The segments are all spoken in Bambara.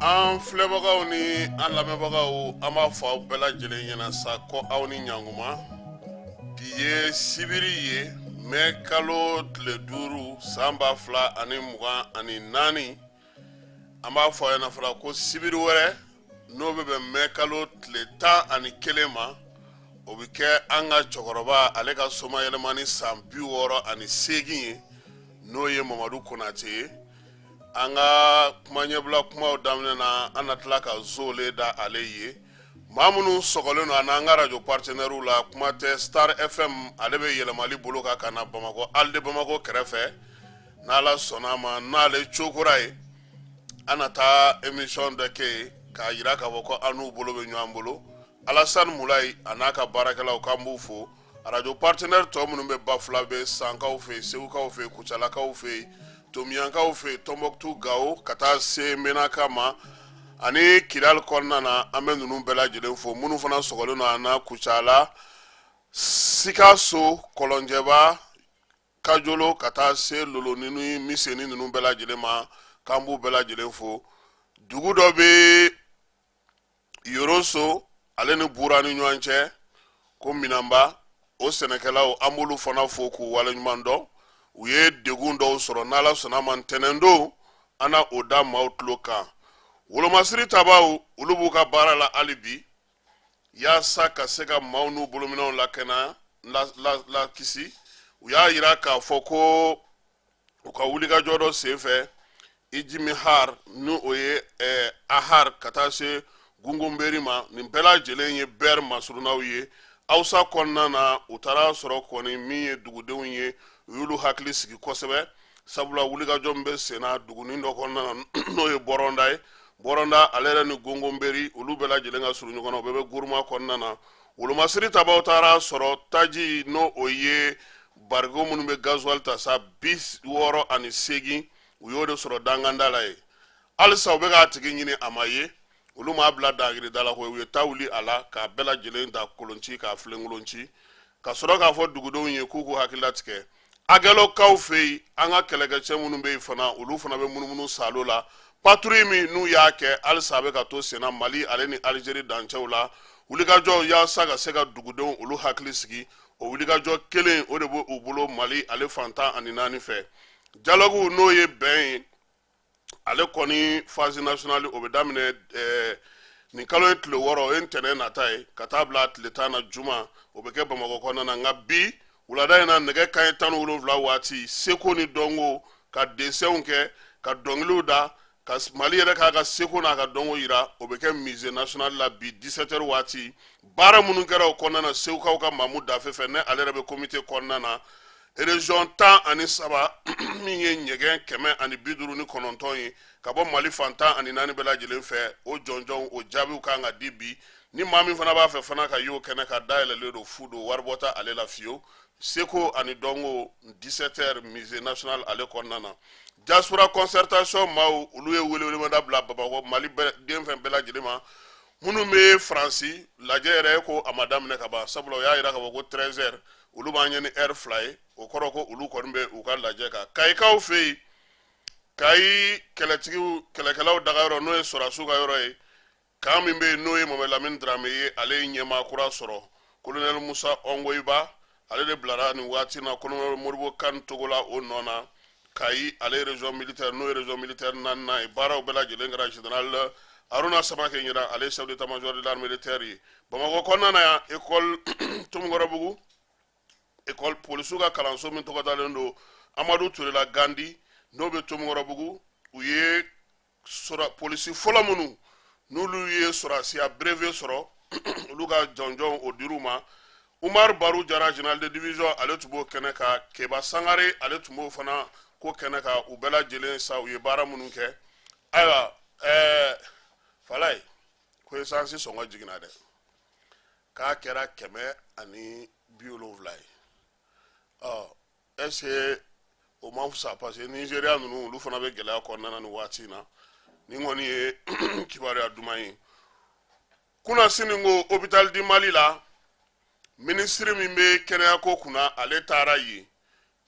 An filɛbagaw ni an lamɛnbagaw, an b'a fɔ aw bɛɛ lajɛlen ɲɛna sa ko aw ni ɲankuma. Bi ye sibiri ye, mɛ kalo tile 5, san 2024. An b'a fɔ aw ɲɛna fana ko sibiri wɛrɛ, n'o bɛ bɛn mɛ kalo tile 11 ma, o bɛ kɛ an ka cɛkɔrɔba ale ka somayɛlɛmani san 68 ye, n'o ye Mamadu Konate ye. An ka kuma ɲɛbila kumaw daminɛ na, an na tila ka zole da ale ye. Maa minnu sɔgɔlen don a n'an ka radio partenaires la, kuma tɛ Star FM, ale bɛ yɛlɛmali bolo kan ka na Bamakɔ, Halles de Bamako kɛrɛfɛ. N'Ala sɔnna a ma, n'ale cokora ye, an na taa émission dɔ kɛ yen k'a jira k'a fɔ ko an n'u bolo bɛ ɲɔgɔn bolo. Alasani Mulayi a n'a ka baarakɛlaw, k'an b'u fo. Arajo partenaire tɔ minnu bɛ Bafulabe, Sankaw fɛ yen, Segukaw fɛ yen, Kucalakaw fɛ yen, Tomiyankaw fɛ yen, Tɔnbɔkutu, Gawo, ka taa se Menaka ma ani Kidali kɔnɔna na, an bɛ ninnu bɛɛ lajɛlen fo. Minnu fana sɔgɔlen don an na Kucala, Sikaso, Kɔlɔnjɛba, Kajolo, ka taa se Loloni ni Miseni ninnu bɛɛ lajɛlen ma, k'an b'u bɛɛ lajɛlen fo. Dugu dɔ bɛ Yoroso ale ni Bura ni ɲɔgɔn cɛ ko Minanba, o sɛnɛkɛlaw, an b'olu fana fo k'u waleɲuman dɔn. U ye degun dɔw sɔrɔ, n'Ala sɔnna ma, ntɛnɛn don an na o da maaw tulo kan. Wolomasiri tabaw, olu b'u ka baara la hali bi yaasa ka se ka maaw n'u bolominɛnw lakana, lakisi. U y'a yira k'a fɔ ko u ka wulikajɔ dɔ senfɛ Ijimihar, ni o ye Ahar, ka taa se Gungunberi ma, nin bɛɛ lajɛlen ye Bɛr masurunnaw ye Awusa kɔnɔna na. U taara sɔrɔ kɔni min ye dugudenw ye, u y'olu hakili sigi kosɛbɛ, sabula wulikajɔ min bɛ senna dugunin dɔ kɔnɔna na, n'o ye Bɔrɔnda ye. Bɔrɔnda ale yɛrɛ ni Gongonberi, olu bɛɛ lajɛlen ka surun ɲɔgɔn na, u bɛɛ bɛ Guruma kɔnɔna na. Wolomasiri tabaw taara sɔrɔ taji, n'o o ye bariko minnu bɛ gazuwali ta sa, 68, u y'o de sɔrɔ danganda la ye. Halisa u bɛ k'a tigi ɲini, a ma ye. Olu m'a bila dangirida la koyi, u ye ta wuli a la k'a bɛɛ lajɛlen da kolonci, k'a filenkolonci, ka sɔrɔ k'a fɔ dugudenw ye k'u k'u hakili latigɛ. Agɛlɔkaw fɛ yen, an ka kɛlɛkɛcɛ minnu bɛ yen fana, olu fana bɛ munumunu salo la. Patrouille min n'u y'a kɛ, halisa a bɛ ka to senna Mali ale ni Alizeri dancɛw la. Wulikajɔ yaasa ka se ka dugudenw olu hakili sigi, o wulikajɔ kelen o de bɛ u bolo Mali ale fan 14 fɛ. Dialogue, n'o ye bɛn ye, ale kɔni phase nationale, o bɛ daminɛ nin kalo ye tile 6, o ye ntɛnɛn nata ye, ka taa bila tile 10 na juma, o bɛ kɛ Bamakɔ kɔnɔna na. Nka bi wulada in na, nɛgɛ kanɲɛ 17 waati, seko ni dɔnko, ka desɛnw kɛ, ka dɔnkiliw da, ka Mali yɛrɛ k'a ka seko n'a ka dɔnko yira, o bɛ kɛ musée national la bi 17 heures waati. Baara minnu kɛra o kɔnɔna na, Segukaw ka Mamu Dafe fɛ, ne ale yɛrɛ bɛ comité kɔnɔna na, région 13 min ye ɲɛgɛn 159 ye ka bɔ Mali fan 14 bɛɛ lajɛlen fɛ, o jɔnjɔnw, o jaabiw kan ka di bi. Ni maa min fana b'a fɛ fana ka y'o kɛnɛ ka dayɛlɛlen don, fu don, waribɔ tɛ ale la fiyewu. Seko ani dɔnko, 17 heures, musée national ale kɔnɔna na. Diaspora concertation maaw, olu ye welewelemada bila Bamakɔ Mali den fɛn bɛɛ lajɛlen ma minnu bɛ Faransi. Lajɛ yɛrɛ ko a ma daminɛ ka ban, sabula u y'a yira k'a fɔ ko 13 heures, olu b'an ɲɛ ni heure 2 ye, o kɔrɔ ko olu kɔni bɛ u ka lajɛ kan. Kayikaw fɛ yen, Kayi kɛlɛtigiw, kɛlɛkɛlaw dagayɔrɔ, n'o ye sɔrɔdasiw ka yɔrɔ ye, camp min bɛ yen, n'o ye Mohamed Lamine Dramé ye, ale ye ɲɛmaa kura sɔrɔ. Colonel Musa Ɔngoyiba, ale de bilara nin waati na colonel Modibo Kane Togola o nɔ na Kayi ale région militaire, n'o ye région militaire naaninan ye. Baaraw bɛɛ lajɛlen kɛra général Haruna Samake ɲɛna, ale ye chef d'état major de l'armée de terre ye. Bamakɔ kɔnɔna na yan, école Tomikɔrɔbugu, école polisiw ka kalanso min tɔgɔ dalen don Amadu Turela Gandi, n'o bɛ Tomikɔrɔbugu, u ye sɔrɔ polisi fɔlɔ minnu n'olu ye sɔrɔdasiya brevet sɔrɔ, olu ka jɔnjɔn o dir'u ma. Umar Baru Jara, général de division, ale tun b'o kɛnɛ kan. Keba Sangare, ale tun b'o fana ko kɛnɛ kan. U bɛɛ lajɛlen sa, u ye baara minnu kɛ. Ayiwa, Falaye ko esansi sɔngɔ jiginna dɛ, k'a kɛra 170 ye. Ɔ, est ce que o man fisa? Parce que Nigéria ninnu, olu fana bɛ gɛlɛya kɔnɔna na nin waati in na. Nin kɔni ye kibaruya duman ye. Kunasini ko hôpital du Mali la, minisiri min bɛ kɛnɛyako kunna, ale taara yen.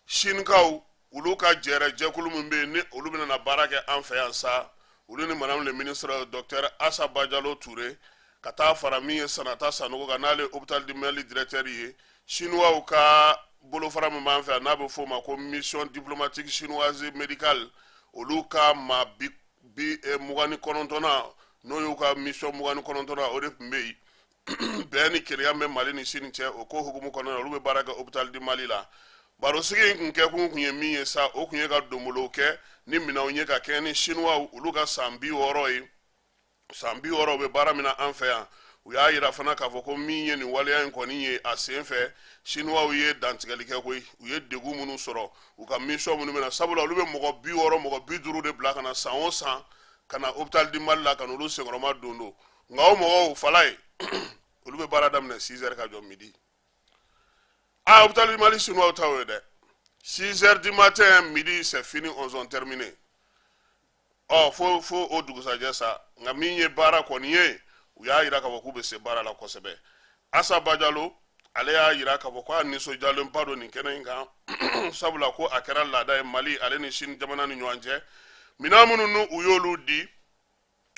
Sinikaw, olu ka jɛrɛ jɛkulu min bɛ yen, ni olu bɛna baara kɛ an fɛ yan sa, Olu ni madame le ministre docteur Asa Bajalo Ture ka taa fara min ye Sanata Sanogo kan, n'ale hôpital du Mali directeur ye. Chinois ka bolofara min b'an fɛ yan, n'a bɛ f'o ma ko mission diplomatique chinoise médicale, olu ka maa bi bi 29nan, n'o y'u ka mission 29nan, o de tun bɛ yen. Bɛn ni kelenya bɛ Mali ni Sini cɛ, o ko hukumu kɔnɔna na, olu bɛ baara kɛ hôpital du Mali la. Barosigi in kun kɛkun kun ye min ye sa, o kun ye ka donbolow kɛ ni minɛnw ye ka kɛɲɛ ni Chinois olu ka san 60 ye. San 60 bɛ baara min na an fɛ yan. U y'a yira fana k'a fɔ ko min ye nin waleya in kɔni ye, a sen fɛ Chinois ye dantigɛli kɛ koyi. U ye degun minnu sɔrɔ u ka mission minnu bɛ na, sabula olu bɛ mɔgɔ 60, mɔgɔ 50 de bila ka na san o san ka na hôpital du Mali la ka n'olu senkɔrɔma don don. Nka o mɔgɔw fala ye, olu bɛ baara daminɛ 6 heures ka jɔ midi. Ah, hôpital du Mali Chinois ta o ye dɛ, 6 heures du matin, midi c'est fini, on ont terminé. Ɔ fo fo o dugusajɛ sa. Nka min ye baara kɔni ye, u y'a yira k'a fɔ k'u bɛ se baara la kosɛbɛ. Asa Bajalo, ale y'a yira k'a fɔ ko a nisɔndiyalenba don nin kɛnɛ in kan, sabula ko a kɛra laada ye Mali ale ni Sini jamana ni ɲɔgɔn cɛ. Minɛn minnu n'u u y'olu di,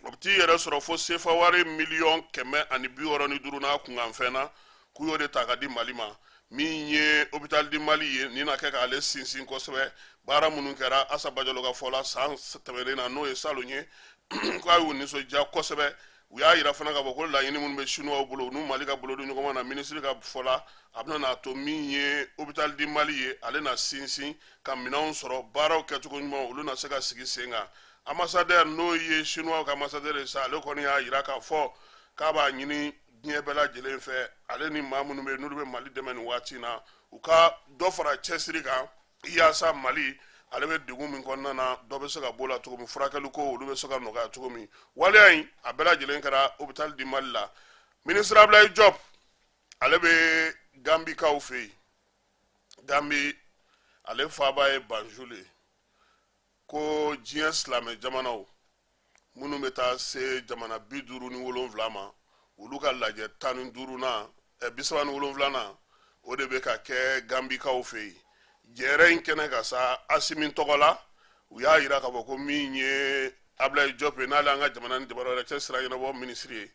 o bɛ t'i yɛrɛ sɔrɔ fo sefa wari miliyɔn 165 n'a kunkanfɛn na, k'u y'o de ta ka di Mali ma. Min ye hôpital du Mali ye, nin na kɛ k'ale sinsin kosɛbɛ. Baara minnu kɛra, Asa Bajalo ka fɔ la, san tɛmɛnen na, n'o ye salon ye, k'a y'u nisɔndiya kosɛbɛ. U y'a yira fana k'a fɔ ko laɲini minnu bɛ Chinois bolo, n'u Mali ka bolo di ɲɔgɔn ma na, minisiri ka fɔ la, a bɛna n'a to min ye hôpital du Mali ye, ale na sinsin ka minɛnw sɔrɔ, baaraw kɛcogo ɲuman olu na se ka sigi sen kan. Ambassadeur, n'o ye Chinois ka ambassadeur ye sa, ale kɔni y'a yira k'a fɔ k'a b'a ɲini diɲɛ bɛɛ lajɛlen fɛ, ale ni maa minnu bɛ yen n'olu bɛ Mali dɛmɛ nin waati in na, u ka dɔ fara cɛsiri kan yaasa Mali ale bɛ degun min kɔnɔna na, dɔ bɛ se ka b'o la cogo min, furakɛli ko olu bɛ se ka nɔgɔya cogo min. Waleya in a bɛɛ lajɛlen kɛra hôpital du Mali la. Ministre Ablaye Diop, ale bɛ Gambikaw fɛ yen. Gambi, ale faaba ye Banjul ye. Ko diɲɛ silamɛ jamanaw minnu bɛ taa se jamana 57 ma, olu ka lajɛ 15nan, 37nan, o de bɛ ka kɛ Gambikaw fɛ yen. Jɛrɛ in kɛnɛ ka sa, Asimi tɔgɔ la, u y'a yira k'a fɔ ko min ye Ablaye Diop ye, n'ale an ka jamana ni jamana wɛrɛ cɛ sira ɲɛnabɔ minisiri ye,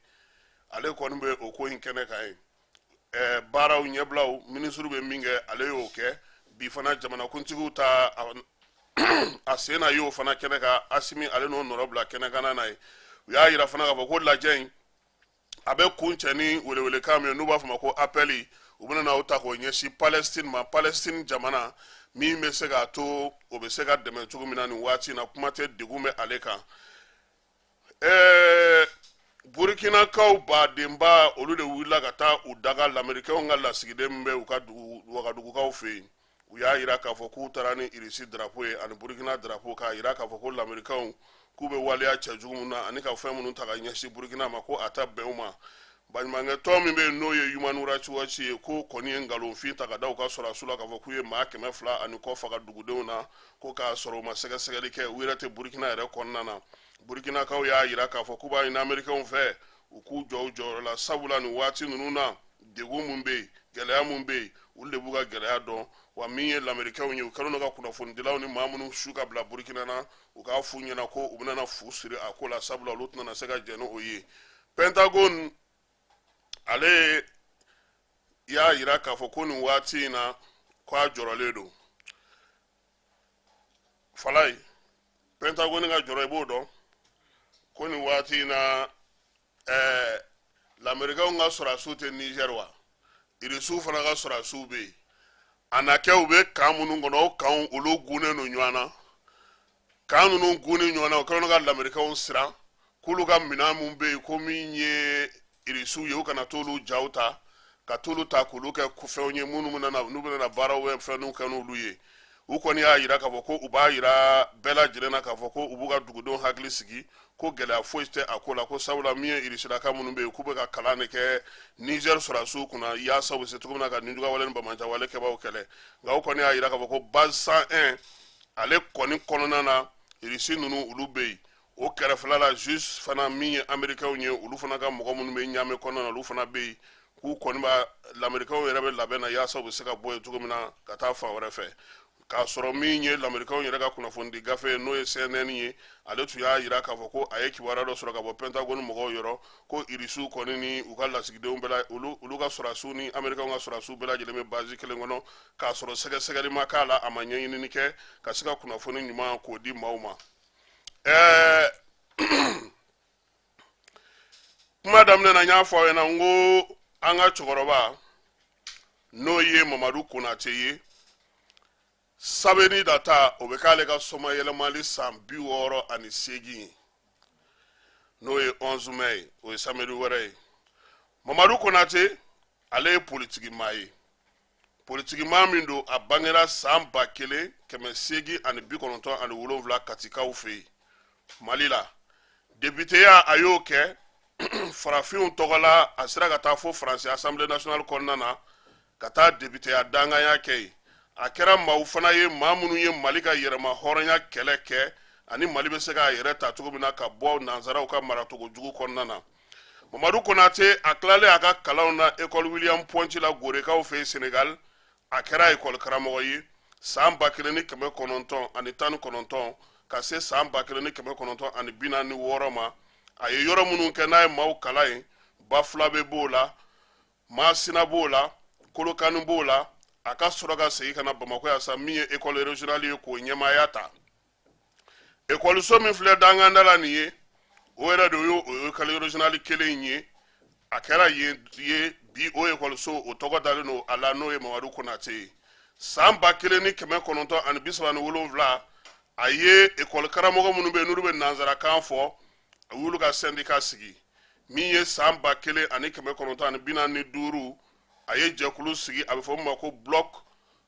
ale kɔni bɛ o ko in kɛnɛ kan yen. Baaraw ɲɛbilaw minisiriw bɛ min kɛ, ale y'o kɛ bi fana. Jamanakuntigiw ta a sen na y'o fana kɛnɛ kan. Asimi ale n'o nɔrɔ bila kɛnɛ kan n'a ye. U y'a yira fana k'a fɔ ko lajɛ in a bɛ kuncɛ ni welewelekan min ye, n'u b'a fɔ ma ko appel, u bɛna n'o ta k'o ɲɛsin Palestine ma, Palestine jamana min bɛ se k'a to o bɛ se ka dɛmɛ cogo min na nin waati in na, kuma tɛ degun bɛ ale kan. Burukinakaw badenba, olu de wulila ka taa u daga Lamerikɛnw ka lasigiden min bɛ u ka dugu Wagadugukaw fɛ yen. U y'a yira k'a fɔ k'u taara ni Irisi drapeau ye ani Burukina drapeau, k'a yira k'a fɔ ko Lamerikɛnw k'u bɛ waleya cɛjugu min na ani ka fɛn minnu ta ka ɲɛsin Burukina ma, ko a ta bɛn u ma. Baɲumankɛ tɔn min bɛ yen, n'o ye Human Rights Watch ye, k'o kɔni ye nkalonfin ta ka da u ka sɔrɔdasiw la k'a fɔ k'u ye maa 200 ani kɔ faga dugudenw na, ko k'a sɔrɔ u ma sɛgɛsɛgɛli kɛ, u yɛrɛ tɛ Burukina yɛrɛ kɔnɔna na. Burukinakaw y'a yira k'a fɔ k'u b'a ɲini Amerikɛnw fɛ u k'u jɔ u jɔyɔrɔ la, sabula nin waati ninnu na, degun mun bɛ yen, gɛlɛya mun bɛ yen, olu de b'u ka gɛlɛya dɔn. Wa min ye Lamerikɛnw ye, u kɛlen don ka kunnafonidilaw ni maa minnu su ka bila Burukina na, u k'a f'u ɲɛna ko u bɛna fu siri a ko la, sabula olu tɛna se ka jɛn n'o ye. Pentagone, ale y'a yira k'a fɔ ko nin waati in na, k'a jɔrɔlen don. Falayi, Pentagone ka jɔrɔ, i b'o dɔn ko nin waati in na, Lamerikɛnw ka sɔrɔdasiw tɛ Niger wa, Irisiw fana ka sɔrɔdasiw bɛ yen. A na kɛ u bɛ kan minnu kɔnɔ, o kanw olu gunnen don ɲɔgɔn na. Kan ninnu gunni ɲɔgɔn na, o kɛlen don ka Lamerikɛnw siran k'olu ka minɛn min bɛ yen, ko min ye Irisiw ye, u kana t'olu jaw ta ka t'olu ta k'olu kɛ fɛnw ye minnu bɛna na, n'u bɛna na baaraw bɛ fɛnw kɛ n'olu ye. U kɔni y'a yira k'a fɔ ko u b'a yira bɛɛ lajɛlen na k'a fɔ ko u b'u ka dugudenw hakili sigi, ko gɛlɛya foyi tɛ a ko la, ko sabula min ye Irisilaka minnu bɛ yen, k'u bɛ ka kalan de kɛ Niger sɔrɔdasiw kunna yaasa u bɛ se cogo min na ka nijuguyawale ni banbaanciwale kɛbaaw kɛlɛ. Nka u kɔni y'a yira k'a fɔ ko base 101 ale kɔni kɔnɔna na, Irisi ninnu olu bɛ yen. O kɛrɛfɛla la juste fana, min ye Amerikɛnw ye, olu fana ka mɔgɔ minnu bɛ Ɲame kɔnɔna na, olu fana bɛ yen. K'u kɔni b'a lamerikɛnw yɛrɛ bɛ labɛn na yaasa u bɛ se ka bɔ yen cogo min na ka taa fan wɛrɛ fɛ, k'a sɔrɔ min ye lamerikɛnw yɛrɛ ka kunnafonidi gafe ye, n'o ye CNN ye, ale tun y'a jira k'a fɔ ko a ye kibaruya dɔ sɔrɔ ka bɔ Pentagone mɔgɔw yɔrɔ ko irisiw kɔni ni u ka lasigidenw bɛɛ la, olu ka sɔrɔdasiw ni amerikɛnw ka sɔrɔdasiw bɛɛ lajɛlen bɛ base kelen kɔnɔ, k'a sɔrɔ sɛgɛsɛgɛli ma k'a la, a ma ɲɛɲinini kɛ ka se ka kunnafoni ɲuman k'o di maaw ma. Kuma daminɛ na, n y'a fɔ aw ɲɛna n ko an ka cɛkɔrɔba, n'o ye Mamadu Konate ye, samedi nata o bɛ k'ale ka somayɛlɛmali san 68 ye, n'o ye 11 mai ye, o ye samedi wɛrɛ ye. Mamadu Konate, ale ye politiki maa ye, politiki maa min don, a bangera san 1897 Katikaw fɛ yen, Mali la. Depiteya, a y'o kɛ farafinw tɔgɔ la. A sera ka taa fo Faransi Assemblée nationale kɔnɔna na ka taa depiteya danganya kɛ yen. A kɛra maaw fana ye, maa minnu ye Mali ka yɛrɛma hɔrɔnya kɛlɛ kɛ ani Mali bɛ se k'a yɛrɛ ta cogo min na ka bɔ nansaraw ka maracogo jugu kɔnɔna na. Mamadu Konate, a tilalen a ka kalanw na École William Ponty la Gorekaw fɛ yen Senegal, a kɛra ekɔli karamɔgɔ ye san 1919 ka se san 1946 ma. A ye yɔrɔ minnu kɛ n'a ye maaw kalan yen, Bafulabe b'o la, Masina b'o la, Kolokani b'o la. A ka sɔrɔ ka segin ka na Bamakɔ yan sa, min ye école régionale ye, k'o ɲɛmaaya ta. Ekɔliso min filɛ danganda la nin ye, o yɛrɛ de y'o o école régionale kelen in ye. A kɛra yen ye bi, o ekɔliso o tɔgɔ dalen don a la, n'o ye Mamadu Konate ye. San 1937, a ye ekɔli karamɔgɔ minnu bɛ yen n'olu bɛ nansarakan fɔ, a y'olu ka syndicat sigi. Min ye san 1945, a ye jɛkulu sigi, a bɛ fɔ min ma ko Bloc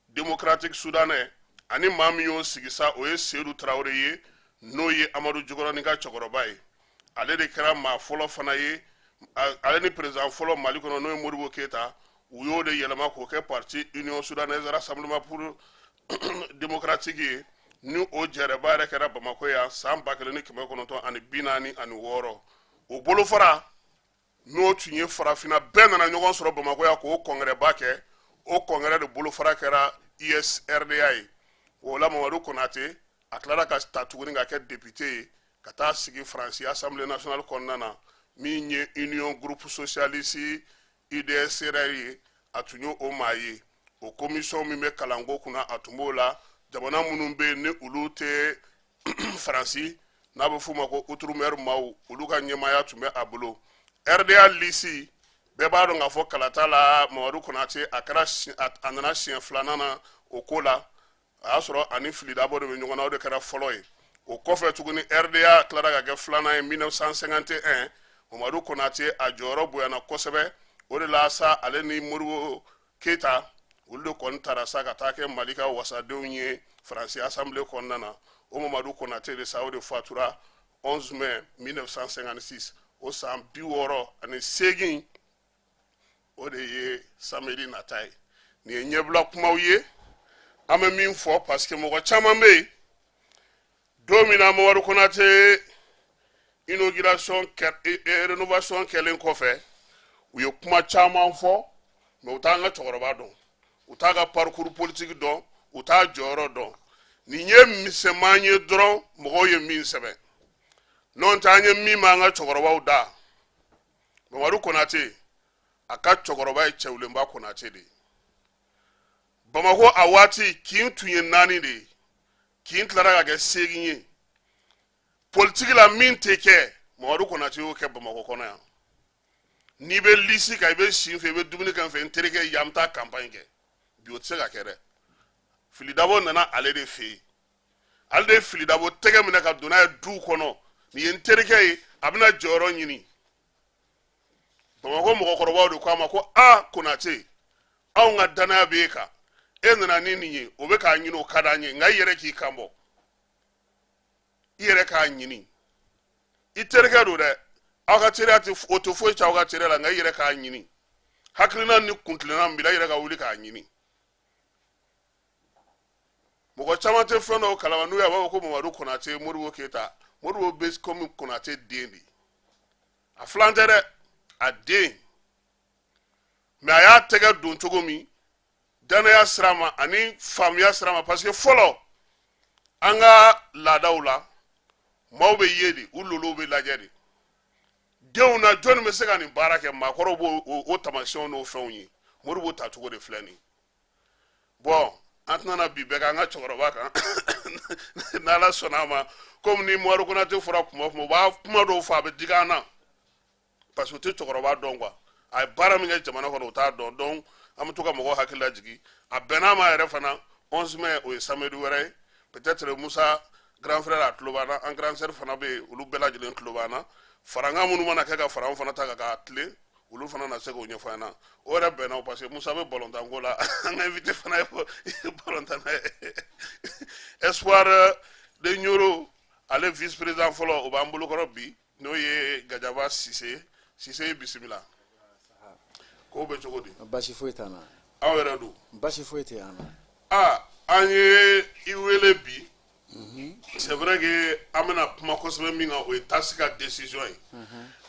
démocratique soudanais. Ani maa min y'o sigi sa, o ye Seyidu Tarawele ye, n'o ye Amadu Jikɔrɔni ka cɛkɔrɔba ye. Ale de kɛra maa fɔlɔ fana ye, ale ni président fɔlɔ Mali kɔnɔ, n'o ye Modibo Keyita, u y'o de yɛlɛma k'o kɛ parti Union soudanaise rassemblement pour démocratique ye. Ni o jɛrɛba yɛrɛ kɛra Bamakɔ yan san 1946. O bolofara, n'o tun ye farafinna bɛɛ nana ɲɔgɔn sɔrɔ Bamakɔ yan k'o kɔnkɛrɛba kɛ, o kɔnkɛrɛ de bolofara kɛra USRDA ye. O la, Mamadu Konate, a tilara ka ta tuguni ka kɛ député ye ka taa sigi Faransi Assemblée nationale kɔnɔna na. Min ye Union groupe socialiste UDSR ye, a tun ye o maa ye. O commission min bɛ kalanko kunna, a tun b'o la. Jamana minnu bɛ yen ni olu tɛ Faransi, n'a bɛ f'u ma ko outre-mer maaw, olu ka ɲɛmaaya tun bɛ a bolo. RDA lisi, bɛɛ b'a dɔn k'a fɔ kalata la, Mamadu Konate, a kɛra, a nana siɲɛ filanan na o ko la. A y'a sɔrɔ ani Fili Dabo de bɛ ɲɔgɔn na, o de kɛra fɔlɔ ye. O kɔfɛ tuguni, RDA tilara ka kɛ filanan ye 1951. Mamadu Konate, a jɔyɔrɔ bonyana kosɛbɛ. O de la sa, ale ni Modibo Keyita, olu de kɔni taara sa ka taa kɛ Mali ka wasadenw ye Faransi Assemblée kɔnɔna na. O Mamadu Konate de sa, o de fatura 11 mai 1956. O san 68, o de ye samedi nata ye. Nin ye ɲɛbila kumaw ye an bɛ min fɔ, parce que mɔgɔ caman bɛ yen, don min na Mamadu Konate inauguration, rénovation kɛlen kɔfɛ, u ye kuma caman fɔ, mais u t'an ka cɛkɔrɔba dɔn, u t'a ka parcours politique dɔn, u t'a jɔyɔrɔ dɔn. Nin ye misɛnman ye dɔrɔn, mɔgɔw ye min sɛbɛn. N'o tɛ, an ye min b'an ka cɛkɔrɔbaw da, Mamadu Konate, a ka cɛkɔrɔba ye Cɛwlenba Konate de ye. Bamakɔ a waati, kin tun ye naani de ye, kin tilara ka kɛ seegin ye. Politiki la, min tɛ kɛ, Mamadu Konate y'o kɛ Bamakɔ kɔnɔ yan. N'i bɛ lisi kan, i bɛ si n fɛ, i bɛ dumuni kɛ n fɛ, n terikɛ yan, n bɛ taa campagne kɛ. Bi, o tɛ se ka kɛ dɛ. Fili Dabo nana ale de fɛ yen, ale de ye Fili Dabo tɛgɛ minɛ ka don n'a ye du kɔnɔ. Nin ye n terikɛ ye, a bɛna jɔyɔrɔ ɲini. Bamakɔ mɔgɔkɔrɔbaw de ko a ma ko a Konate, anw ka danaya b'e kan, e nana ni nin ye, o bɛ k'a ɲini, o ka d'an ye, nka i yɛrɛ k'i kan bɔ, i yɛrɛ k'a ɲini. I terikɛ don dɛ, aw ka teriya tɛ, o tɛ foyi tiɲɛ aw ka teriya la, nka i yɛrɛ k'a ɲini. Hakilina ni kuntilenna min b'i la, i yɛrɛ ka wuli k'a ɲini. Mɔgɔ caman tɛ fɛn dɔw kalama. N'u y'a b'a fɔ ko Mamadu Konate, Modibo Keyita, Modibo bɛ komi Konate den de, a filan tɛ dɛ, a den. Mais a y'a tɛgɛ don cogo min, danaya sira ma ani faamuya sira ma, parce que fɔlɔ an ka laadaw la, maaw bɛ ye de, u lolow bɛ lajɛ de denw na, jɔnni bɛ se ka nin baara kɛ. Maakɔrɔw b'o o taamasiyɛnw n'o fɛnw ye. Modibo tacogo de filɛ nin. Bon, an tɛna na bi bɛɛ kan an ka cɛkɔrɔba kan, n'Ala sɔnna a ma. Komi ni Umaru Konate fɔra kuma o kuma, u b'a kuma dɔw fɔ, a bɛ digi an na, parce que u tɛ cɛkɔrɔba dɔn quoi. A ye baara min kɛ jamana kɔnɔ, u t'a dɔn. Donc an bɛ to ka mɔgɔw hakili lajigin. A bɛnn'a ma yɛrɛ fana, 11 mai, o ye samedi wɛrɛ ye. Peut-être Musa grand frère, a tulo b'an na, an grand sœur fana bɛ yen, olu bɛɛ lajɛlen tulo b'an na. Farankan minnu mana kɛ ka fara an fana ta kan k'a tilen, olu fana na se k'o ɲɛfɔ an ɲɛna. O yɛrɛ bɛnna o, parce que Musa bɛ balontan la, an ka invité fana ye balontanna ye. Espoir de Nioro, ale vice président fɔlɔ, o b'an bolokɔrɔ bi, n'o ye Gajaba Sise. Sise, bisimila. Kow bɛ cogo di? Basi foyi t'an na. Aw yɛrɛ don? Basi foyi tɛ an na. Aa, an ye i wele bi. C'est vrai que an bɛna kuma kosɛbɛ min kan, o ye TAS ka décision ye.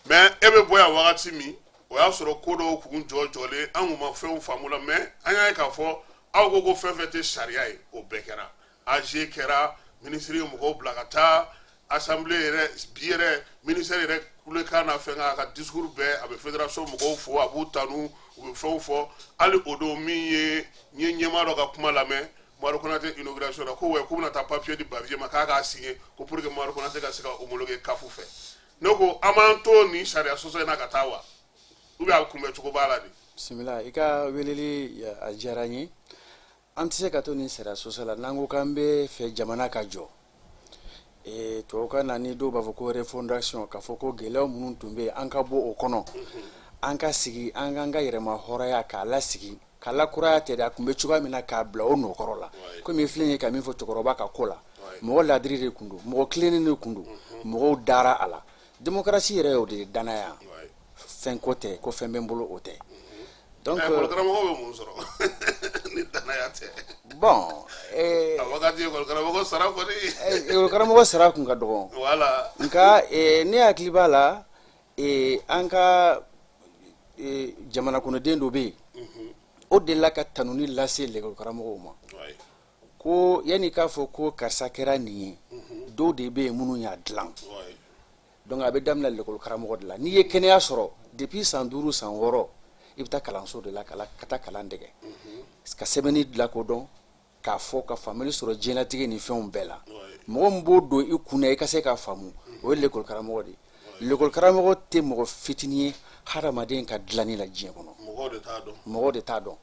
Mais e bɛ bɔ yan wagati min, o y'a sɔrɔ ko dɔw kun jɔ jɔlen, an kun ma fɛnw faamu la. Mais an y'a ye k'a fɔ aw ko ko fɛn fɛn tɛ sariya ye, o bɛɛ kɛra. AG kɛra, minisiri ye mɔgɔw bila ka taa assemblée yɛrɛ. Bi yɛrɛ, ministère yɛrɛ kulekan na, fɛn a ka discours bɛɛ, a bɛ fédération mɔgɔw fo, a b'u tanu, u bɛ fɛnw fɔ. Hali o don min ye, n ye ɲɛmaa dɔ ka kuma lamɛn Maro Konate inauguration na, ko wɛ, k'u bɛna taa papier di Bavieux ma k'a signer, ko pour que Maro Konate ka se ka homologuer CAF fɛ. Ne ko an b'an to nin sariya sɔsɔ in na ka taa wa, ou bien a kunbɛ cogo b'a la de? Bisimila. I ka weleli a diyara n ye. An tɛ se ka to nin sariya sɔsɔ la n'an ko k'an bɛ fɛ jamana ka jɔ. Tubabukan na, ni dɔw b'a fɔ ko refondation, k'a fɔ ko gɛlɛya minnu tun bɛ yen, an ka bɔ o kɔnɔ, an ka sigi, an k'an ka yɛrɛma hɔrɔnya k'a lasigi, k'a lakuraya tɛ dɛ, a tun bɛ cogoya min na, k'a bila o nɔkɔrɔ la. Komi filɛ ye ka min fɔ cɛkɔrɔba ka ko la, mɔgɔ ladiri de tun don, mɔgɔ tilennen de tun don, mɔgɔw dara a la. Démocratie yɛrɛ y'o de ye, danaya. Fɛn ko tɛ ko fɛn bɛ n bolo, o tɛ. Donc école karamɔgɔ bɛ mun sɔrɔ ni danaya tɛ? Bon, a wagati école karamɔgɔ sara kɔni. École karamɔgɔ sara kun ka dɔgɔ. Nka ne hakili b'a la, an ka jamana kɔnɔden dɔ bɛ yen, o delila ka tanuni lase l'école karamɔgɔw ma, ko yanni k'a fɔ ko karisa kɛra nin ye, dɔw de bɛ yen minnu y'a dilan. Donc a bɛ daminɛ l'école karamɔgɔ de la. N'i ye kɛnɛya sɔrɔ depuis san 5, san 6, i bɛ taa kalanso de la ka taa kalan dege, ka sɛbɛnni dilan ko dɔn, k'a fɔ ka faamuyali sɔrɔ diɲɛlatigɛ ni fɛnw bɛɛ la. Mɔgɔ min b'o don i kun na, i ka se k'a faamu, o ye l'école karamɔgɔ de ye. L'école karamɔgɔ tɛ mɔgɔ fitinin ye hadamaden ka dilanni la diɲɛ kɔnɔ. Mɔgɔw de t'a dɔn. Mɔgɔw de t'a dɔn.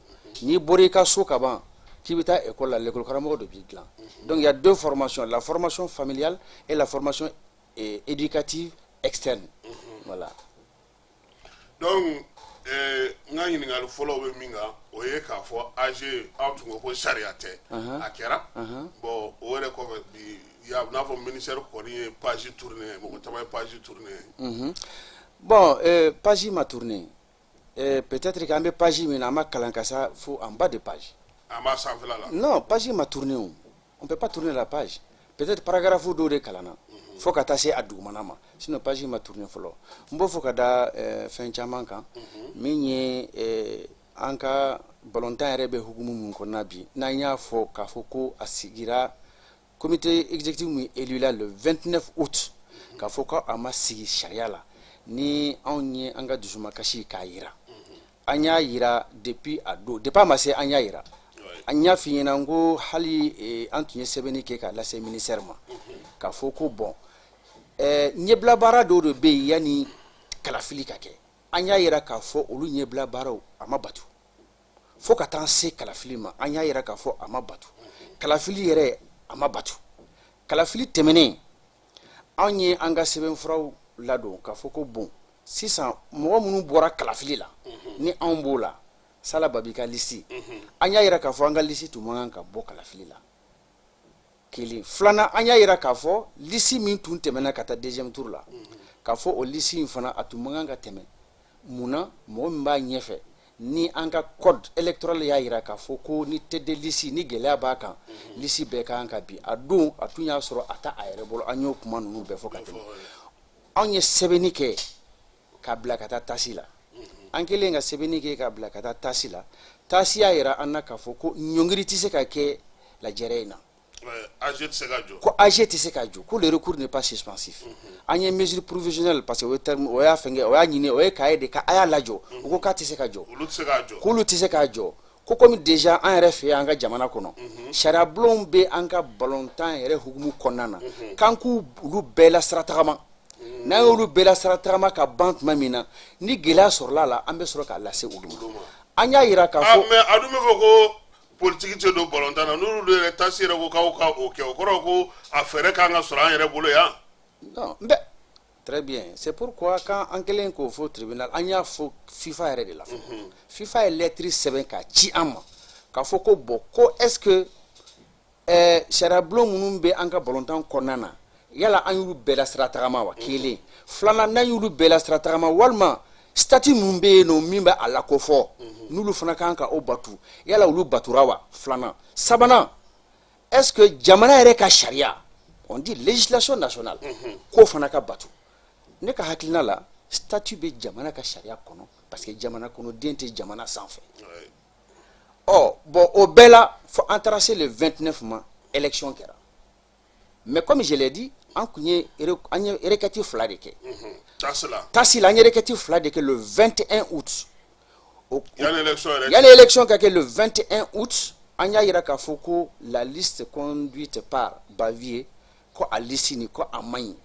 N'i bɔra i ka so ka ban k'i bɛ taa école la, l'école karamɔgɔ de b'i dilan. Donc il y a deux formations: la formation familiale et la formation éducative externe, voilà. Donc n ka ɲininkali fɔlɔ bɛ min kan, o ye k'a fɔ AG, aw tun ko ko sariya tɛ, a kɛra. Bon, o yɛrɛ kɔfɛ bi, ya n'a fɔ ministère kɔni ye page tourner, mɔgɔ caman ye page tourner. Bon, page ma tourner. Peut-être qu'an bɛ page min na, an ma kalan ka sa fo en bas de page. An b'a sanfɛla la. Non, page ma tourner o. On peut pas tourner la page. Peut-être paragraphe dɔw de kalanna fo ka taa se a dugumana ma, sinon page ma tourner fɔlɔ. N b'o fɔ ka da fɛn caman kan. Min ye an ka balontan yɛrɛ bɛ hukumu min kɔnɔna bi, n'an y'a fɔ k'a fɔ ko a sigira, comité exécutif min élu la le 29 août, k'a fɔ ko a ma sigi sariya la, ni anw ye an ka dusumakasi k'a yira, an y'a yira depuis a don, depuis a ma se, an y'a yira. An y'a f'i ɲɛna n ko hali an tun ye sɛbɛnni kɛ k'a lase ministère ma, k'a fɔ ko bon, ɲɛbila baara dɔw de bɛ yen yanni kalafili ka kɛ. An y'a yira k'a fɔ olu ɲɛbila baaraw a ma batu fo ka taa se kalafili ma. An y'a yira k'a fɔ a ma batu, kalafili yɛrɛ a ma batu. Kalafili tɛmɛnen, anw ye an ka sɛbɛnfuraw ladon k'a fɔ ko bon, sisan mɔgɔ minnu bɔra kalafili la, ni anw b'o la, Sala Babi ka liste, an y'a yira k'a fɔ an ka liste tun man kan ka bɔ kalafili la. Kelen filanan, an y'a yira k'a fɔ liste min tun tɛmɛna ka taa deuxième tour la, k'a fɔ o liste in fana a tun man kan ka tɛmɛ. Munna? Mɔgɔ min b'a ɲɛfɛ, ni an ka code électoral y'a yira k'a fɔ ko ni tête de liste ni gɛlɛya b'a kan, liste bɛɛ ka kan ka bin. A don a tun y'a sɔrɔ a ta a yɛrɛ bolo. An y'o kuma ninnu bɛɛ fɔ ka tɛmɛ. Anw ye sɛbɛnni kɛ k'a bila ka taa TAS la. An kɛlen ka sɛbɛnni kɛ k'a bila ka taa TAS la, TAS y'a yira an na k'a fɔ ko ɲɔngiri tɛ se ka kɛ lajɛrɛ in na. AG tɛ se ka jɔ. Ko AG tɛ se ka jɔ, ko le recours n'est pas suspensif. An ye mesure provisionnelle, parce que o ye terme, o y'a fɛngɛ, o y'a ɲini, o ye cahier de ka a y'a lajɔ. U ko k'a tɛ se ka jɔ. Olu tɛ se k'a jɔ. K'olu tɛ se k'a jɔ, ko komi déjà an yɛrɛ fɛ yan, an ka jamana kɔnɔ, sariyabulonw bɛ an ka balontan yɛrɛ hukumu kɔnɔna na, k'an k'u olu bɛɛ la sira tagama. N'an y'olu bɛɛ la sira tagama ka ban tuma min na, ni gɛlɛya sɔrɔla a la, an bɛ sɔrɔ k'a lase olu ma. An y'a yira k'a fɔ Mais a dun bɛ fɔ ko politiki tɛ don balontan na. N'olu yɛrɛ TAS yɛrɛ ko k'aw ka o kɛ, o kɔrɔ ko a fɛɛrɛ kan ka sɔrɔ an yɛrɛ bolo yan. Non, n bɛ très bien. C'est pourquoi quand an kɛlen k'o fɔ tribunal, an y'a fɔ FIFA yɛrɛ de la fɔlɔ. FIFA ye lettre sɛbɛn k'a ci an ma k'a fɔ ko bon, ko est ce que sariyabulon minnu bɛ an ka balontan kɔnɔna na, yala an y'olu bɛɛ la sira tagama wa? Kelen. Filanan, n'an y'olu bɛɛ la sira tagama, walima statut minnu bɛ yen nɔ min bɛ a lakofɔ, n'olu fana kan ka o batu, yala olu batura wa? Filanan. Sabanan, est ce que jamana yɛrɛ ka sariya, on dit législation nationale, k'o fana ka batu? Ne ka hakilina la, statut bɛ jamana ka sariya kɔnɔ, parce que jamana kɔnɔden tɛ jamana sanfɛ. Ɔ bon, o bɛɛ la, fo an taara se le 29 ma, élection kɛra. Mais comme je l'ai dit, an kun ye an ye requête fila de kɛ. TAS la. TAS la, an ye requête fila de kɛ le 21 août. Yanni élection yɛrɛ. Yanni élection ka kɛ, le 21 août, an y'a yira k'a fɔ ko la liste conduite par Bavieux, ko a liste nin, ko a man ɲi.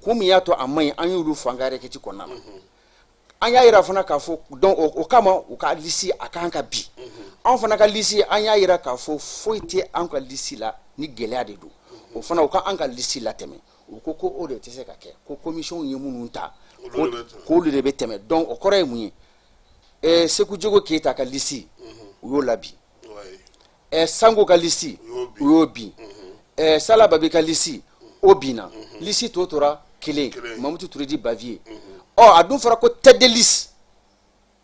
Kun min y'a to a man ɲi, an y'olu fɔ an ka requête kɔnɔna na. An y'a yira fana k'a fɔ, donc o kama, u ka liste a kan ka bi. Anw fana ka liste, an y'a yira k'a fɔ foyi tɛ an ka liste la ni gɛlɛya de don. O fana, u ka an ka liste latɛmɛ. U ko ko o de tɛ se ka kɛ, ko commission ye minnu ta, k'olu de bɛ tɛmɛ. Donc o kɔrɔ ye mun ye? Seku Jogo Keyita ka liste, u y'o labi. Sango ka liste, u y'o bin. Sala Babi ka liste, o binna. Liste tɔ tora kelen, Mamutu Ture dit Bavieux. Ɔ a dun fɔra ko tête de liste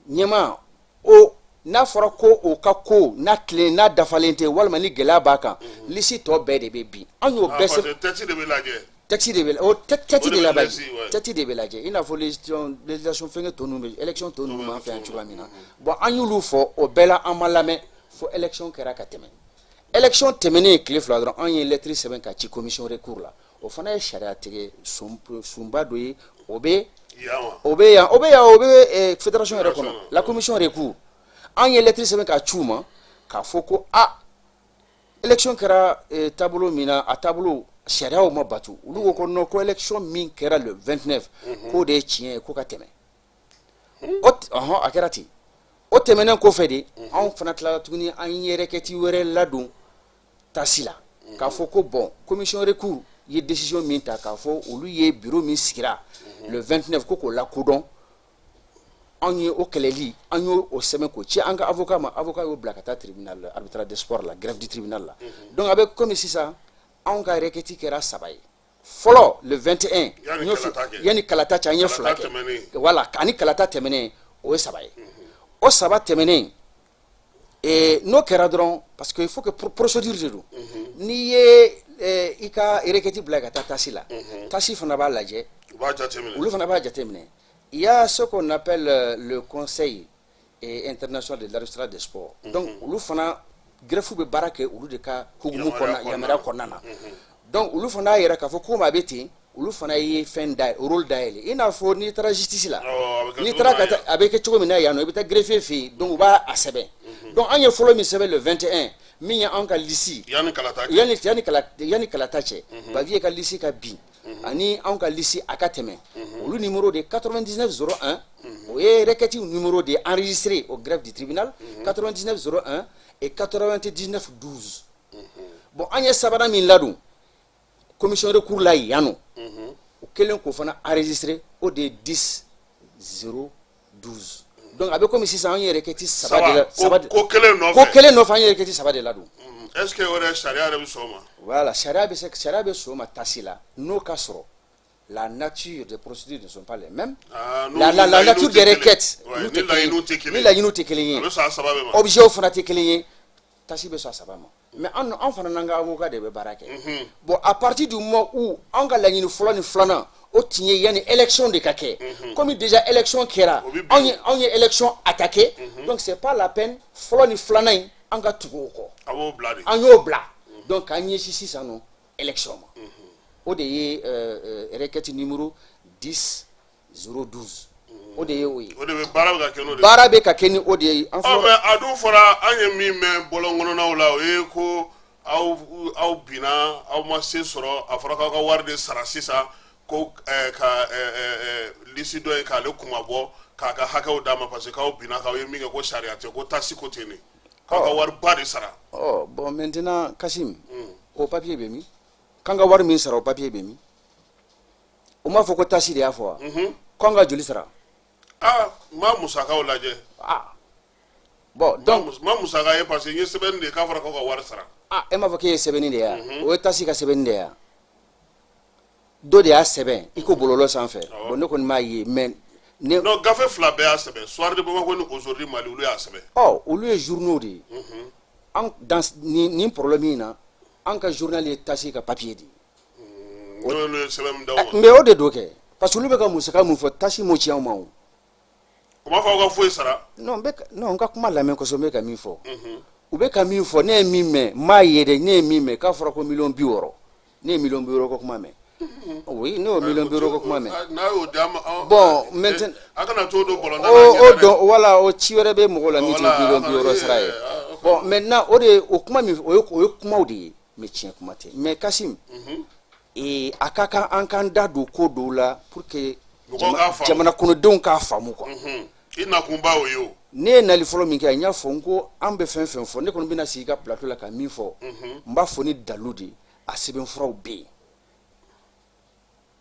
ɲɛma o, n'a fɔra ko o ka ko n'a tilen n'a dafalen tɛ, walima ni gɛlɛya b'a kan, liste tɔ bɛɛ de bɛ bin. An y'o bɛɛ sɛbɛn. Tête de bɛ lajɛ. Tête de bɛ o, tête de lajɛ, tête de bɛ lajɛ, i n'a fɔ législation fɛnkɛ tɔ ninnu bɛ, élection tɔ ninnu b'an fɛ yan cogoya min na. Bon, an y'olu fɔ, o bɛɛ la an ma lamɛn fo élection kɛra ka tɛmɛ. Élection tɛmɛnen tile 2 dɔrɔn, an ye lettre sɛbɛn ka ci commission recours la. O fana ye sariya tigɛ sunba dɔ ye. O bɛ yan, o bɛ yan, o bɛ fédération yɛrɛ kɔnɔ, la commission recours. An ye lettre sɛbɛn ka ci u ma k'a fɔ ko a élection kɛra taabolo min na, a taabolo sariyaw ma batu. Olu ko ko non, ko élection min kɛra le 29, k'o de ye tiɲɛ ye, ko ka tɛmɛ o. Ɔhɔn, a kɛra ten. O tɛmɛnen kɔfɛ de, anw fana tilala tuguni, an ye requête wɛrɛ ladon TAS la k'a fɔ ko bon, commission recours ye décision min ta, k'a fɔ olu ye bureau min sigira le 29, ko k'o lakodɔn. Anw ye o kɛlɛli, an y'o o sɛbɛn k'o ci an ka avocat ma. Avocat y'o bila ka taa tribunal arbitral des sports la, greffe du tribunal la. Donc a bɛ komi sisan anw ka requête kɛra saba ye. Fɔlɔ, le 21, yanni kalata cɛ, an ye fila kɛ. Voilà, ani kalata tɛmɛnen, o ye saba ye. O saba tɛmɛnen, n'o kɛra dɔrɔn, parce que il faut que procédure de don. N'i ye i ka requête bila ka taa TAS la, TAS fana b'a lajɛ, olu fana b'a jateminɛ. Il y a ce qu'on appelle le conseil international de l'arbitrage des sports. Donc olu fana, greffe bɛ baara kɛ olu de ka hukumu kɔnɔna, yamaruya kɔnɔna na. Donc olu fana y'a yira k'a fɔ ko a bɛ ten. Olu fana ye fɛn da rôle dayɛlɛ, i n'a fɔ n'i taara justice la, n'i taara ka taa, a bɛ kɛ cogo min na yan nɔ, i bɛ taa greffier fɛ yen. Donc u b'a a sɛbɛn. Donc an ye fɔlɔ min sɛbɛn le 21, min ye an ka liste yanni kalata cɛ, Bavieux ka liste ka bin ani anw ka liste a ka tɛmɛ, olu numéro de 99 01, o ye requête numéro de enregistré au greffe du tribunal, 99 01 et 99 12. Bon, an ye sabanan min ladon commission recours la yan nɔ, o kɛlen k'o fana enregistré, o de ye 10 0 12. Donc a bɛ komi sisan an ye requête saba de la, saba ko kelen nɔfɛ. Ko kelen nɔfɛ, an ye requête saba de ladon. Est ce que o yɛrɛ, sariya yɛrɛ bɛ sɔn o ma? Voilà, sariya bɛ se, sariya bɛ sɔn o ma TAS la, n'o ka sɔrɔ la nature des procédures ne sont pas les mêmes. Ah, la nature des requêtes, ni laɲiniw tɛ kelen ni laɲiniw tɛ kelen ye, a bɛ sɔn a saba bɛɛ ma. Objet fana tɛ kelen ye, TAS bɛ sɔn a saba ma. Mais an fana n'an ka avocat de bɛ baara kɛ. Bon, à partir du moment où an ka laɲini fɔlɔ ni filanan, O tun ye yanni élection de ka kɛ. Comme déjà élection kɛra, O bɛ bin. anw ye élection attaqué, donc c'est pas la peine fɔlɔ ni filanan in an ka tugu o kɔ. A b'o bila de. An y'o bila, donc k'an ɲɛsin sisan nɔ élection ma. O de ye requête numéro 10 012, o de ye o ye. O de bɛ baara bɛ ka kɛ n'o de ye. Baara bɛ ka kɛ ni o de ye an Ɔ fɔlɔ. Mais a dun fɔra, an ye min mɛn bɔlɔn kɔnɔnaw la, o ye ko aw binna, aw ma se sɔrɔ. A fɔra k'aw ka wari de sara sisan ko ka liste dɔ ye k'ale kuma bɔ k'a ka hakɛw d'a ma, parce que k'aw binna, k'aw ye min kɛ ko sariya tɛ, ko tasi ko ten de, k'aw ka wari ba de sara. Ɔ bon, maintenant Kasim, o papier bɛ min? K'an ka wari min sara, o papier bɛ min? O m'a fɔ ko tasi de y'a fɔ wa? K'an ka joli sara? Aa, n ma musakaw lajɛ. Ah bon, donc n ma musaka ye, parce que n ye sɛbɛnni de ye k'a fɔra k'aw ka wari sara. Ah, e m'a fɔ k'e ye sɛbɛnni de ye wa? O ye tasi ka sɛbɛnni de ye wa? Dɔ de y'a sɛbɛn i ko bɔlɔlɔ sanfɛ. Awɔ. Bon, ne kɔni m'a ye, mais ne Non, gafe fila bɛɛ y'a sɛbɛn, Soir de Bamako ni Aujourd'hui Mali, olu y'a sɛbɛn. Ɔ, olu ye journaux de ye. An dans nin problème in na, an ka journal ye tasi ka papier de ye. N'olu ye sɛbɛn min d'aw ma. Mais o de do kɛ, parce que olu bɛ ka musaka mun fɔ, tasi m'o ci anw ma o. O m'a fɔ aw ka foyi sara. Non, n bɛ non, n ka kuma lamɛn kosɛbɛ. N bɛ ka min fɔ, u bɛ ka min fɔ, ne ye min mɛn, n m'a ye dɛ. Ne ye min mɛn k'a fɔra ko miliyɔn 60. Ne ye miliyɔn 60 ko kuma mɛn. Oui, ne y'o miliyɔn 60 ko kuma mɛn. N'a y'o di an ma. Bon, maintenant A kana t'o don bɔlɔn da. O dɔn, wala o ci wɛrɛ bɛ mɔgɔw la min tɛ Voilà, miliyɔn 60 sara ye. Bon, maintenant, o de o kuma min, o ye kumaw de ye, mais tiɲɛ kuma tɛ. Mais Kasim, ee, a ka kan an k'an da don ko dɔw la pour que Mɔgɔw k'a faamu. jamana kɔnɔdenw k'a faamu quoi. I nakunba o ye o. Ne ye nali fɔlɔ min kɛ, n y'a fɔ n ko an bɛ fɛn fɛn fɔ, ne kɔni bɛna sigi i ka plateau la ka min fɔ, n b'a fɔ ni dalu de ye, a sɛbɛnfuraw bɛ yen.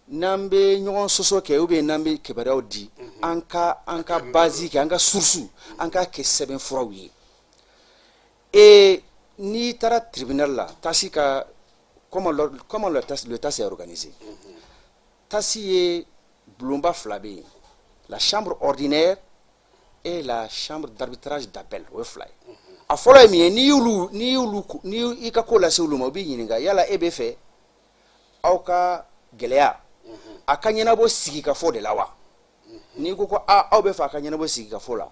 N'an bɛ ɲɔgɔn sɔsɔ kɛ ou bien n'an bɛ kibaruyaw di, an ka base kɛ, an ka source, an k'a kɛ sɛbɛnfuraw ye. Et n'i taara tribunal la, tasi ka comment le TAS est organisé? TAS ye bulonba fila bɛ yen, la chambre ordinaire et la chambre d'arbitrage d'appel. O ye fila ye. A fɔlɔ ye min ye, n'i y'olu n'i i ka ko lase olu ma, u b'i ɲininka yala e bɛ fɛ aw ka gɛlɛya a ka ɲɛnabɔ sigikafɔ de la wa? N'i ko ko aa, aw bɛ fɛ a ka ɲɛnabɔ sigikafɔ la,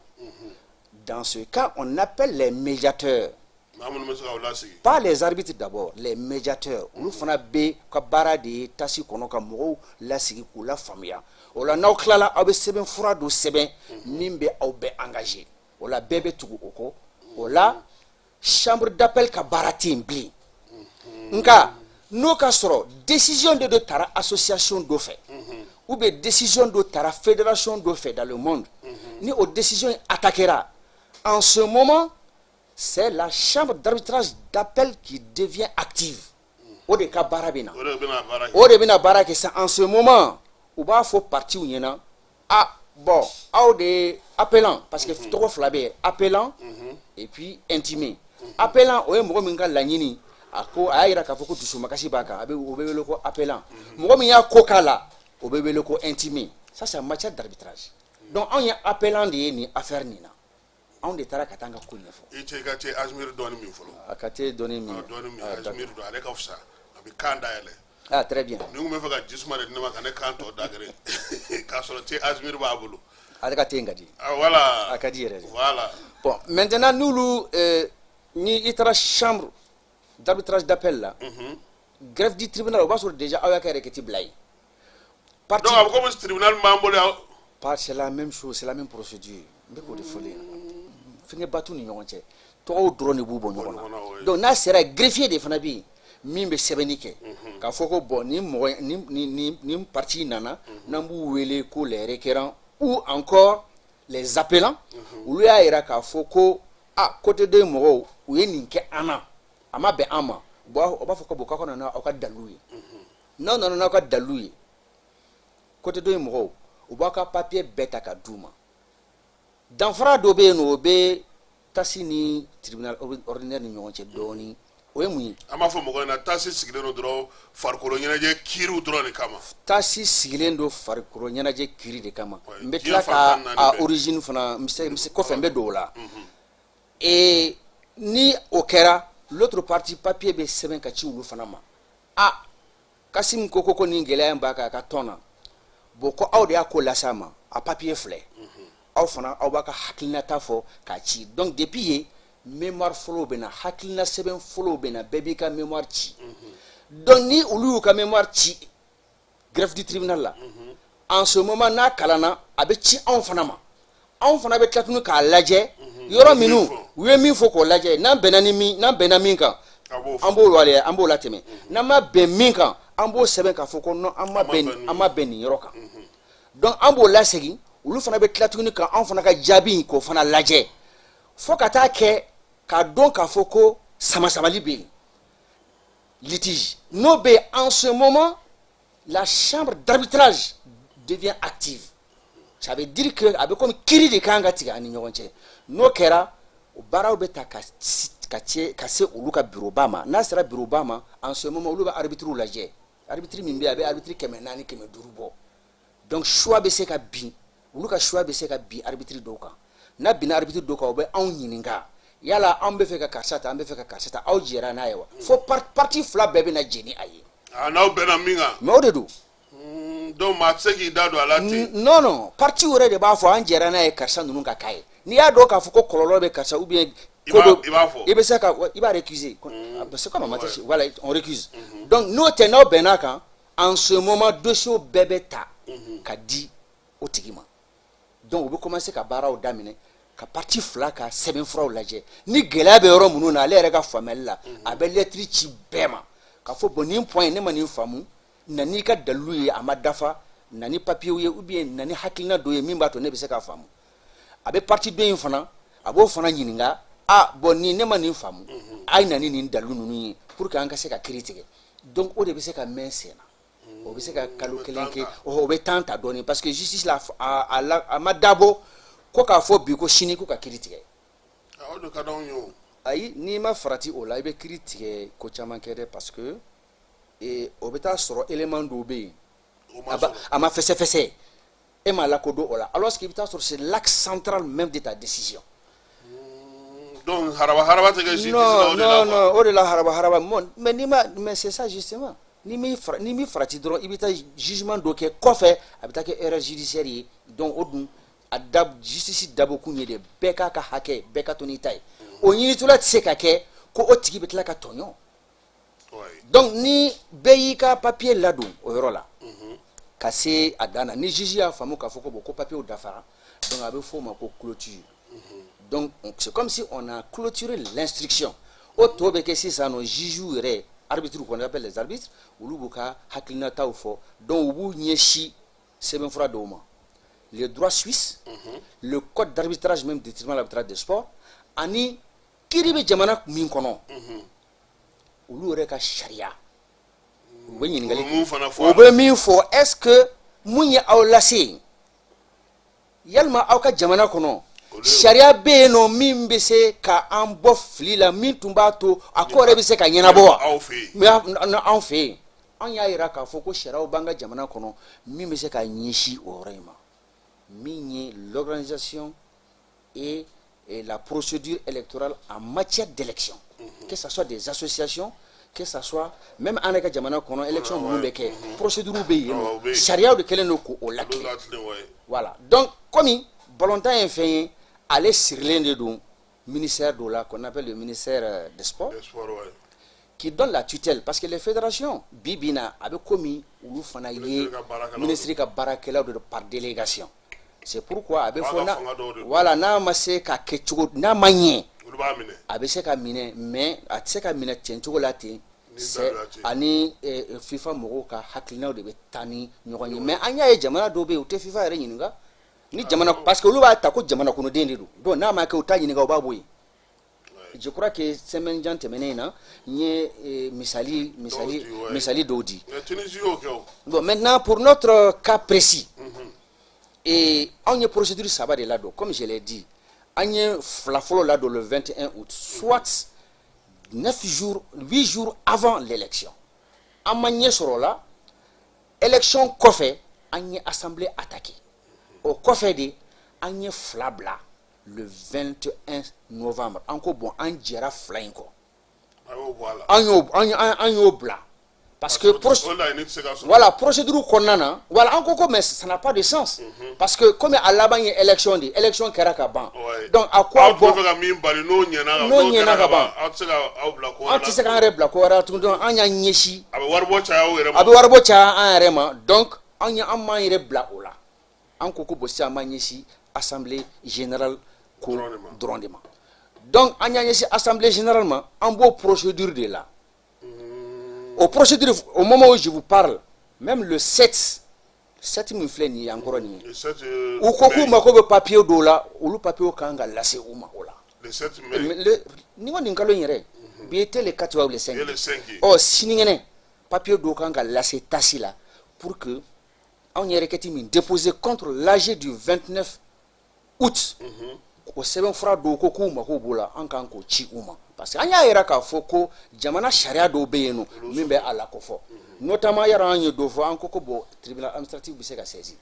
dans ce cas on appelle les médiateurs. Maa minnu bɛ se k'aw lasigi. Pas les arbitres d'abord, les médiateurs. Olu fana bɛ ka baara de ye tasi kɔnɔ ka mɔgɔw lasigi k'u la faamuya. O la, n'aw tilala, aw bɛ sɛbɛn fura dɔ sɛbɛn min bɛ aw bɛɛ engagé. O la, bɛɛ bɛ tugu o kɔ. O la, chambre d'appel ka baara tɛ yen bilen. Nka n'o ka sɔrɔ décision de dɔ tara association dɔ fɛ ou bien décision dɔ tara fédération dɔ fɛ dans le monde, ni o décision attaquera, en ce moment c'est la chambre d'arbitrage d'appel qui devient active. O de ka baara bɛ na. O de bɛna baara kɛ. O de bɛna baara kɛ sisan. En ce moment, u b'a fɔ partiw ɲɛna: ah bon, aw de ye appelant, parce que tɔgɔ fila bɛ yen, appelant et puis intimé. Appelant, o ye mɔgɔ min ka laɲini, a ko a y'a yira k'a fɔ ko dusumakasi b'a kan, a bɛ o bɛ wele ko appelant. Mɔgɔ min y'a ko k'a la, o bɛ wele ko intimé. Ça, c'est en matière d'arbitrage. Donc anw ye appelant de ye nin affaire nin na. Anw de taara ka taa an ka ko ɲɛfɔ. I cɛ, i ka te Azmiri dɔɔni min fɔlɔ. A ka te dɔɔni min. A dɔɔni min. Ah, d'accord. Azmiri dɔn, ale ka fisa, a bɛ kan dayɛlɛ. Ah, très bien. Ni n kun bɛ fɛ ka ji suma de di ne ma ka ne kan tɔ dagere k'a sɔrɔ te Azmiri b'a bolo. Ale ka te in ka di. Ah, voilà. A ka di yɛrɛ de. Voilà. Bon, maintenant, n'olu ni i taara chambre d'arbitrage d'appel la, greffe du tribunal, o b'a sɔrɔ déjà aw y'a ka requête bila yen. Partie Donc a bɛ komi tribunal b'an bolo yan. Par, c'est la même chose, c'est la même procédure. N bɛ k'o de fɔ ɲɛna. Fɛngɛba t'u ni ɲɔgɔn cɛ, tɔgɔw dɔrɔn de b'u bɔ ɲɔgɔn ɲɔgɔn na, na. Oui. Donc n'a sera, greffier de fana bɛ yen min bɛ sɛbɛnni kɛ k'a fɔ ko bon, ni mɔgɔ ni partie nana, n'an b'u wele ko les requérants ou encore les appelants, olu y'a yira k'a fɔ ko ah, côté dɔ mɔgɔw u ye nin kɛ an na, a ma bɛn an ma. Bon, o b'a fɔ ko bon, k'aw ka na n'aw ka dalilu ye. N'aw nana n'aw ka dalilu ye, côté dɔ in mɔgɔw, u b'aw ka papier bɛɛ ta ka d'u ma. Danfara dɔ bɛ yen nɔ, o bɛ tasi ni tribunal ordinaire ni ɲɔgɔn cɛ dɔɔni. O ye mun ye? An b'a fɔ mɔgɔ ɲɛna, tasi sigilen don dɔrɔn farikolo ɲɛnajɛ kiiriw dɔrɔn de kama. Tasi sigilen don farikolo ɲɛnajɛ kiiri de kama. Ouais, N bɛ diɲɛ tila fan ka 14 a bɛɛ. origine fana, n bɛ se kɔfɛ, n bɛ don o la. Et ni o kɛra, l'autre partie, papier bɛ sɛbɛn ka ci olu fana ma. Ah, Kasim ko nin gɛlɛya in b'a kan a ka tɔn na. Bon, ko aw de y'a ko lase a ma, a papier filɛ, aw fana aw b'a ka hakilinata fɔ k'a ci. Donc depuis yen, mémoire fɔlɔw bɛ na, hakilina sɛbɛn fɔlɔw bɛ na, bɛɛ b'i ka mémoire ci. Donc ni olu y'u ka mémoire ci greffe du tribunal la, en ce moment n'a kalanna, a bɛ ci anw fana ma. Anw fana bɛ tila tuguni k'a lajɛ yɔrɔ minnu u ye min fɔ k'o lajɛ. N'an bɛnna ni min, n'an bɛnna min kan, an b'o waleya, an b'o latɛmɛ. N'an ma bɛn min kan, an b'o sɛbɛn k'a fɔ ko non, an ma bɛn, an ma bɛn nin yɔrɔ kan. Donc an b'o lasegin, olu fana bɛ tila tuguni ka anw fana ka jaabi in k'o fana lajɛ, fo ka taa kɛ k'a dɔn k'a fɔ ko sama-samali bɛ yen, litige n'o bɛ yen. En ce moment, la chambre d'arbitrage devient active. Ça veut dire que a bɛ komi kiiri de kan ka tigɛ an ni ɲɔgɔn cɛ. N'o kɛra, o baaraw bɛ ta ka ka se olu ka bureau ba ma. N'a sera bureau ba ma, en ce moment olu bɛ arbitre lajɛ. Arbitre min bɛ yen, a bɛ arbitre 400, 500 bɔ. Donc choix bɛ se ka bin, olu ka choix bɛ se ka bin arbitre dɔw kan. N'a binna arbitre dɔw kan, o bɛ anw ɲininka: yala an bɛ fɛ ka karisa ta, an bɛ fɛ ka karisa ta, aw jɛra n'a ye wa? Fo partie fila bɛɛ bɛ na jɛn ni a ye. A n'aw bɛnna min kan. Mais o de don. Donc maa tɛ se k'i da don a la ten. Non, partie yɛrɛ de b'a fɔ an jɛra n'a ye, karisa ninnu ka k'a ye. N'i y'a dɔn k'a fɔ ko kɔlɔlɔ bɛ karisa ou bien ko dɔ, i b'a fɔ. I bɛ se ka, i b'a récuser. C'est comme en matière, voilà, on récuse. Donc n'o tɛ, n'aw bɛnn'a kan, en ce moment dossier bɛɛ bɛ ta ka di o tigi ma. Donc u bɛ commencer ka baaraw daminɛ, ka partie fila ka sɛbɛnfuraw lajɛ. Ni gɛlɛya bɛ yɔrɔ minnu na, ale yɛrɛ ka faamuyali la, a bɛ lettre ci bɛɛ ma k'a fɔ: bon, nin point ne ma nin faamu, na n'i ka dalilu ye, a ma dafa, na ni papier ye ou bien na ni hakilina dɔ ye min b'a to ne bɛ se k'a faamu. A bɛ partie dɔ in fana, a b'o fana ɲininka: ah bon, nin ne ma nin faamu, a ye na ni nin dalilu ninnu ye pour que an ka se ka kiiri tigɛ. Donc o de bɛ se ka mɛn sen na, o bɛ se ka kalo 1 kɛ, o bɛ temps ta dɔɔnin, parce que justice la, a ma dabɔ ko k'a fɔ bi ko sini ko ka kiiri tigɛ. O de ka d'anw ye o. Ayi, n'i ma farati o la, i bɛ kiiri tigɛ ko caman kɛ dɛ, parce que o bɛ taa sɔrɔ élément dɔw bɛ yen, a ma fɛsɛfɛsɛ, e m'a lakodɔn o la, alors que i bɛ taa sɔrɔ c'est l'axe central même de ta décision. Donc haraba haraba tɛ kɛ justice la o de la. Non non, o de la haraba haraba bon, mais n'i ma, mais c'est ça justement, n'i m'i farati dɔrɔn, i bɛ taa jugement dɔ kɛ kɔfɛ, a bɛ taa kɛ erreur judiciaire ye. Donc o dun, a da justice dabɔkun ye de bɛɛ k'a ka hakɛ, bɛɛ ka to n'i ta ye. O ɲinitɔla tɛ se ka kɛ ko o tigi bɛ tila ka tɔɲɔ. Donc ni bɛɛ y'i ka papier ladon o yɔrɔ la ka se a dan na, ni juge y'a faamu k'a fɔ ko bon, ko papier dafara, donc a bɛ fɔ o ma ko clôture. Donc c'est comme si on a clôturé l'instruction. O tɔ bɛ kɛ sisan nɔ, juge yɛrɛ, arbitre qu'on appelle les arbitres, olu b'u ka hakilinataw fɔ. Donc u b'u ɲɛsin sɛbɛnfura dɔw ma: le droit suisse, le code d'arbitrage même du tribunal d'arbitrage des sports, ani kiiri bɛ jamana min kɔnɔ, olu yɛrɛ ka sariya. U bɛ ɲininkali, u bɛ min fɔ: est ce que mun ye aw lase yen, yalima aw ka jamana kɔnɔ sariya bɛ yen nɔ min bɛ se ka an bɔ fili la, min tun b'a to a ko yɛrɛ bɛ se ka ɲɛnabɔ wa? Anw fɛ yen, an y'a yira k'a fɔ ko sariyaw b'an ka jamana kɔnɔ min bɛ se ka ɲɛsin o yɔrɔ in ma, min ye l'organisation et la procédure électorale en matière d'élection, que ce soit des associations, que ça soit même an yɛrɛ ka jamana kɔnɔ élection minnu bɛ kɛ, procédure bɛ yen nɔ, sariyaw de kɛlen don k'o latilen. Voilà. Donc komi balontan ye fɛn ye, ale sirilen de don ministère dɔ la qu'on appelle le ministère des Sports, qui donne la tutelle, parce que les fédérations, bi bi in na, a bɛ komi olu fana ye ministre ka baarakɛlaw de don par délégation. C'est pourquoi a bɛ fɔ na, voilà, n'a ma se ka kɛ cogo, n'a ma ɲɛ, a bɛ se ka minɛ, mais a tɛ se ka minɛ ten cogo la ten. Ani FIFA mɔgɔw ka hakilinaw de bɛ taa ni ɲɔgɔn ye. Mais an y'a ye jamana dɔw bɛ yen, u tɛ FIFA yɛrɛ ɲininka ni jamana, parce que olu b'a ta ko jamana kɔnɔden de don. Donc n'a ma kɛ, u t'a ɲininka, u b'a bɔ yen. Je crois que semaine jan tɛmɛnen in na, n ye misali dɔw di. Bon, maintenant, pour notre cas précis, et anw ye procédure saba de ladon. Comme je l'ai dit, an ye fila fɔlɔ ladon le 21 août, soit 9 jours, 8 jours avant l'élection. An ma ɲɛ sɔrɔ o la. Élection kɔfɛ, an ye assemblée attaqué. O kɔfɛ de, an ye fila bila le 21 novembre. An ko bon, an jɛra fila in kɔ, an y'o bila. Parce que voilà, procédure kɔnɔna na, voilà, an ko ko mais ça n'a pas de sens, parce que comme a laban ye élection de, élection kɛra ka ban, donc à quoi bon? Aw tun bɛ fɛ ka min bali, n'o ɲɛna. N'o ɲɛna ka ban, aw tɛ se ka aw bila ko wɛrɛ la, an tɛ se k'an yɛrɛ bila ko wɛrɛ la tuguni. Donc an y'an ɲɛsin A bɛ waribɔ caya aw yɛrɛ ma. A bɛ waribɔ caya an yɛrɛ ma. Donc an ye, an m'an yɛrɛ bila o la. An ko ko bon, sisan an b'an ɲɛsin assemblée générale ko dɔrɔn de ma. Donc an y'an ɲɛsin assemblée générale ma, an b'o procédure de la. O procédure, au moment où je vous parle, même le 7, 7 min filɛ nin ye encore nin ye, u ko k'u mako bɛ papier dɔw la, olu papier kan ka lase u ma o la. Le 7 mai. Ni ko nin kalo in yɛrɛ, bi était le 4 ou le 5. Le 5. Ɔ, sinikɛnɛ papier dɔw kan ka lase TAS la pour que anw ye requête min déposé contre l'AG du 29 août, o sɛbɛnfura dɔw ko k'u mako b'o la, an kan k'o ci u ma, parce que an y'a yira k'a fɔ ko jamana sariya dɔw bɛ yen nɔ min bɛ a la kofɔ, notamment yɔrɔ an ye dɔ fɔ, an ko ko bon, tribunal administratif bɛ se ka saisir.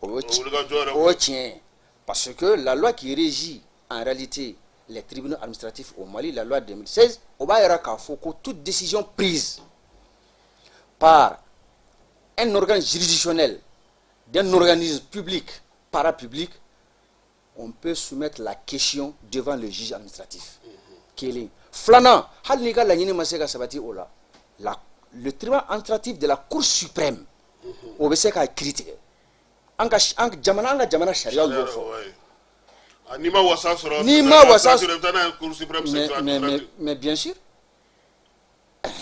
O ye tiɲɛ ye, parce que la loi qui régit en réalité les tribunaux administratifs au Mali, la loi 2016, o b'a yira k'a fɔ ko toute décision prise par un organe juridictionnel d'un organisme public, parapublic, on peut soumettre la question devant le juge administratif. Kelen. Filanan, hali n'i ka laɲini ma se ka sabati o la, le tribunal administratif de la Cour suprême, o bɛ se k'a kiiri tigɛ. An ka jamana sariyaw y'o fɔ. N'i ma wasa sɔrɔ, n'i ma wasa sɔrɔ, i bɛ taa n'a ye Cour suprême. Mais bien sûr,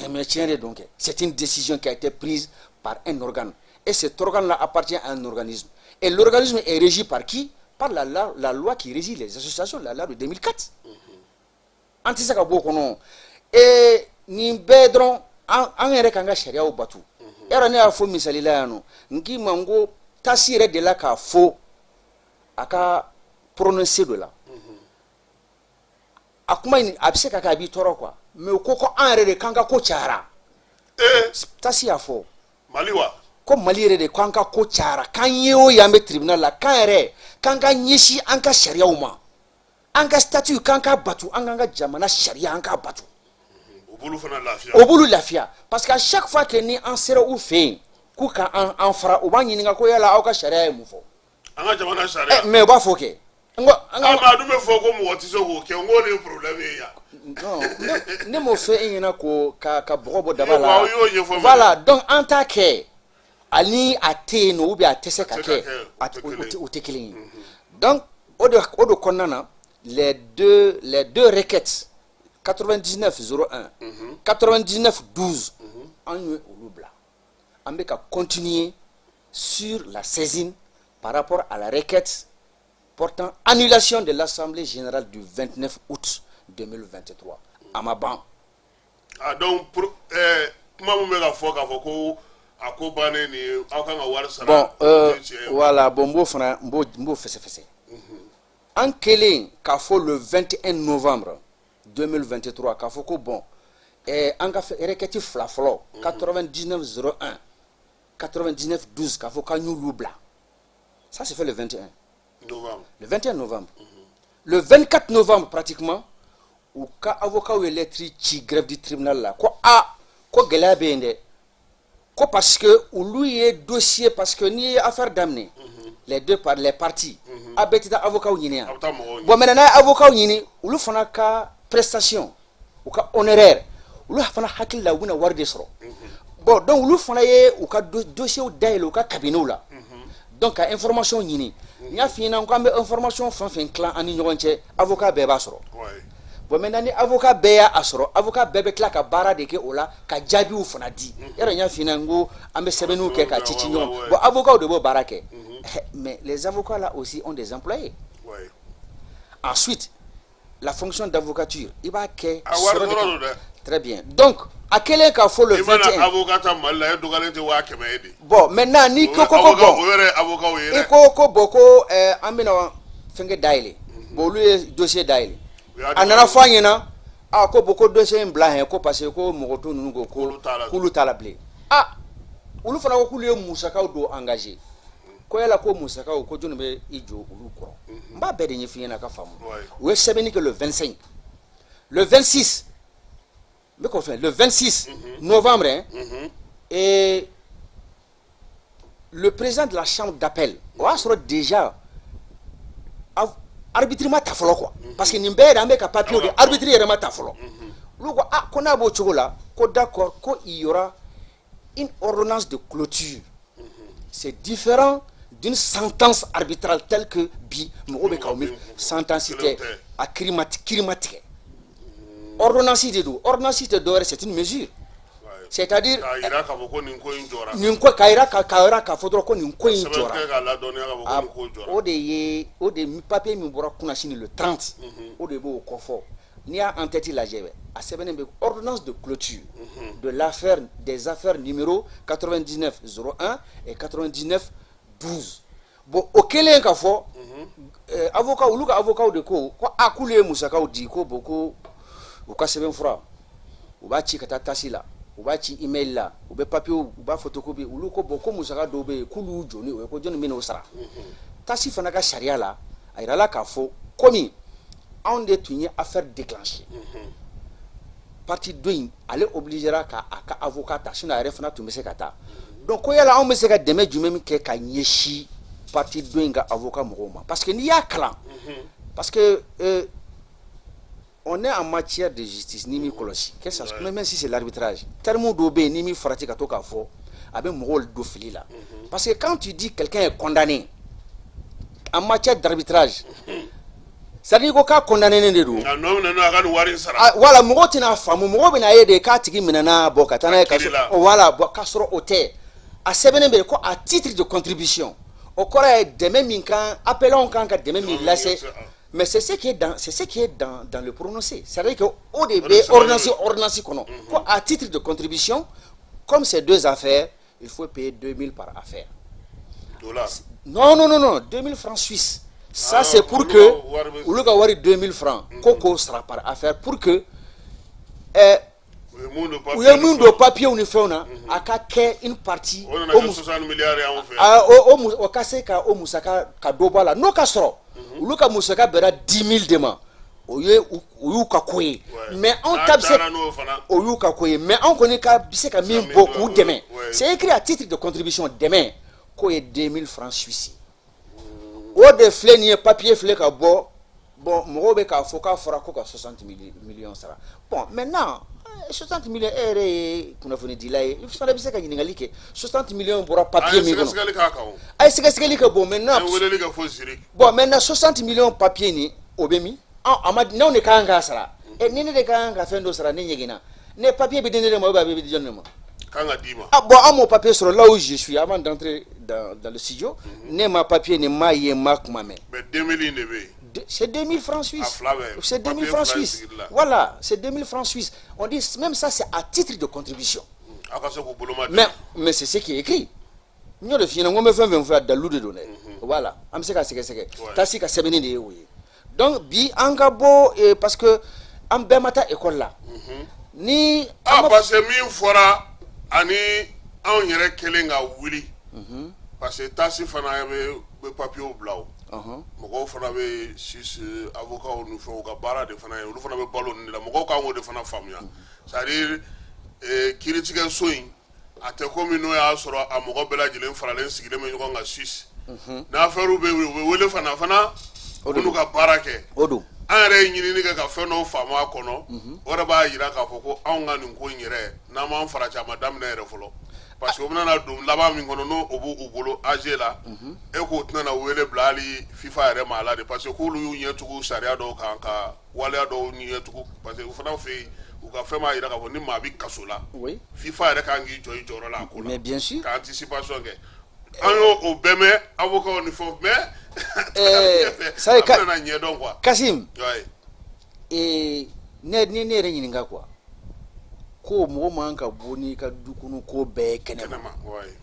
mais tiɲɛ de don kɛ. C'est une décision qui a été prise par un organe et cet organe-là appartient à un organisme et l'organisme est régi par qui? Par la loi qui régit les associations, la loi de 2004. An tɛ se ka bɔ o kɔnɔ. Ee, nin bɛɛ dɔrɔn, an yɛrɛ k'an ka sariyaw batu. Yɔrɔ ne y'a fɔ misali la yan nɔ, n k'i ma n ko TAS yɛrɛ de la k'a fɔ a ka prononcé dɔ la, a kuma in a bɛ se ka kɛ a b'i tɔɔrɔ quoi, mais o ko ko an yɛrɛ de k'an ka ko cayara. TAS y'a fɔ. Mali wa? Ko Mali yɛrɛ de k'an ka ko cayara, k'an ye o ye an bɛ tribunal la, k'an yɛrɛ k'an ka ɲɛsin an ka sariyaw ma, an ka statut k'an ka batu, an k'an ka jamana sariya an k'a batu. O b'olu fana lafiya. O b'olu lafiya, parce que à chaque fois que ni an sera u fɛ yen k'u ka an fara, u b'an ɲininka ko yala aw ka sariya ye mun fɔ? An ka jamana sariya. Mais u b'a fɔ kɛ n ko an ka Ah, mais a dun bɛ fɔ ko mɔgɔ tɛ se k'o kɛ, n k'o de ye problème ye yan. Non, ne m'o fɔ e ɲɛna ko ka bɔgɔ bɔ daba la. Wa, o y'o ɲɛfɔ. Voilà, donc an t'a kɛ ani a tɛ yen nɔ ou bien a tɛ se ka se ka kɛ, kɛ, a o tɛ kelen ye. O tɛ kelen ye. Donc o de kɔnɔna na, les deux requêtes 99 01, 99 12, an ye olu bila, an bɛ ka continuer sur la saisine par rapport à la requête portant annulation de l'Assemblée générale du 29 août 2023. A ma ban. Ah, donc pour kuma min bɛ ka fɔ k'a fɔ ko a ko bannen nin ye, aw kan ka wari sara, Bon, o tɛ tiɲɛ ye. voilà, bon, n b'o fana n b'o fɛsɛfɛsɛ. An kɛlen k'a fɔ le 21 novembre 2023 k'a fɔ ko bon, an ka requête fila fɔlɔ 99 01, 99 12, k'a fɔ k'an y'olu bila, ça c'est fait le 21 novembre. Le 21 novembre. Le 24 novembre pratiquement, u ka avocat ye lettre ci greffe du tribunal la ko a ko gɛlɛya bɛ yen dɛ, ko parce que olu ye dossier, parce que n'i ye affaire daminɛ, les deux par les parties, a bɛɛ tɛ taa avocat ɲini yan. A bɛ taa mɔgɔw ɲini. Bon, maintenant n'a ye avocat ɲini, olu fana ka prestation, u ka honoraire, olu fana hakili la u bɛna wari de sɔrɔ. Bon, donc olu fana ye u ka dossier dayɛlɛ u ka cabinet la, donc ka information ɲini. N y'a f'i ɲɛna ko an bɛ information fɛn fɛn tilan an ni ɲɔgɔn cɛ, avocat bɛɛ b'a sɔrɔ. Bon, maintenant ni avocat bɛɛ y'a sɔrɔ, avocat bɛɛ bɛ tila ka baara de kɛ o la ka jaabiw fana di. Yɔrɔ n y'a f'i ɲɛna n ko an bɛ sɛbɛnniw kɛ ka ci ci ɲɔgɔn. Bon, avocats de b'o baara kɛ, mais les avocats là aussi ont des employés. Ensuite, la fonction d'avocature, i b'a kɛ A wari sɔrɔ de sɔrɔ kama. don dɛ. Très bien, donc a kɛlen k'a fɔ le I mana 21 avocat ta Mali la, e dɔgɔyalen tɛ 100 000 ye de. Bon, maintenant n'i ko ko ko Avocat, bon o yɛrɛ ye avocat ye i dɛ. ko ko bon, ko an bɛna fɛnkɛ dayɛlɛ, bon, olu ye dossier dayɛlɛ. U y'a A nana fɔ an ɲɛna a ko bon, ko dossier in bila hɛn, ko parce que ko mɔgɔ to ninnu ko ko K'olu t'a la. K'olu t'a la bilen. Ah, olu fana ko k'olu ye musakaw dɔw engagé, ko yala ko musakaw ko jɔnni bɛ i jɔ olu kɔrɔ? N b'a bɛɛ de ɲɛf'i ɲɛna ka faamu. U ye sɛbɛnni kɛ le 25, le 26. N bɛ k'o fɛ, le 26 novembre, hein, et le président de la chambre d'appel, o y'a sɔrɔ déjà arbitre ma ta fɔlɔ quoi, parce que nin bɛɛ yɛrɛ, an bɛ ka papier de, arbitre yɛrɛ ma ta fɔlɔ. Olu ko ah, ko n'a b'o cogo la, ko d'accord, ko il y aura une ordonnance de clôture. C'est différent d'une sentence arbitrale telle que bi mɔgɔw bɛ k'aw min. Sentence tɛ, a kiiri ma, kiiri ma tigɛ, ordonnance de don. Ordonnance tɛ dɔwɛrɛ, c'est une mesure, c'est-à-dire k'a yira k'a fɔ ko nin ko in jɔra. Nin ko k'a yira k'a yira k'a fɔ dɔrɔn ko nin ko in sɛbɛn jɔra. Kɛ k'a ladɔnniya k'a fɔ ko nin ko jɔra. O de ye, o de papier min bɔra kunnasini le 30, o de b'o kɔfɔ. N'i y'a en tête lajɛ, a sɛbɛnnen bɛ ordonnance de clôture de l'affaire des affaires numéro 99 01 et 99 12. Bon, o kɛlen ka fɔ, avocat, olu ka avocat de ko ko a k'olu ye musakaw di, ko bon, ko u ka sɛbɛnfura, u b'a ci ka taa tasi la, u b'a ci email la, u bɛ papier, u b'a photocopie. Olu ko bon, ko musaka dɔw bɛ yen k'olu y'u jɔ ni o ye, ko jɔnni bɛ n'o sara? Tasi fana ka sariya la, a yirala k'a fɔ komi anw de tun ye affaire déclenchée, partie dɔ in, ale obligera ka a ka avocat ta, sinon a yɛrɛ fana tun bɛ se ka taa. Donc ko yala anw bɛ se ka dɛmɛ jumɛn min kɛ ka ɲɛsin partie dɔ in ka avocat mɔgɔw ma? Parce que n'i y'a kalan, parce que on est en matière de justice, ni m'i kɔlɔsi, que ça, même si c'est l'arbitrage, terme dɔw bɛ yen, n'i m'i farati ka to k'a fɔ, a bɛ mɔgɔw don fili la. Parce que quand tu dis quelqu'un est condamné en matière d'arbitrage, c'est à dire ko k'a condamné de don. Nka nɔ minɛ n'o a ka nin wari in sara. Ah, voilà, mɔgɔw tɛna faamu, mɔgɔw bɛna ye de k'a tigi minɛna, bɔn, ka taa n'a ye kiiri la. Voilà, bon, k'a sɔrɔ o tɛ. A sɛbɛnnen bɛ ko à titre de contribution, o kɔrɔ ye dɛmɛ min kan, appelant kan ka dɛmɛ min lase. Mais c'est ce qui est dans le prononcé, c'est-à-dire que o de O de bɛ sɛbɛnnen ordonnance don. Ordonnance kɔnɔ ko à titre de contribution, comme ces deux affaires, il faut payer 2000 par affaire. Dollars. Non, non, non, non, 2000 francs suisses. Ça, Ah, c'est pour olu que ka wari bɛ- olu ka wari 2000 francs, ko k'o sara par affaire pour que U ye mun don u ye papier mun ni don papier ni fɛnw na, a ka kɛ une partie. O nana o kɛ 60 milliards ye anw fɛ yan. Ah, o ka se ka o musaka ka dɔ bɔ a la, n'o ka sɔrɔ olu ka musaka bɛnna 10 000 de ma, o ye o y'u ka ko ye. Mais anw N'a ta bɛ se cayara n'o fana. O y'u ka ko ye, mais anw kɔni ka bɛ se ka min min bɔ don, k'u dɛmɛ, c'est écrit à titre de contribution, dɛmɛ k'o ye 2000 francs suisses. O de filɛ nin ye, papier filɛ ka bɔ. Bon, mɔgɔw bɛ k'a fɔ k'a fɔra ko ka 60 millions sara. Bon, maintenant 60 millions, e yɛrɛ ye kunnafonidila ye, i fana bɛ se ka ɲininkali kɛ, 60 millions bɔra An papier ye min kɔnɔ. Sɛgɛsɛgɛli k'a kan o. A ye sɛgɛsɛgɛli kɛ. Bon, maintenant An ye weleli kɛ fo Zurich. Bon, maintenant 60 millions papier nin, o bɛ min? An a ma n'anw de ka kan k'a sara. Ɛ, ni ne de ka kan ka fɛn dɔ sara, ne ɲɛginna, ne papier bɛ di ne de ma ou bien a bɛ di jɔn de ma? Kan ka d'i ma. Ah bon, an m'o papier sɔrɔ. Là où je suis, avant d'entrer dans le studio, ne ma papier nin ma ye, ma kuma mɛn. Mais 2000 in de bɛ yen. C'est 2000 francs suisses. A fila bɛɛ. C'est 2000 Papier francs fila in suisses. sigili la. Voilà, c'est 2000 francs suisses. On dit même ça, c'est à titre de contribution. Aw ka se k'u bolo ma. Mais c'est ce qui est écrit. N y'o de f'i ɲɛna, n ko n bɛ fɛn fɛn fɔ yan, dalilu de don dɛ. Voilà, an bɛ se ka sɛgɛsɛgɛ. Tasi ka sɛbɛnni de ye o ye. Donc bi an ka bɔ parce que an bɛɛ ma taa école la. Ni an Ah, ma parce que min fɔra ani anw yɛrɛ kɛlen ka wuli, parce que tasi fana bɛ papiyew bila o. Mɔgɔw fana bɛ Suisse, avocat ni fɛnw ka baara de fana ye, olu fana bɛ balo nin de la. Mɔgɔw kan k'o de fana faamuya, c'est à dire kiiritigɛso in, a tɛ komi n'o y'a sɔrɔ a mɔgɔ bɛɛ lajɛlen faralen sigilen bɛ ɲɔgɔn kan Suisse. N'affaire bɛ yen, u bɛ wele fana fana, O de u n'u ka baara kɛ. O don. An yɛrɛ ye ɲinini kɛ ka fɛn dɔw faamu a kɔnɔ, o yɛrɛ b'a yira k'a fɔ ko anw ka nin ko in yɛrɛ, n'an m'an farati, a ma daminɛ yɛrɛ fɔlɔ, parce que o bɛna don laban min kɔnɔ, n'o o b'u bolo AG la, e k'o tɛna na wele bila hali FIFA yɛrɛ ma a la de, parce que k'olu y'u ɲɛ tugu sariya dɔw kan, ka waleya dɔw ɲɛ tugu, parce que u fana fɛ yen, u ka fɛn b'a yira k'a fɔ ni maa bɛ kaso la, FIFA yɛrɛ kan k'i jɔ i jɔyɔrɔ la a ko la. Mais bien sûr. Ka anticipation kɛ. An y'o o bɛɛ mɛn avocat ni fɛnw, mais ça y a bɛna na ɲɛdɔn quoi. Kasim, ne ni ne yɛrɛ ɲininka quoi, ko mɔgɔ man ka bɔ n'i ka du kɔnɔ ko bɛɛ ye kɛnɛma. Kɛnɛma, ouais.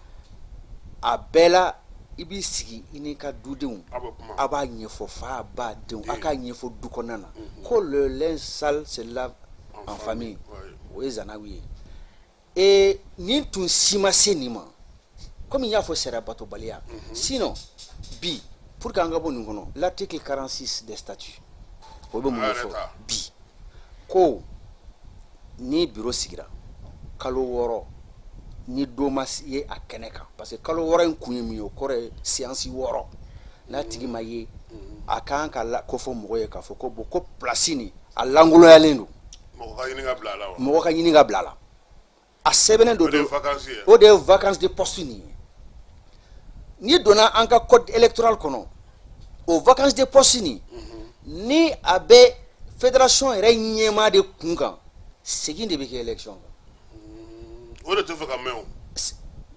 A bɛɛ la, i b'i sigi i n'i ka dudenw, A bɛ kuma. A b'a ɲɛfɔ fa, ba, denw, a k'a ɲɛfɔ du kɔnɔna na ko le linge sale se lave en famille. O ye zanaw ye. E nin tun si ma se nin ma, komi n y'a fɔ, sariya batobaliya. Sinon bi, pour que an ka bɔ nin kɔnɔ, l'article 46 des statuts, o bɛ mun de A yɛrɛ fɔ ta. bi? Ko Ni bureau sigira kalo 6, ni dɔ ma ye a kɛnɛ kan, parce que kalo 6 in kun ye min ye, o kɔrɔ ye séance 6, n'a tigi ma ye, a kan ka kofɔ mɔgɔ ye k'a fɔ ko bon, ko place nin a lankolonyalen don. Mɔgɔ ka ɲini ka bila a la wa? Mɔgɔ ka ɲini ka bila a la. A sɛbɛnnen don. O de ye vacance ye. O de ye vacance de poste nin ye. N'i donna an ka code électoral kɔnɔ, o vacance de poste nin, ni a bɛ fédération yɛrɛ ɲɛmaa de kun kan, segin de bɛ kɛ élection kan. O de tɛ fɛ ka mɛn o.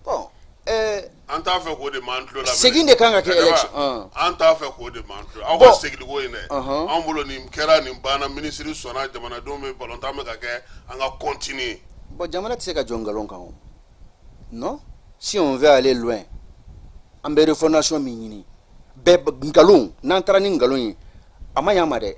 Bon, An t'a fɛ k'o de m'an tulo la. Segin de kan ka kɛ élection. An t'a fɛ k'o de m'an tulo. Aw ka seginliko in dɛ, anw bolo nin kɛra, nin banna, minisiri sɔnna, jamanadenw bɛ balontan bɛ ka kɛ, an ka continuer. Bon, jamana tɛ se ka jɔ nkalon kan o. Non, si on veut aller loin, an bɛ refondation min ɲini, bɛɛ nkalon, n'an taara ni nkalon ye, a ma ɲɛ an ma dɛ.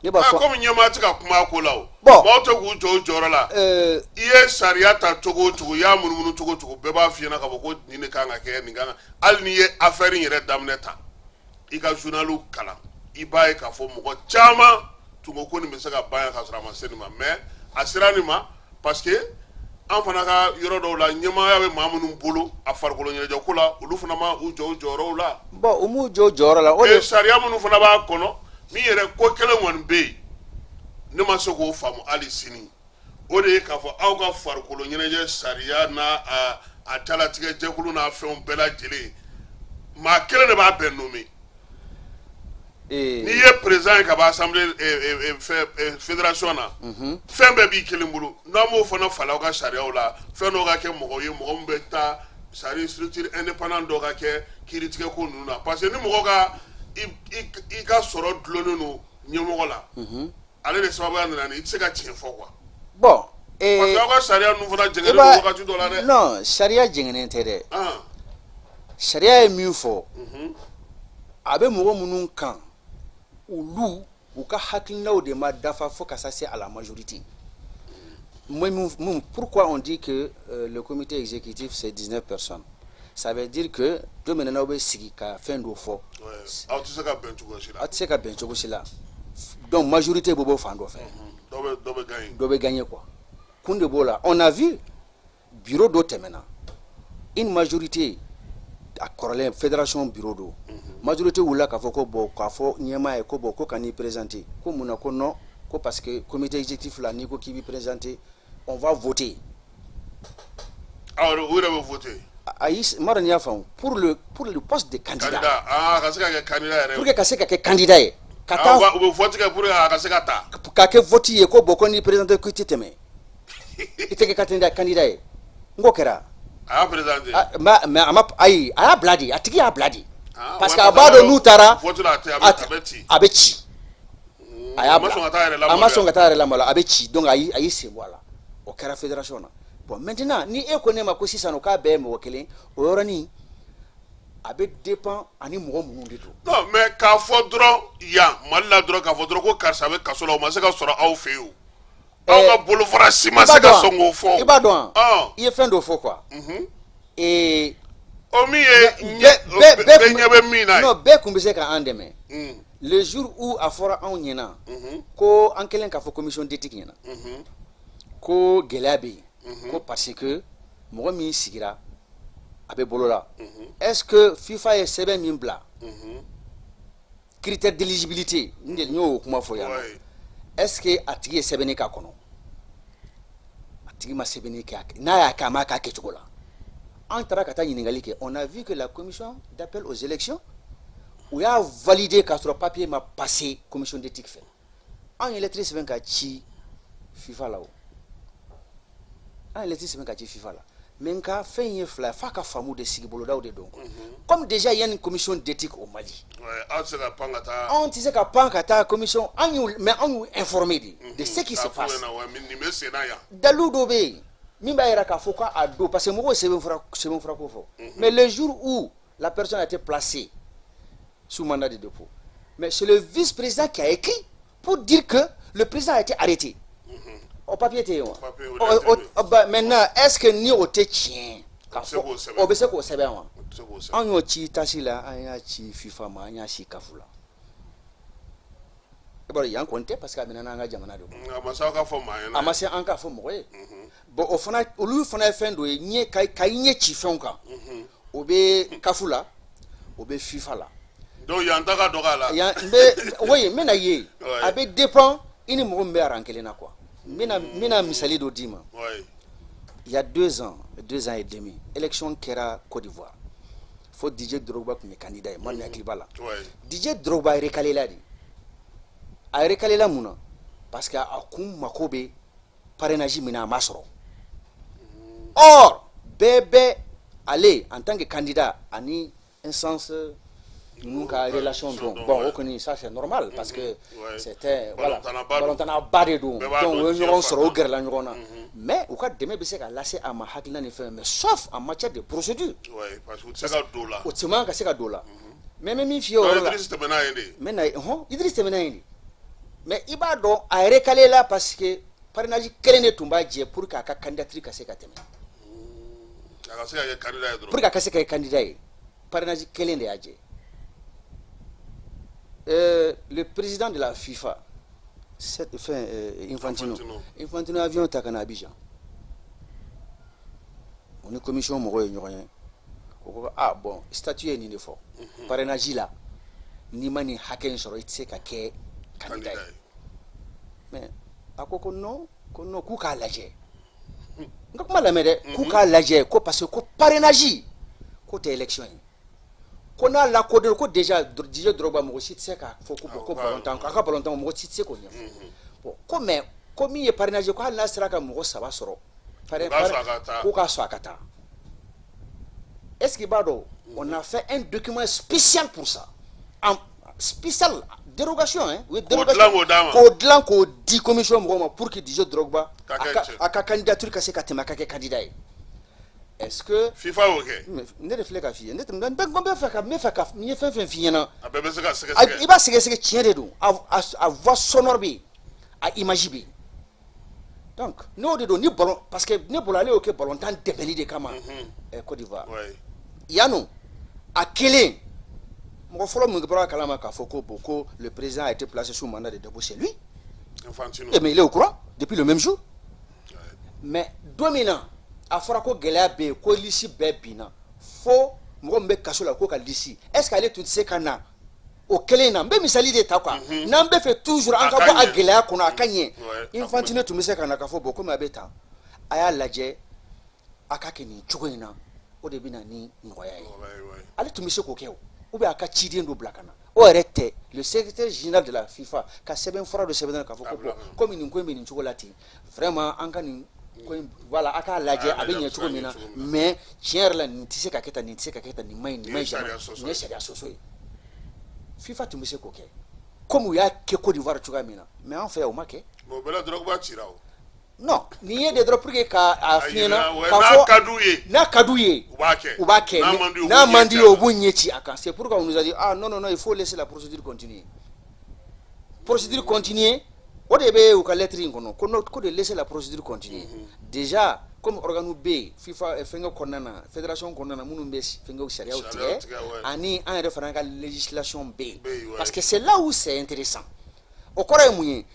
Ne b'a fɔ. Komi ɲɛmaa tɛ ka kuma a ko la o. Bon. Maaw tɛ k'u jɔ u jɔyɔrɔ la. I ye sariya ta cogo o cogo, i y'a munumunu cogo o cogo, bɛɛ b'a f'i ɲɛna k'a fɔ ko nin de kan ka kɛ, nin kan ka, hali n'i ye affaire in yɛrɛ daminɛ ta, i ka journal kalan, i b'a ye k'a fɔ mɔgɔ caman tun ko ko nin bɛ se ka ban yan k'a sɔrɔ a ma se nin ma, mais a sera nin ma parce que an fana ka yɔrɔ dɔw la, ɲɛmaaya bɛ maa minnu bolo a farikolo ɲɛnajɛ ko la, olu fana ma u jɔ u jɔyɔrɔw la. Bon, u m'u jɔ u jɔyɔrɔ la, o de. Sariya minnu fana b'a kɔnɔ, min yɛrɛ ko kelen kɔni bɛ yen, ne ma se k'o faamu hali sini, o de ye k'a fɔ aw ka farikolo ɲɛnajɛ sariya n'a a jalatigɛ jɛkulu n'a fɛnw bɛɛ lajɛlen, maa kelen de b'a bɛɛ nommer. N'i ye président ye ka bɔ assemblée fédération na, fɛn bɛɛ b'i kelen bolo. N'an m'o fana falen aw ka sariyaw la, fɛn dɔw ka kɛ mɔgɔ ye, mɔgɔ min bɛ taa sari structure indépendant dɔ ka kɛ kiiritigɛ ko ninnu na, parce que ni mɔgɔ ka i ka sɔrɔ dulonnen don ɲɛmɔgɔ la, ale de sababuya nana ni i tɛ se ka tiɲɛ fɔ quoi. Bon. Parce que aw ka sariya ninnu fana jɛngɛnnen don wagati dɔ la dɛ. Non, sariya jɛngɛnnen tɛ dɛ. Sariya ye min fɔ, a bɛ mɔgɔ minnu kan, olu u ka hakilinaw de ma dafa fo ka se à la majorité. Moi, pourquoi on dit que le comité exécutif, c'est 19 personnes? Ça veut dire que don min na n'aw bɛ sigi ka fɛn dɔ fɔ, aw tɛ se ka bɛn cogo si la. Aw tɛ se ka bɛn cogo si la. Donc majorité bɛ bɔ fan dɔ fɛ. Dɔ bɛ gagner. Dɔ bɛ gagner quoi. Kun de b'o la. On a vu bureau dɔ tɛmɛna, une majorité, a kɔrɔlen fédération bureau do, majorité wulila k'a fɔ ko bon, k'a fɔ ɲɛmaa ye ko bon, ko ka n'i présenter, ko mun na? Ko non, ko parce que comité exécutif la, n'i ko k'i b'i présenter, on va voter. Aw yɛrɛ, u yɛrɛ bɛ voter. Ayi, n m'a dɔn n'i y'a faamu, pour le poste de candidat. Candidat, ah, ka se ka kɛ candidat yɛrɛ. Pour que ka se ka kɛ candidat ye ka taa. U bɛ vote kɛ pour que a ka se ka ta. Ka kɛ vote ye ko bon, ko n'i présenter ko i tɛ tɛmɛ, i tɛ kɛ candidat ye. N k'o kɛra. A y'a présenter. Ah, mais a ma, ayi, a y'a bila de, a tigi y'a bila de. Ah, parce ouais, que a b'a dɔn n'u taara vote la, a tɛ, a bɛ ci. A bɛ ci. A y'a A ma sɔn ka taa yɛrɛ bila, a ma lamaloya. sɔn ka taa yɛrɛ lamaloya, a bɛ ci. Donc a y'i sen bɔ a la. O kɛra fédération na. Bon, maintenant, ni e ko ne ma ko sisan o k'a bɛɛ ye mɔgɔ kelen, o yɔrɔnin a bɛ dépend ani mɔgɔ minnu de don. Non, mais k'a fɔ dɔrɔn yan Mali la dɔrɔn, k'a fɔ dɔrɔn ko karisa bɛ kaso la, o ma se ka sɔrɔ aw fɛ yen o. Aw ka bolofara si ma se ka sɔn k'o fɔ. I b'a dɔn wa? Ɔn. I ye fɛn dɔ fɔ quoi. O min ye ɲɛ bɛɛ bɛɛ ɲɛ bɛ min na ye. Non, bɛɛ kun bɛ se ka an dɛmɛ. Le jour où a fɔra anw ɲɛna ko an kɛlen k'a fɔ commission d'éthique ɲɛna ko gɛlɛya bɛ yen, ko parce que mɔgɔ min sigira a bɛ bolo la, est-ce que FIFA ye sɛbɛn min bila, critère d'éligibilité, n de n y'o kuma fɔ yan nɔ, est-ce que a tigi ye sɛbɛnni k'a kɔnɔ? A tigi ma sɛbɛnni kɛ, n'a y'a kɛ, a m'a kɛ a kɛcogo la. An taara ka taa ɲininkali kɛ, on a vu que la commission d'appel aux élections, u y'a validé k'a sɔrɔ papier ma passé commission d'éthique fɛ. An ye lettre sɛbɛn ka ci FIFA la o, an ye lettre sɛbɛn ka ci FIFA la. Mais nka fɛn ye fila ye, f'a ka faamu de, sigi bolodaw de don quoi. Comme déjà il y a une commission d'éthique au Mali, Aw tɛ se ka pan ka taa. Anw tɛ se ka pan ka taa commission, an y'u, mais an y'u informé de ce qui se K'a f'u passe. ɲɛna, ouais, nin bɛ sen na yan. Dalu dɔ bɛ yen min b'a yira k'a fɔ k'a don, parce que mɔgɔw sɛbɛnfura ko fɔ. Mais le jour où la personne a été placée sous mandat de dépôt, mais c'est le vice-président qui a écrit pour dire que le président a été arrêté. O papier tɛ yen wa? Papier, o O- tɛ o- yen. o- ba, maintenant, est-ce que ni o tɛ tiɲɛ k'a O bɛ se k'o fɔ, sɛbɛn. O bɛ se k'o sɛbɛn wa? O tɛ se k'o sɛbɛn. An y'o ci TAS la, an y'a ci FIFA ma, an y'a ci CAF la. E b'a dɔn yan kɔni tɛ, parce que a minɛna an ka jamana de kɔnɔ. A ma se aw ka fɔ maa ɲɛna. A ma se an k'a fɔ mɔgɔ ye. Bon, o fana, olu fana ye fɛn dɔ ye ɲɛ ka i ɲɛ ci fɛnw kan. O bɛ CAF la, o bɛ FIFA la. Donc yan ta ka dɔgɔ a la. Yan n bɛ, oui, n bɛna ye. A bɛ dépend i ni mɔgɔ min bɛ rang kelen na quoi. N bɛna misali dɔ d'i ma. Il y a 2 ans, 2 ans et demi, élection kɛra Côte d'Ivoire fo Didier Drogba tun ye candidat ye. Ma ni hakili b'a la. Didier Drogba recalé la de. A recalé la mun na? Parce que a kun mako bɛ parrainage min na, a ma sɔrɔ. Or bɛɛ bɛ ale en tant que candidat ani instance ninnu ka relation dɔn. Bon, o kɔni, ça c'est normal, parce que c'était, voilà, balontanna ba de don. Donc u ye ɲɔgɔn sɔrɔ, u gɛrɛla ɲɔgɔn na, mais u ka dɛmɛ bɛ se ka lase a ma hakilina ni fɛn, mais sauf en matière de procédure. Parce que u tɛ se ka don o la. O tɛ man ka se ka don o la. Mais n bɛ min f'i ye o yɔrɔ la, Idriss tɛmɛna yen de. N bɛ na hɔn, Idriss tɛmɛna yen de, mais i b'a dɔn a recalé la parce que parrainage kelen de tun b'a jɛ pour que a ka candidature ka se ka tɛmɛ. A ka se ka kɛ candidat ye dɔrɔn. Pour que a ka se ka kɛ candidat ye, parrainage kelen de y'a jɛ. Le président de la FIFA, cette, enfin, Infantino, Infantino, Infantino avion ta ka na Abidjan. O ni commission mɔgɔw ye ɲɔgɔn ye. O ko ah bon, statut ye nin de fɔ parrainage la, n'i ma nin hakɛ in sɔrɔ, i tɛ se ka kɛ candidat ye. Mais a ko ko non, ko non, k'u k'a lajɛ. N ka kuma lamɛn dɛ. K'u k'a lajɛ ko parce que ko parrainage ko tɛ élection ye, ko n'a lakodɔn ko déjà Didier Drogba, mɔgɔ si tɛ se k'a fɔ ko bon, ko balontan, a ka balontan, mɔgɔ si tɛ se k'o ɲɛfɔ. Bon, ko mais ko min ye parrainage, ko hali n'a sera ka mɔgɔ saba sɔrɔ, k'u k'a sɔn a ka taa. Est ce que i b'a dɔn, on a fait un document spécial pour ça, en spécial dérogation hein, u ye dérogation k'o dilan k'o di commission mɔgɔw ma pour que Didier Drogba a ka candidature ka se ka tɛmɛ, a ka kɛ candidat ye. Est-ce que FIFA y'o kɛ? Ne de filɛ ka f'i ye. Ne tɛ n bɛ fɛ ka n bɛ fɛ ka n ye fɛn fɛn f'i ɲɛna. A bɛɛ bɛ se ka sɛgɛsɛgɛ. I b'a sɛgɛsɛgɛ, tiɲɛ de don. A voix sonore bɛ yen, a image bɛ yen. Donc n'o de don ni ballon, parce que ne bolo ale y'o kɛ ballontan dɛmɛli de kama. Côte d'Ivoire yan nɔ, a kelen mɔgɔ fɔlɔ min bɔra a kalama k'a fɔ ko bon, ko le président a été placé sous mandat de dépôt, c'est lui. Infantino. Eh, mais il est au courant depuis le même jour. Mais don min na a fɔra ko gɛlɛya bɛ yen, ko liste bɛɛ binna, fo mɔgɔ min bɛ kaso la k'o ka liste, est ce que ale tun tɛ se ka na o kelen na? N bɛ misali de ta quoi. N'an bɛ fɛ toujours an ka bɔ a gɛlɛya kɔnɔ, a ka ɲɛ, Infantino tun bɛ se ka na k'a fɔ bon, komi a bɛ tan, a y'a lajɛ a ka kɛ nin cogo in na, o de bɛ na ni nɔgɔya ye. Ale tun bɛ se k'o kɛ o, ou bien a ka ciden dɔ bila ka na. O yɛrɛ tɛ, le secrétaire général de la FIFA ka sɛbɛn fura dɔ sɛbɛn k'a fɔ ko bon, komi nin ko in bɛ nin cogo la ten, vraiment an ka nin ko in, voilà, a k'a lajɛ a bɛ ɲɛ cogo min na. Mais tiɲɛ yɛrɛ la, nin tɛ se ka kɛ tan, nin tɛ se ka kɛ tan, nin ma ɲi, nin ma ɲi, nin ye sariya sɔsɔ ye. FIFA tun bɛ se k'o kɛ komi u y'a kɛ Côte d'Ivoire cogoya min na, mais an fɛ yan o ma kɛ. Mais o bɛɛ la Drogba cira o. Non, nin ye de dɔrɔn pour que ka a f'i ɲɛna. K'a fɔ n'a ka d'u ye. N'a ka d'u ye. U b'a kɛ. U b'a kɛ, n'a man d'u ye, u b'u ɲɛ ci a kan. C'est pourquoi on nous a dit ah non non non, il faut laisser la procédure continuer, procédure continuer. O de bɛ u ka lettre in kɔnɔ ko non, ko de laisser la procédure continuer. Déjà comme organe bɛ yen FIFA fɛnkɛ kɔnɔna na, fédération kɔnɔna na, minnu bɛ fɛnkɛw sariyaw tigɛ, ani an yɛrɛ fana ka législation bɛ yen, parce que c'est là où c'est intéressant. O kɔrɔ ye mun ye?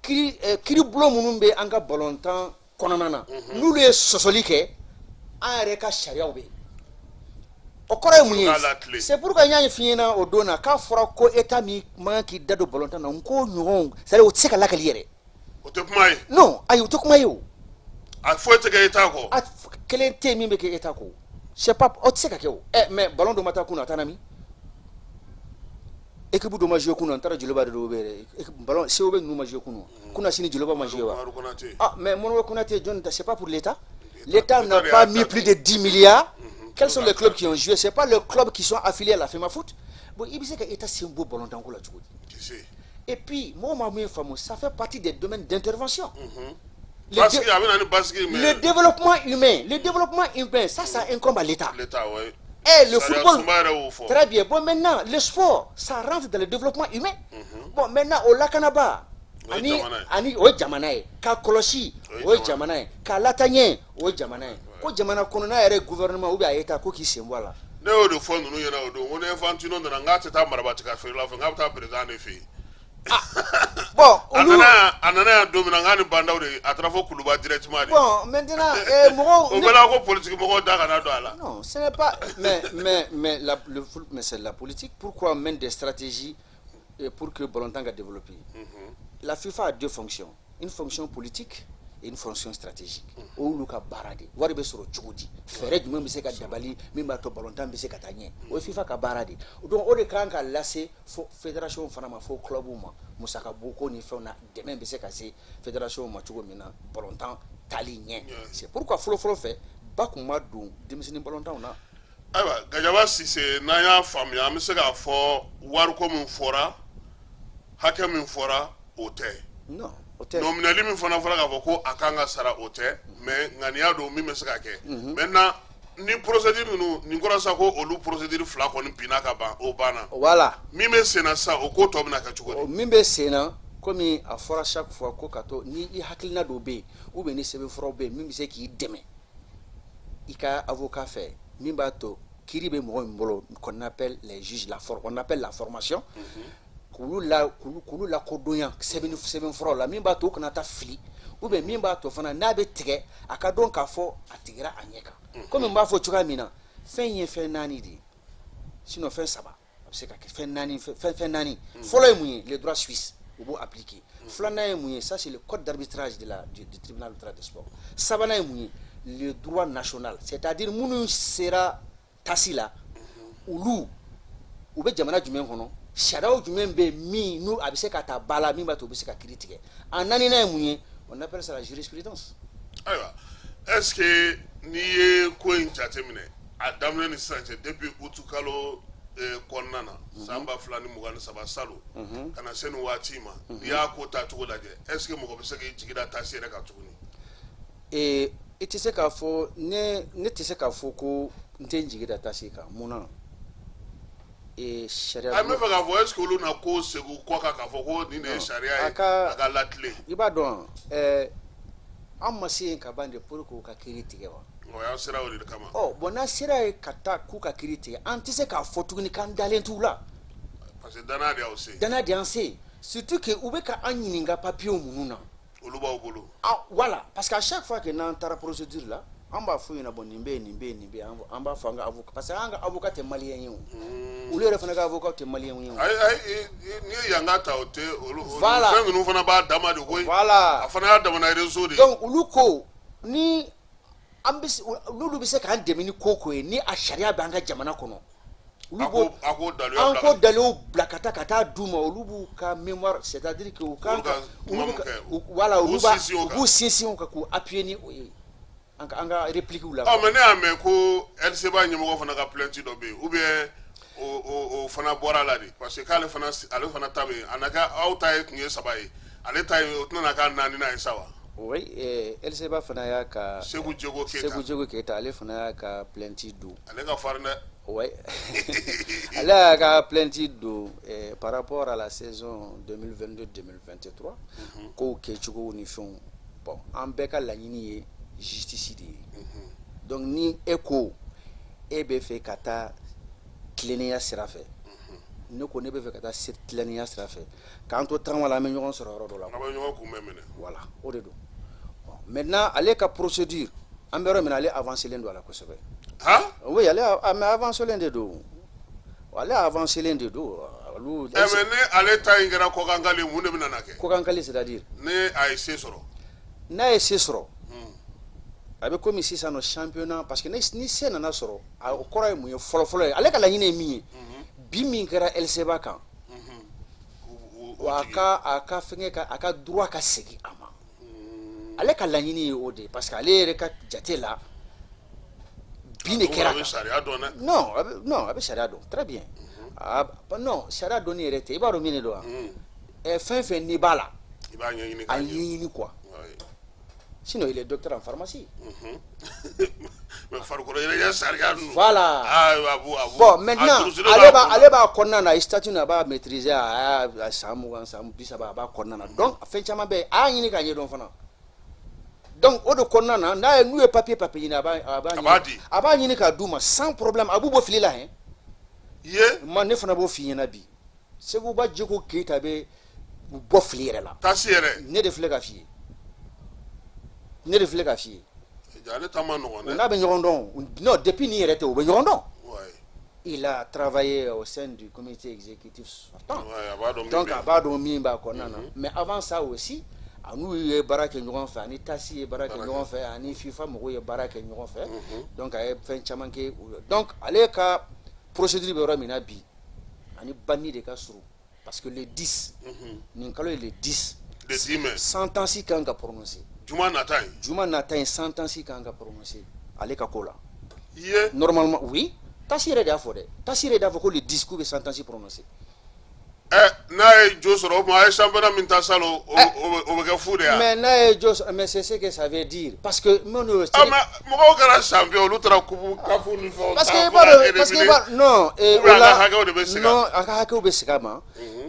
Kiiri kiiribulon minnu bɛ an ka balontan kɔnɔna na, n'olu ye sɔsɔli kɛ, an yɛrɛ ka sariyaw bɛ yen. O kɔrɔ ye mun ye? C'est pourquoi n y'a f'i ɲɛna o don na k'a fɔra ko état min man kan k'i da don balontan na, n ko ɲɔgɔn, c'est à dire o tɛ se ka lakali yɛrɛ. O tɛ kuma ye. Non, ayi, o tɛ kuma ye o. A foyi tɛ kɛ état kɔ. A kelen tɛ yen min bɛ kɛ état kɔ, c'est pas, o tɛ se ka kɛ o. Ɛ mais ballon dɔ ma taa kunun, a taara min? Équipe dɔ ma jouer kunun, an taara Joliba de dɔw bɛ yɛrɛ, ballon COB ninnu ma jouer kunun, kunun sini Joliba ma jouer wa? Ah mais Modibo Konaté jɔn ta? C'est pas pour l'État? L'État n'a pas mis plus de 10 milliards. Quels sont les clubs qui ont joué? C'est pas les clubs qui sont affiliés à la FEMAFOOT. Bon, i bɛ se ka État sen bɔ ballon ko la cogo di? Et puis mɔgɔ ma min faamu, ça fait partie des domaines d'intervention. Le développement humain, le développement humain, ça incombe à l'État. L'État, oui. Et le football, très bien. Bon, maintenant, le sport, ça rentre dans le développement humain. Bon, maintenant, o lakanaba, ani o ye jamana ye, ka kɔlɔsi o ye jamana ye, ka lataaɲɛ o ye jamana ye. Ko jamana kɔnɔna yɛrɛ gouvernement ou bien a État ko k'i sen bɔ a la. Ne y'o de fɔ ninnu ɲɛna o don, ko ni Infantino nana, n k'a tɛ taa marabati ka feerela fɛ, n k'a bɛ taa président de fɛ yen. Bon, A olu nana, a nana yan don min na, n k'a ni Bah N'Daw de, a taara fɔ Kuluba directement de. Bon, maintenant, mɔgɔw O bɛɛ la ko politique mɔgɔw da kana don a la. Non, ce n'est pas. Mais, la, le, mais c'est la politique. Pourquoi on mène des stratégies pour que ballontan ka développer? La FIFA a deux fonctions. Une fonction politique et une fonction stratégique. O y'olu ka baara de. Wari bɛ sɔrɔ cogo di? Fɛɛrɛ jumɛn bɛ se ka dabali min b'a to ballontan bɛ se ka taa ɲɛ? O ye FIFA ka baara de. Donc o de kan ka lase fo fédération fana ma, fo club ma, musaka bɔ ko ni fɛnw na, dɛmɛ bɛ se ka se fédération ma cogo min na ballontan taali ɲɛ. C'est pourquoi fɔlɔ-fɔlɔ fɛ, ba kun ma don denmisɛnnin ballontanw na. Ayiwa, Gajaba Sise, n'an y'a faamuya, an bɛ se k'a fɔ wariko min fɔra, hakɛ min fɔra, o tɛ. Non, o tɛ. Nɔminɛli min fana fɔra k'a fɔ ko a kan ka sara, o tɛ, mais ŋaniya don min bɛ se ka kɛ. Maintenant, ni procédure ninnu nin kɔrɔ sa, ko olu procédure fila kɔni binna ka ban, o banna. Voilà. Min bɛ sen na sisan, o ko tɔ bɛna kɛ cogo di? Min bɛ sen na, komi a fɔra chaque fois ko ka to ni i hakilina dɔ bɛ yen ou bien ni sɛbɛnfuraw bɛ yen min bɛ se k'i dɛmɛ i ka avocat fɛ, min b'a to kiiri bɛ mɔgɔ min bolo, qu'on appelle les juges, on appelle la formation, k'olu lakodɔnya sɛbɛnfuraw la, min b'a to u kana taa fili, ou bien min b'a to fana n'a bɛ tigɛ, a ka dɔn k'a fɔ a tigɛra a ɲɛ kan. Komi n b'a fɔ cogoya min na, fɛn ye fɛn naani de ye, sinon fɛn saba, a bɛ se ka kɛ fɛn naani. Fɛn naani fɔlɔ ye mun ye? Le droit suisse, u b'o appliquer. Filanan ye mun ye? Ça, c'est le code d'arbitrage du tribunal arbitral de sport. Sabanan ye mun ye? Le droit national, c'est-à-dire minnu sera tasi la, olu u bɛ jamana jumɛn kɔnɔ, sariyaw jumɛn bɛ yen min n'u a bɛ se ka ta ba la, min b'a to u bɛ se ka kiiri tigɛ. A naaninan ye mun ye? On appelle ça la jurisprudence. Ayiwa, est ce que n'i ye ko in jateminɛ a daminɛ ni sisan cɛ, depuis août kalo kɔnɔna na san 2023 salon ka na se nin waati ma, n'i y'a ko ta cogo lajɛ, est ce que mɔgɔ bɛ se k'i jigi da tasi yɛrɛ kan tuguni? Ee, i tɛ se k'a fɔ, ne tɛ se k'a fɔ ko n tɛ n jigi da tasi kan. Mun na? Ee, sariya A bɛ fɛ k'a fɔ, est ce que olu na ko segin kɔ kan k'a fɔ ko nin de ye sariya ye, a ka latilen? I b'a dɔn, an ma se yen ka ban de pour que u ka kiiri tigɛ wa? O y'an sera o de kama. Ɔ bon, n'an sera yen ka taa k'u ka kiiri tigɛ, an tɛ se k'a fɔ tuguni k'an dalen t'u la. Parce que danaya de y'aw se. Danaya de y'an se, surtout que u bɛ ka an ɲininka papiyew minnu na. Olu b'aw bolo. Ah, voilà, parce qu'à chaque fois que n'an taara procédure la, an b'a f'u ɲɛna, bon, nin bɛ yen, nin bɛ yen, nin bɛ yen. An b'a fɔ an ka avocat, parce que an ka avocat tɛ malien ye o, olu yɛrɛ fana ka avocat tɛ malien ye o. Ayi ayi, n'i ye yanga ta, o tɛ olu. Voilà. Fɛn ninnu fana b'a dama de koyi. Voilà. A fana y'a damana réseau de ye. Donc olu ko ni an bɛ se, n'olu bɛ se k'an dɛmɛ ni ko ko ye, ni a sariya bɛ an ka jamana kɔnɔ, olu A ko ko a ko daluya an bila ko daliw bila ka taa d'u ma, olu b'u ka mémoire, c'est-à-dire que u kan Olu ka kuma olu mun ka kɛ, voilà, u olu b'a sinsin o u kan. b'u sinsin o kan k'u appuyer ni o ye an ka réplique la. Ɔ, mais ne y'a mɛn ko LCBA ɲɛmɔgɔ fana ka plainte dɔ bɛ yen, ou bien o fana bɔra la de, parce que k'ale fana, ale fana ta bɛ yen, a na kɛ aw ta ye tun ye saba ye, ale ta ye o tɛna na k'a naaninan ye sa wa? Oui, LCBA fana y'a ka Segu Jego Keyita. Segu Jego Keyita, ale fana y'a ka plainte don. Ale ka farin dɛ. Oui, ale y'a ka plainte don par rapport à la saison 2022-2023, kow kɛcogow ni fɛnw. Bon, an bɛɛ ka laɲini ye justice de ye. Donc ni e ko e bɛ fɛ ka taa tilennenya sira fɛ, ne ko ne bɛ fɛ ka taa tilennenya sira fɛ, k'an to tagama la, an bɛ ɲɔgɔn sɔrɔ yɔrɔ dɔ la. An bɛ ɲɔgɔn kunbɛn minɛ. Voilà, o de don. Bon, maintenant, ale ka procédure, an bɛ yɔrɔ min na, ale avancé len don a la kosɛbɛ. Han? Oui, ale mais avancé len de don, ale avancé len de don, olu. Ɛ, mais ni ale ta in kɛra kɔkankali, mun de bɛna na kɛ? Kɔkankali, c'est à dire? Ni a ye se sɔrɔ. N'a ye se sɔrɔ, a bɛ komi sisan nɔ championnat, parce que ni se nana sɔrɔ, o kɔrɔ ye mun ye? Fɔlɔ-fɔlɔ ye, ale ka laɲini ye min ye, bi min kɛra LCBA kan, wa a ka fɛngɛ ka a ka droit ka segin a ma. Ale ka laɲini ye o de ye, parce que ale yɛrɛ ka jate la, bin de kɛra A bɛ kan. sariya dɔn dɛ. Non, a bɛ, non, a bɛ sariya dɔn très bien. A, non, sariya dɔnni yɛrɛ tɛ. I b'a dɔn min de don wa? Ɛ, fɛn fɛn n'i b'a la, I b'a ɲɛɲini a k'a ɲɛ. ɲɛɲini quoi. Sinon, il est docteur en pharmacie. Mais farikolo ɲɛnajɛ sariya ninnu. Voilà. Aa, a b'u a b'u. Bon, maintenant, a durusilen don ale a b'a kun na. Ale b'a kɔnɔna na, a ye statut a b'a maîtriser, a y'a san 20, san 30, a b'a kɔnɔna na. Donc fɛn caman bɛ yen, a y'a ɲini k'a ɲɛdɔn fana. Donc o de kɔnɔna na, n'a ye n'u ye papier ɲini, a b'a A b'a ɲini di. A b'a ɲini k'a d'u ma sans problème, a b'u bɔ fili la hein. Ye. Ma ne fana b'o f'i ɲɛna bi, Seguba Jeko Keyita bɛ bɔ fili yɛrɛ la. TAS yɛrɛ? Ne de filɛ ka f'i ye, ne de filɛ ka f'i ye. Ale ta ma nɔgɔn U dɛ. n'a bɛ ɲɔgɔn dɔn. Non, depuis nin yɛrɛ tɛ, u bɛ ɲɔgɔn dɔn. Il a travaillé au sein du comité exécutif sortant. Ouais, a b'a dɔn min Donc bɛ a yen. b'a dɔn min b'a kɔnɔna na. Mais avant ça aussi, a n'u ye baara kɛ ɲɔgɔn fɛ, ani TAS ye baara kɛ Baara ɲɔgɔn fɛ, ani FIFA mɔgɔw ye baara kɛ ɲɔgɔn fɛ. Donc a ye fɛn caman kɛ u ye. Donc ale ka procédure bɛ yɔrɔ min na bi, ani banni de ka surun, parce que le 10, nin kalo ye, le 10, Le 10 mai. sentence kan ka prononcer. Juma nata in? Juma nata in, sentence kan ka prononcer ale ka ko la. I ye? Normalement oui, TAS yɛrɛ de y'a fɔ dɛ, TAS yɛrɛ de y'a fɔ ko le 10 k'u bɛ sentence prononcer. Ɛ, n'a ye jo sɔrɔ, o tuma a ye championnat min ta salon, o bɛ kɛ fu de ya. Mais n'a ye jo sɔrɔ, mais c'est ce que ça veut dire, parce que minnu Ah, mais mɔgɔw kɛra champion, olu taara coupe CAF ni fɛnw parce ta que i fo b'a ka dɔn, parce que i éliminer. b'a, non, Ou bien o a la ka hakɛw de bɛ segin a non, a ka hakɛw bɛ segin a ma.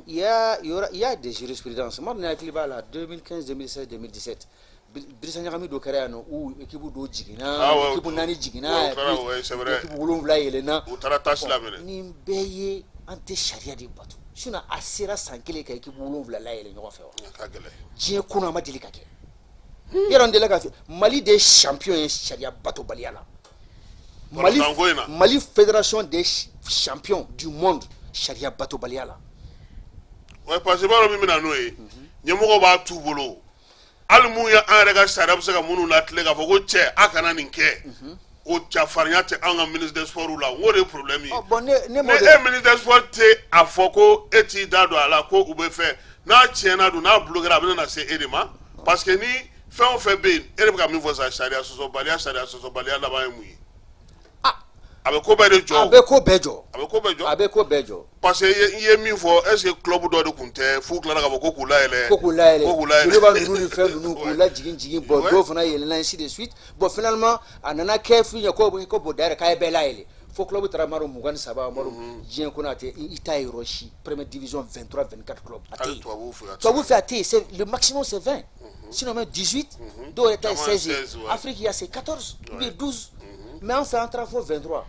Il y aura, il y a des jurisprudences. Moi, ne hakili b'a la, 2015, 2016, 2017, Birisa ɲagami dɔ kɛra yan nɔ, où équipe dɔw jiginna, Ah ouais, équipe naani jiginna, ouais, o et kɛra, puis ouais, c'est vrai. équipe wolonwula yɛlɛnna. U taara TAS laminɛ. Nin bɛɛ ye an tɛ sariya de bato, sinon a sera san kelen ka équipe wolonwula layɛlɛ ɲɔgɔn fɛ wa? A ka gɛlɛn. Diɲɛ kɔnɔ, a ma deli ka kɛ. Yɔrɔ n delila ka fɔ, Mali de ye champion ye sariya batobaliya la. Mali Balontan ko in na. Mali fédération des champions du monde sariya batobaliya la. Ouais, parce que i b'a dɔn min bɛ na n'o ye, ɲɛmɔgɔ b'a t'u bolo, hali mun ye an yɛrɛ ka sariya bɛ se ka minnu latilen k'a fɔ ko cɛ, a kana nin kɛ, o jafarinya tɛ an ka ministre des sports la. N k'o de ye problème ye. Ɔ, bon, ne ni m'o de e ministre des sports tɛ a fɔ ko e t'i da don a la ko u bɛ fɛ n'a tiɲɛna dun, n'a bloqué, a bɛ na se e de ma, parce que ni fɛn o fɛn bɛ yen, e de bɛ ka min fɔ sisan, sariya sɔsɔbaliya, sariya sɔsɔbaliya laban ye mun ye? Ah. A bɛ ko bɛɛ de jɔ A o. bɛ ko bɛɛ jɔ. A bɛ ko bɛɛ jɔ. A bɛ ko bɛɛ jɔ. Parce que i ye min fɔ, est ce que club dɔ de tun tɛ f'u tilara k'a fɔ ko k'u layɛlɛ? Ko k'u layɛlɛ. Ko k'u layɛlɛ. Joliba ninnu ni fɛn ninnu, k'u lajigin jigin. Bon, dɔw fana yɛlɛnna, ainsi de suite. Bon, finalement a nana kɛ f'u ɲɛ ko bon, d'ailleurs k'a ye bɛɛ layɛlɛ fo club taara maro 23, maro diɲɛ kɔnɔ, a tɛ i t'a ye yɔrɔ si, première division, 23, 24 clubs, a tɛ Hali yen. Tubabuw fɛ, a tɛ. Tubabu fɛ, a tɛ yen. C'est le maximum, c'est 20, sinon même 18, dɔw yɛrɛ ta ye Caman ye 16 ye. 16, ouais. Afrique, il y a, c'est 14 ou bien 12, mais an fɛ, an taara fo 23,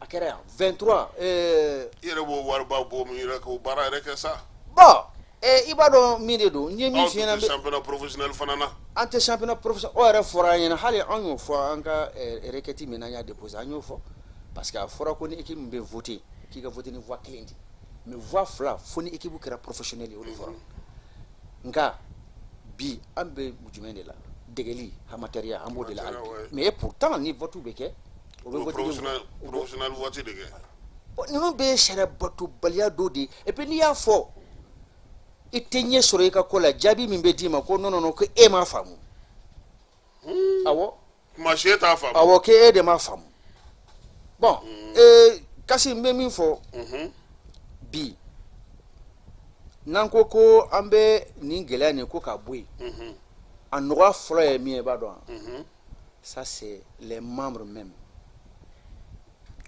a kɛra yan 23. I yɛrɛ b'o wariba bɔ min yɛrɛ k'o baara yɛrɛ kɛ sa. Bon, i b'a dɔn min de don, n ye min Aw f'i ɲɛna tun tɛ championnat professionnel fana na. An tɛ championnat professionnel, o yɛrɛ fɔra an ɲɛna. Hali an y'o fɔ an ka requête min n'an y'a déposé, an y'o fɔ, parce que a fɔra ko ni équipe min bɛ voter, k'i ka voter ni voix kelen de, mais voix fila, fo ni équipe kɛra professionnel ye, o de fɔra. Nka bi an bɛ jumɛn de la? Degeli amateuriya, an b'o de la hali bi. Mais et pourtant ni vote bɛ kɛ, o bɛ O vote professionnel vote de kɛ. Bon, ninnu bɛɛ ye sariya batobaliya dɔ de ye. Et puis n'i y'a fɔ i tɛ ɲɛ sɔrɔ i ka ko la, jaabi min bɛ d'i ma ko non, non, non, ko e m'a faamu. Awɔ. Kuma si e t'a faamu. Awɔ, k'e de m'a faamu. Bon, kasi n bɛ min fɔ bi, n'an ko ko an bɛ nin gɛlɛya nin ko k'a bɔ yen, a nɔgɔya fɔlɔ ye min ye, i b'a dɔn wa? Ça, c'est les membres même,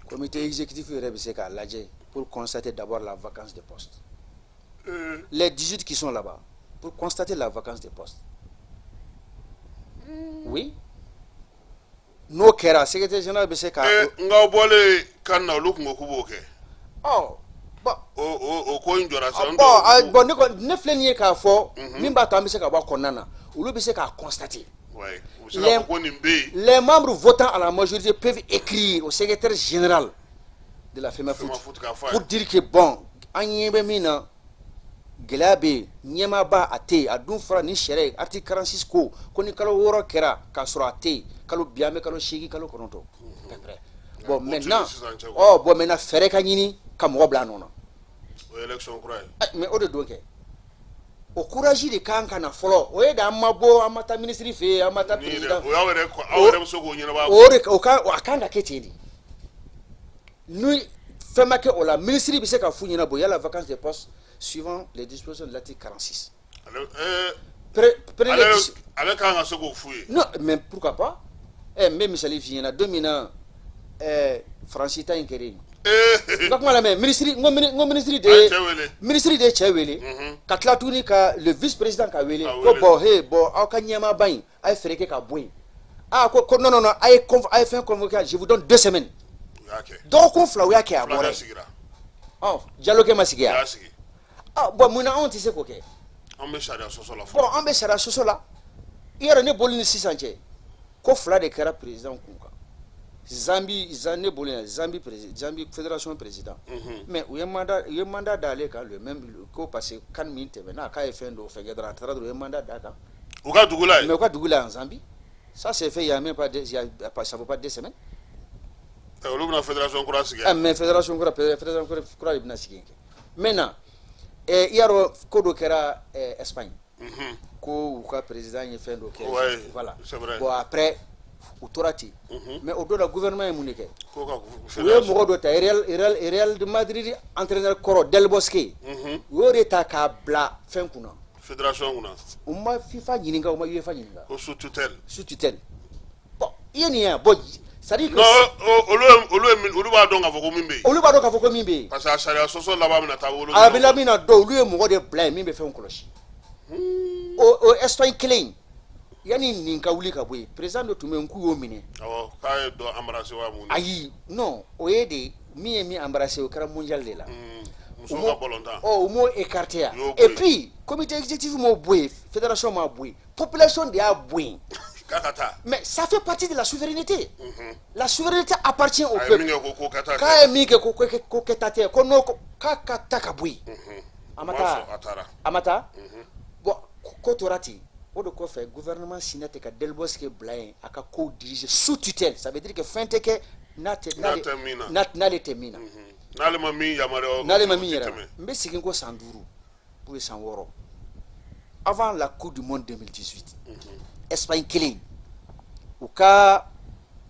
comité exécutif yɛrɛ bɛ se k'a lajɛ pour constater d'abord la vacance des postes, les 18 qui sont là-bas, pour constater la vacance des postes. Oui, n'o kɛra, secrétaire général bɛ se ka Nka o bɔlen kan na, olu kun ko k'u b'o kɛ. Ɔ bon. O ko in jɔra sisan. Bon, bon, ne kɔni, ne filɛ nin ye k'a fɔ min b'a to an bɛ se ka bɔ a kɔnɔna na, olu bɛ se k'a constater. Ouais, u bɛ se k'a fɔ ko nin bɛ yen. Les membres votant à la majorité peuvent écrire au secrétaire général de la FEMAFOOT FEMAFOOT k'a fɔ a ye. pour dire que bon, an ɲɛ bɛ min na, gɛlɛya bɛ yen, ɲɛmaaba a tɛ yen. A dun fɔra ni sariya ye, article 46 ko ni kalo 6 kɛra k'a sɔrɔ a tɛ yen, kalo bi an bɛ kalo 8, kalo 9 à peu près. Bon, O tɛ maintenant ni sisan cɛ quoi. Ɔ bon, maintenant fɛɛrɛ ka ɲini ka mɔgɔ bila a nɔ na. O ye élection kura ye. Eh, mais o de don kɛ, o courage de kan ka na fɔlɔ. O ye de an ma bɔ, an ma taa ministre fɛ yen, an ma taa Ni yɛrɛ président. o y'aw yɛrɛ, aw yɛrɛ bɛ se k'o ɲɛnabɔ. O de o ka a kan ka kɛ ten de. Ni fɛn ma kɛ o la, ministre bɛ se ka f'u ɲɛna, bon, yala vacance de poste suivant les dispositions de l'article 46. Ale Prenez ale les ale kan ka se k'o f'u ye. Non, mais pourquoi pas? N bɛ misali f'i ɲɛna, don min na Faransi ta in kɛra yen, n ka kuma lamɛn, ministre, n ko ministre de A ye cɛ wele. Ministre de ye cɛ wele, ka tila tuguni ka le vice président ka wele Ka ko wele. Bon, he, bon, aw ka ɲɛmaaba in, a ye fɛɛrɛ kɛ ka bɔ yen. Ah, ko non, non, non, a ye fɛn convoqué, je vous donne 2 semaines. U y'a kɛ. Dɔgɔkun 2, u y'a kɛ, a Fila bɔra ka yen. sigira. Ɔ, Jalokɛ ma sigi U yan? y'a sigi. Ah bon, mun na anw tɛ se k'o kɛ? An bɛ sariya sɔsɔ la Bon, fɔlɔ. an bɛ sariya sɔsɔ la. I yɛrɛ, ne boli ni sisan cɛ, ko fila de kɛra président kun kan. Zambie, ne bolo yan, Zambie président, Zambie fédération président, mais u ye mandat d'ale kan, le même ko, parce que kan min tɛmɛna, k'a ye fɛn dɔw fɛn kɛ dɔrɔn, a taara dɔrɔn, u ye mandat d'a kan. U ka dugu la yen. Mais u ka dugu la yan, Zambie, ça s'est fait il y a même pas deux, il y a pas, ça vaut pas 2 semaines. Olu bɛna fédération kura sigi. Ah, mais fédération kura de bɛna sigi kɛ maintenant. I y'a dɔn, ko dɔ kɛra Espagne, ko u ka président ye fɛn dɔ kɛ. Ouais, voilà. c'est vrai. Bon, après u tora ten, mais o don la, gouvernement ye mun de kɛ? Ko ka U ye mɔgɔ dɔ ta, Real de Madrid entraîneur kɔrɔ, Del Bosque, u y'o de ta k'a bila fɛn kunna. Fédération kunna. U ma FIFA ɲininka, u ma UEFA ɲininka. Ko sous tutelle. Sous tutelle. Bon, i ye nin ye, bon, c'est à dire que Non, olu b'a dɔn k'a fɔ ko min bɛ yen. Olu b'a dɔn k'a fɔ ko min bɛ yen. Parce que a sariya sɔsɔ laban bɛna taa wolo. A bɛ la min na dɔw, olu ye mɔgɔ de bila yen min bɛ fɛnw kɔlɔsi. O Espagne kelen in, yanni nin ka wuli ka bɔ yen, président dɔ tun bɛ yen k'u y'o minɛ. Awɔ, k'a ye dɔ embrasser wa mun de? Ayi, non, o ye de min ye min embrasser, o kɛra mondial de la. Musow ka ballon-tan. Ɔ, u m'o écarté yan. U y'o bɔ Et yen. puis comité exécutif m'o bɔ yen, fédération m'a bɔ yen, population de y'a bɔ yen. K'a ka taa. Mais ça fait partie de la souveraineté. La souveraineté appartient au A ye peuple. min kɛ, ko kɛta. K'a ye min kɛ, ko kɛta tɛ, ko n'o ko k'a ka taa ka bɔ yen, a ma Ma taa. sɔn, a taara. A ma taa. Bon, ko tora ten. O de kɔfɛ, gouvernement sinna ten ka Del Bosque bila yen, a ka kow diriger sous tutelle. Ça veut dire que fɛn tɛ kɛ n'a tɛ N'a tɛ min na. N'ale tɛ min na. N'ale ma min yamaruya, o N'ale ma min o tɛ yɛrɛ. tɛmɛ. N bɛ segin ko san 5 ou bien san 6 avant la Coupe du monde 2018, Espagne kelen, u ka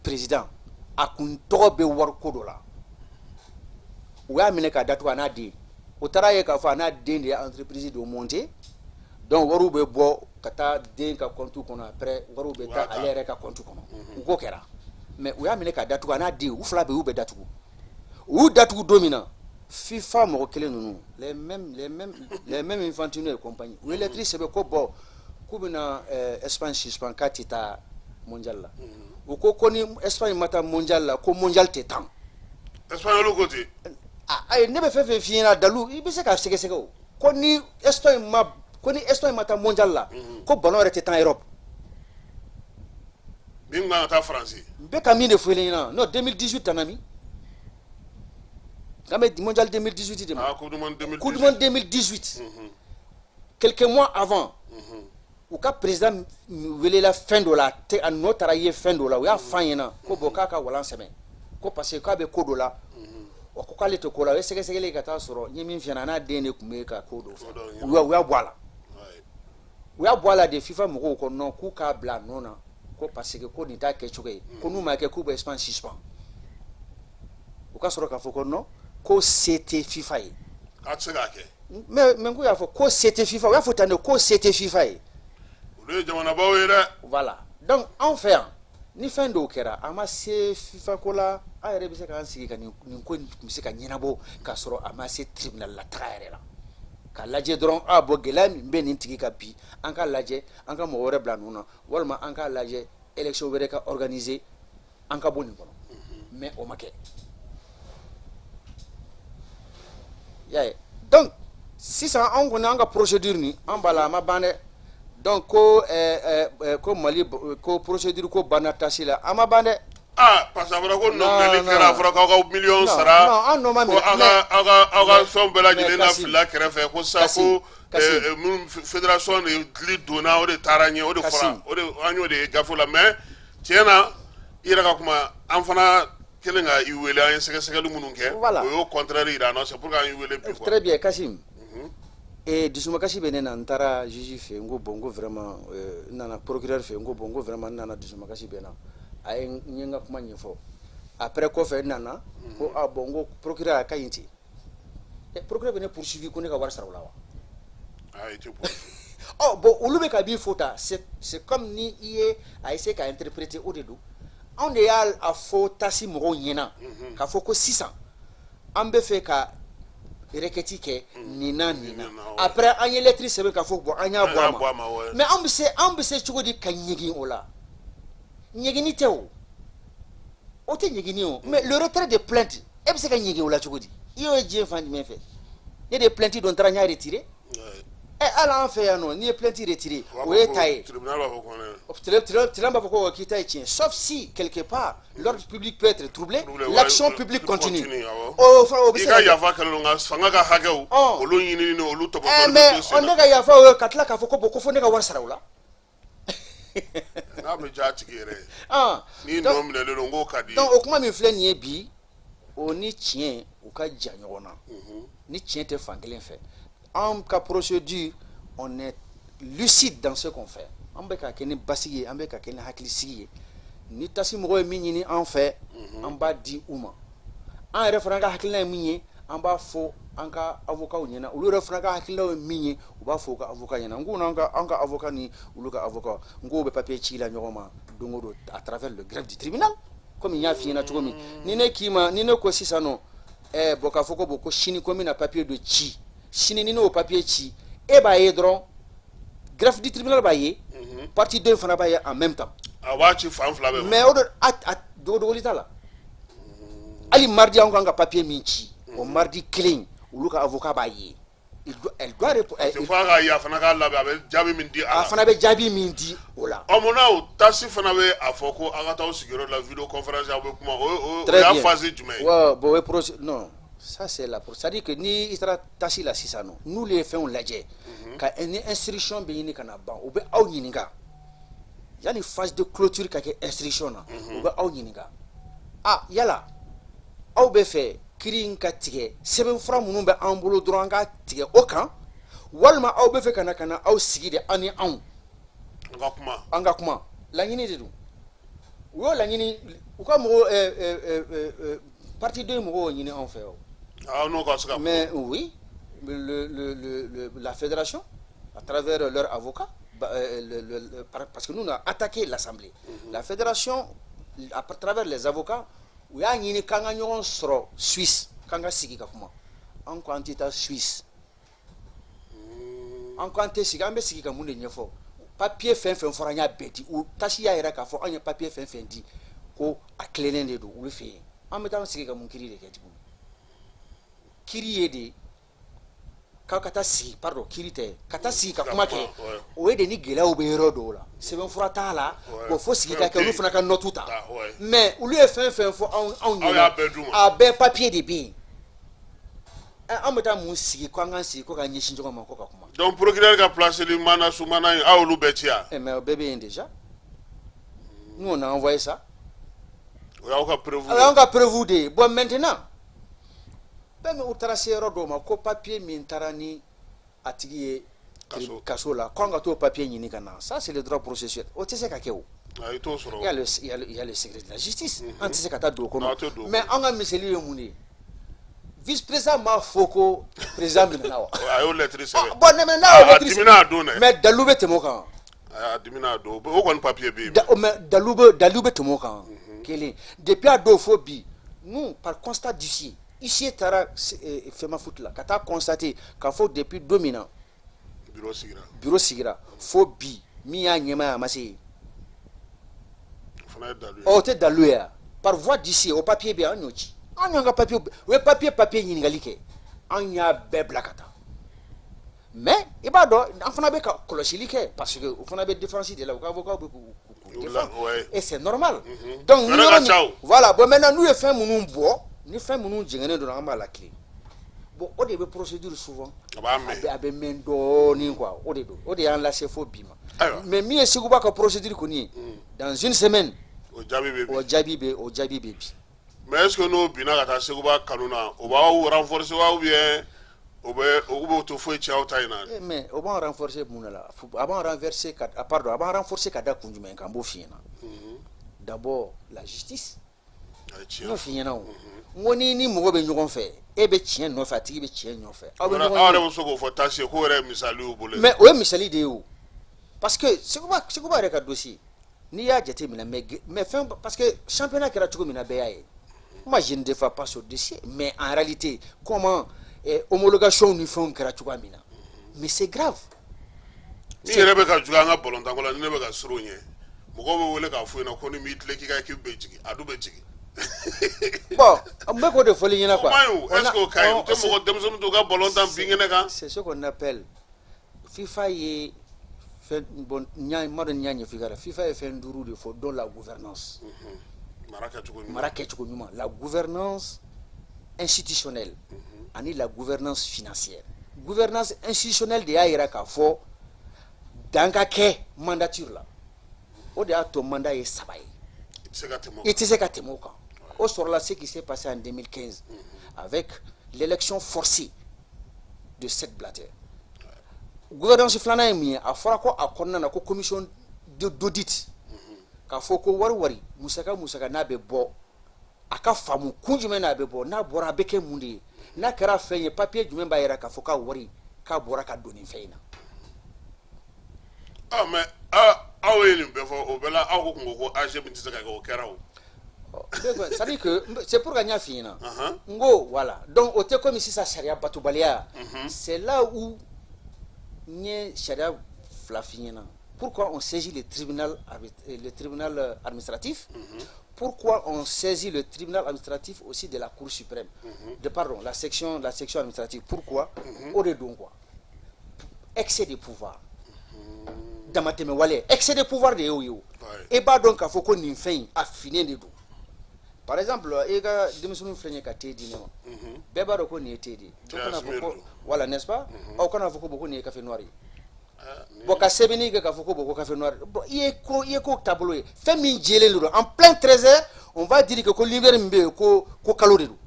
président, a kun tɔgɔ bɛ wariko dɔ la. U y'a minɛ k'a datugu, a n'a den. U taara ye k'a fɔ a n'a den de ye entreprise dɔ monter, donc wariw bɛ bɔ ka taa den ka compte kɔnɔ, après wariw bɛ taa ale yɛrɛ ka compte kɔnɔ. U k'o kɛra, mais u y'a minɛ k'a datugu, a n'a den, u fila bɛɛ y'u bɛɛ datugu. U y'u datugu don min na, FIFA mɔgɔ kelen ninnu, les mêmes Infantino et compagnie, u ye lettre sɛbɛn ko bon, k'u bɛna Espagne suspend, k'a tɛ taa mondial la. U ko ni Espagne ma taa mondial la, ko mondial tɛ tan. Espagnol ko ten. Ah, ayi, ne bɛ fɛn fɛn f'i ɲɛna, dalu, i bɛ se k'a sɛgɛsɛgɛ. O ko ni Espagne ma taa mondial la, ko ballon yɛrɛ tɛ tan Europe. Min kan ka taa Faransi. N bɛ ka min de fɔ i ɲɛna, non, 2018 tana min k'an bɛ mondial 2018 de ma. Ah, Coupe du monde 2018. Coupe du monde 2018, quelques mois avant, u ka président welela fɛn dɔ la, a nɔ taara ye fɛn dɔ la. U y'a f'a ɲɛna ko bon, k'a ka walan sɛmɛ, ko parce que k'a bɛ ko dɔ la. Wa ko k'ale tɛ ko la, o ye sɛgɛsɛgɛli ka taa sɔrɔ n ye min f'i ɲɛna, a n'a den de tun bɛ ka ko dɔ fɛ. U y'a bɔ a la. U y'a bɔ a la de. FIFA mɔgɔw ko non, k'u k'a bila a nɔ na, ko parce que ko nin t'a kɛcogo ye, ko n'u m'a kɛ, k'u bɛ Espagne suspend. U ka sɔrɔ k'a fɔ ko non, ko se tɛ FIFA ye. K'a tɛ se k'a kɛ. Mais k'u y'a fɔ ko se tɛ FIFA, u y'a fɔ tan de, ko se tɛ FIFA ye. Olu ye jamanabaw ye dɛ. Voilà, donc anw fɛ yan, ni fɛn dɔw kɛra, a ma se FIFA ko la, an yɛrɛ bɛ se k'an sigi ka nin ko in tun bɛ se ka ɲɛnabɔ k'a sɔrɔ a ma se tribunal la taga yɛrɛ la, k'a lajɛ dɔrɔn. A bɔn, gɛlɛya min bɛ nin tigi ka bi, an k'a lajɛ, an ka mɔgɔ wɛrɛ bila ninnu na, walima an k'a lajɛ, élection wɛrɛ ka organiser, an ka bɔ nin kɔnɔ. Mais o ma kɛ. I y'a ye, donc sisan anw kɔni, an ka procédure nin, an b'a la, a ma ban dɛ. Donc ko ko Mali ko procédure ko banna tasi la, a ma ban dɛ. Ah, parce que a fɔra ko nɔminɛli kɛra, a fɔra k'aw ka miliyɔn sara. Non, an nɔ ma ko minɛ. aw ka fɛnw bɛɛ lajɛlen na mais Kassim, filila kɛrɛfɛ, ko sisan Kassim, ko Kassim. Minnu fédération de dili donna, o de taara ɲɛ, o de fɔra. Kassim. O de an y'o de ye gafe la. Mais tiɲɛ na, i yɛrɛ ka kuma, an fana kɛlen ka i wele, an ye sɛgɛsɛgɛli minnu kɛ, o y'o contraire yira an na. C'est pour que an y'i wele bi quoi. Très bien, Kassim. Et dusumakasi bɛ ne na. N taara juge fɛ yen, n ko bon, n ko vraiment, n nana procureur fɛ yen, n ko bon, n ko vraiment, n nana, dusumakasi bɛ n na. A ye, n ye n ka kuma ɲɛfɔ. Après kɔfɛ, n nana ko ah bon, n ko procureur, a ka ɲi ten. Procureur bɛ ne poursuivi ko ne ka wari sara o la wa? Ah, i tɛ poursuivi. Ɔ bon, olu bɛ ka min fɔ ta, c'est comme ni i ye a essayer ka interpréter, o de don. Anw de y'a a fɔ tasi mɔgɔw ɲɛna k'a fɔ ko sisan an bɛ fɛ ka requête kɛ nin na, nin na. Nin na, ouais. Après an ye lettre sɛbɛn k'a fɔ bon, an y'a An bɔ y'a a bɔ a ma. ma, ouais. Mais an bɛ se cogo di ka ɲɛgin o la? Ɲɛginni tɛ o, o tɛ ɲɛginni o. Mais le retrait de plainte, e bɛ se ka ɲɛgin o la cogo di? I y'o ye diɲɛ fan jumɛn fɛ? Ne de ye plainte don, n taara n y'a retiré. Ɛ, hali an fɛ yan nɔ, n'i ye plainte retiré, o ye ta ye. Tribunal b'a fɔ ko ne Tribunal b'a fɔ ko k'i ta ye tiɲɛ, sauf si quelque part l'ordre public peut être troublé, l'action publique continue. O fana, o bɛ se ka i ka yafa kɛlen don, nka fanga ka hakɛw, olu ɲinini ni olu tɔpɔtɔli. Mais ne ka yafa o ye ka tila k'a fɔ ko bon, ko fo ne ka wari sara o la. N'a bɛ diya a tigi yɛrɛ ye, n'i nɔ minɛlen don, k'o ka di. Donc o kuma min filɛ nin ye bi, o ni tiɲɛ u ka jan ɲɔgɔn na, ni tiɲɛ tɛ fan kelen fɛ. An ka procédure, on est lucide dans ce qu'on fait. An bɛ ka kɛ ni basigi ye, an bɛ ka kɛ ni hakilisigi ye. Ni TAS mɔgɔw ye min ɲini an fɛ, an b'a di u ma. An yɛrɛ fana ka hakilina ye min ye, an b'a fɔ an ka avocat ɲɛna. Olu yɛrɛ fana ka hakilina ye min ye, u b'a fɔ u ka avocat ɲɛna. N ko an ka avocat ni olu ka avocat, n k'o bɛ papier ci la ɲɔgɔn ma don o don à travers le greffe du tribunal. Komi n y'a f'i ɲɛna cogo min, ni ne k'i ma, ni ne ko sisan nɔ, ɛɛ, bon, k'a fɔ ko bon, ko sini ko n bɛna papier dɔ ci sini, ni ne y'o papier ci, e b'a ye dɔrɔn, greffe du tribunal b'a ye, partie 2 fana b'a ye en même temps. A b'a ci fan fila bɛɛ ma. Mais o de a dogodogoli t'a la. Hali mardi, an kan ka papier min ci, o mardi kelen, olu ka avocat b'a ye. Elle doit répondre. Parce que f'a ka ye, a fana k'a labɛn, a bɛ jaabi min di a la. A fana bɛ jaabi min di o la. Ɔ, mun na o TAS fana bɛ a fɔ ko aw ka taa aw sigiyɔrɔ la, vidéo conférence, aw bɛ kuma? O y'a phase jumɛn ye? Ouais, bon, o ye procé, non, ça c'est la, c'est à dire que ni i taara TAS la sisan nɔ, n'olu ye fɛnw lajɛ ka ni instruction bɛ ɲini ka na ban, u bɛ aw ɲininka yanni phase de clôture ka kɛ instruction na. U bɛ aw ɲininka: ah, yala aw bɛ fɛ kiiri in ka tigɛ sɛbɛnfura minnu bɛ an bolo dɔrɔn, an ka tigɛ o kan, walima aw bɛ fɛ ka na aw sigi de, an ni anw An ka kuma. An ka kuma? Laɲini de don. U y'o laɲini, u ka mɔgɔw, partie 2 mɔgɔw y'o ɲini anw fɛ o. Aw n'o ka se ka. Mais oui, la fédération, à travers leur avocat, bah, parce que nous, on a attaqué l'Assemblée. La fédération, à travers les avocats, u y'a ɲini k'an ka ɲɔgɔn sɔrɔ Suisse, k'an ka sigi ka kuma. An ko an tɛ taa Suisse. An ko an tɛ sigi. An bɛ sigi ka mun de ɲɛfɔ? Papier fɛn fɛn fɔra, an y'a bɛɛ di. U TAS y'a yɛrɛ k'a fɔ an ye papier fɛn fɛn di, ko a tilennen de don olu fɛ yen. An bɛ taa an sigi ka mun kiiri de kɛ tuguni? Kiiri ye de k'aw ka taa sigi, pardon, kiiri tɛ ka taa sigi ka kuma kɛ. O ye de ni gɛlɛyaw bɛ yɔrɔ dɔw la, sɛbɛnfura t'a la. Bon, fo sigi ka kɛ, olu fana ka note ta. Mais olu ye fɛn fɛn fɔ anw ɲɛna, a bɛɛ papier de bɛ yen. An bɛ taa mun sigi ko an k'an sigi ko ka ɲɛsin ɲɔgɔn ma ko ka kuma? Donc procureur ka placeli mandat sous mandat in, aw y'olu bɛɛ ci yan? Mais o bɛɛ bɛ yen déjà. Nous, on a envoyé ça. O y'aw ka preuve. O y'anw ka preuve de ye. Bon, maintenant, bɛɛ min u taara se yɔrɔ dɔw ma ko papier min taara ni a tigi ye kaso la, ko an ka t'o papier ɲini ka na, ça c'est le droit processuel. O tɛ se ka kɛ o. I t'o sɔrɔ. Il y a le secret de la justice. An tɛ se ka taa don o kɔnɔ. Mais an ka miseli ye mun de ye? Vice président m'a fɔ ko président minɛna wa? A y'o lettre sɛbɛn. Bon, mais n'a y'o lettre sɛbɛn, a dimina a don dɛ. Mais dalu bɛ tɛmɛ o kan. A dimina a don, o kɔni papier bɛ yen. Mais dalu bɛ tɛmɛ o kan. Kelen, depuis a don fo bi, nous, par constat d'huissier, huissier taara FEMAFOOT la ka taa constater k'a fɔ depuis don min na bureau sigira, bureau sigira fo bi, min y'a ɲɛmaa ye, a ma se yen. O fana ye dalu ye. O tɛ dalu ye wa? Par voie d'huissier, o papier bɛ yen, an y'o ci. An y'an ka papier, u ye papier ɲininkali kɛ, an y'a bɛɛ bila ka taa. Mais i b'a dɔn, an fana bɛ ka kɔlɔsili kɛ, parce que u fana bɛ défense de la, u ka avocat bɛ k'u défendre et c'est normal. Donc ni yɔrɔ min, voilà. Bon, maintenant, n'u ye fɛn minnu bɔ, ni fɛn minnu jɛngɛnnen don, an b'a lakile. Bon, o de bɛ procédure souvent a b'a mɛn. A bɛ mɛn dɔɔnin quoi. O de don, o de y'an lase fo bi ma. Mais min ye Seguba ka procédure kɔni ye, dans une semaine, o jaabi bɛ o jaabi bɛ, o jaabi bɛ bi. Mais est ce que n'o binna ka taa Seguba kanu na, o b'aw renforcer wa, ou bien o bɛ o b'o to foyi tiɲɛ aw ta in na? Mais o b'an renforcer mun de la? A b'an renverser ka, pardon, a b'an renforcer ka da kun jumɛn kan? N b'o f'i ɲɛna. D'abord la justice. N y'o f'i ɲɛna o. N ko ni mɔgɔ bɛ ɲɔgɔn fɛ, e bɛ tiɲɛ nɔfɛ, a tigi bɛ tiɲɛ nɔfɛ, aw bɛ ɲɔgɔn. Aw yɛrɛ bɛ se k'o fɔ TAS ye k'o yɛrɛ ye misali y'u bolo. Mais o ye misali de ye o, parce que Seguba yɛrɛ ka dossier, n'i y'a jateminɛ, mais fɛn, parce que championnat kɛra cogo min na, bɛɛ y'a ye. Moi, je ne défends pas ce dossier, mais en réalité, comment homologation ni fɛnw kɛra cogoya min na, mais c'est grave. Min yɛrɛ bɛ ka juguya an ka balontanko la, ni ne bɛ ka siran o ɲɛ, mɔgɔw bɛ wele k'a fɔ ɲɛna ko ni m'i tilen k'i ka équipe bɛ jigin, a dun bɛ jigin. Bon. N bɛ k'o de fɔli ɲɛna quoi. O man ɲi o, est ce que o ka ɲi? U tɛ mɔgɔ denmisɛnnin t'u ka ballon tan binkɛnɛ kan. C'est ce qu'on appelle, FIFA ye fɛn, bon, n y'a n m'a dɔn n y'a ɲɛfɔ i ka FIFA ye fɛn duuru de fɔ, dont la gouvernance. Mara kɛcogo ɲuman. Mara kɛcogo ɲuman, la gouvernance institutionnelle ani la gouvernance financière. Gouvernance institutionnelle de y'a yira k'a fɔ dan ka kɛ mandature la. O de y'a to mandat ye saba ye. I tɛ se ka tɛmɛ o I tɛ se ka tɛmɛ o kan. O sɔrɔla, ce qui s'est passé en 2015 avec l'élection forcée de Sepp Blatter. Gouvernance filanan ye mun ye? A fɔra ko a kɔnɔna na ko commission d'audit, k'a fɔ ko wari musaka n'a bɛ bɔ, a ka faamu kun jumɛn n'a bɛ bɔ, n'a bɔra a bɛ kɛ mun de ye, n'a kɛra fɛn ye, papier jumɛn b'a yira k'a fɔ k'a wari k'a bɔra ka don nin fɛn in na. Ah, mais ah, aw ye nin bɛɛ fɔ, o bɛɛ la aw ko kun ko AG min tɛ se ka kɛ, o kɛra o. C'est à dire que c'est pour ka n y'a f'i ɲɛna n ko voilà, donc o tɛ komi sisan sariya batobaliya. C'est là où n ye sariya fila f'i ɲɛna. Pourquoi on saisit le tribunal administratif? Pourquoi on saisit le tribunal administratif aussi de la Cour suprême, de pardon, la section administrative? Pourquoi? O de don quoi, excès de pouvoir, damatɛmɛ wale, excès de pouvoir de y'o ye o. E b'a dɔn k'a fɔ ko nin fɛn in, a finnen de don. Par exemple, e ka denmisɛnninw filɛ nin ye ka te di ne ma, bɛɛ b'a dɔn ko nin ye te de ye. Dɔ kana fɔ ko voilà, n'est-ce pas? Aw kana fɔ ko bon, ko nin ye café noir ye. Bon, ka sɛbɛnni kɛ k'a fɔ ko bon, ko café noir. Bon, i ye ko taabolo ye fɛn min jɛlen de don. En plein 13 heures, on va dire que ko lumière min bɛ yen, ko kalo de don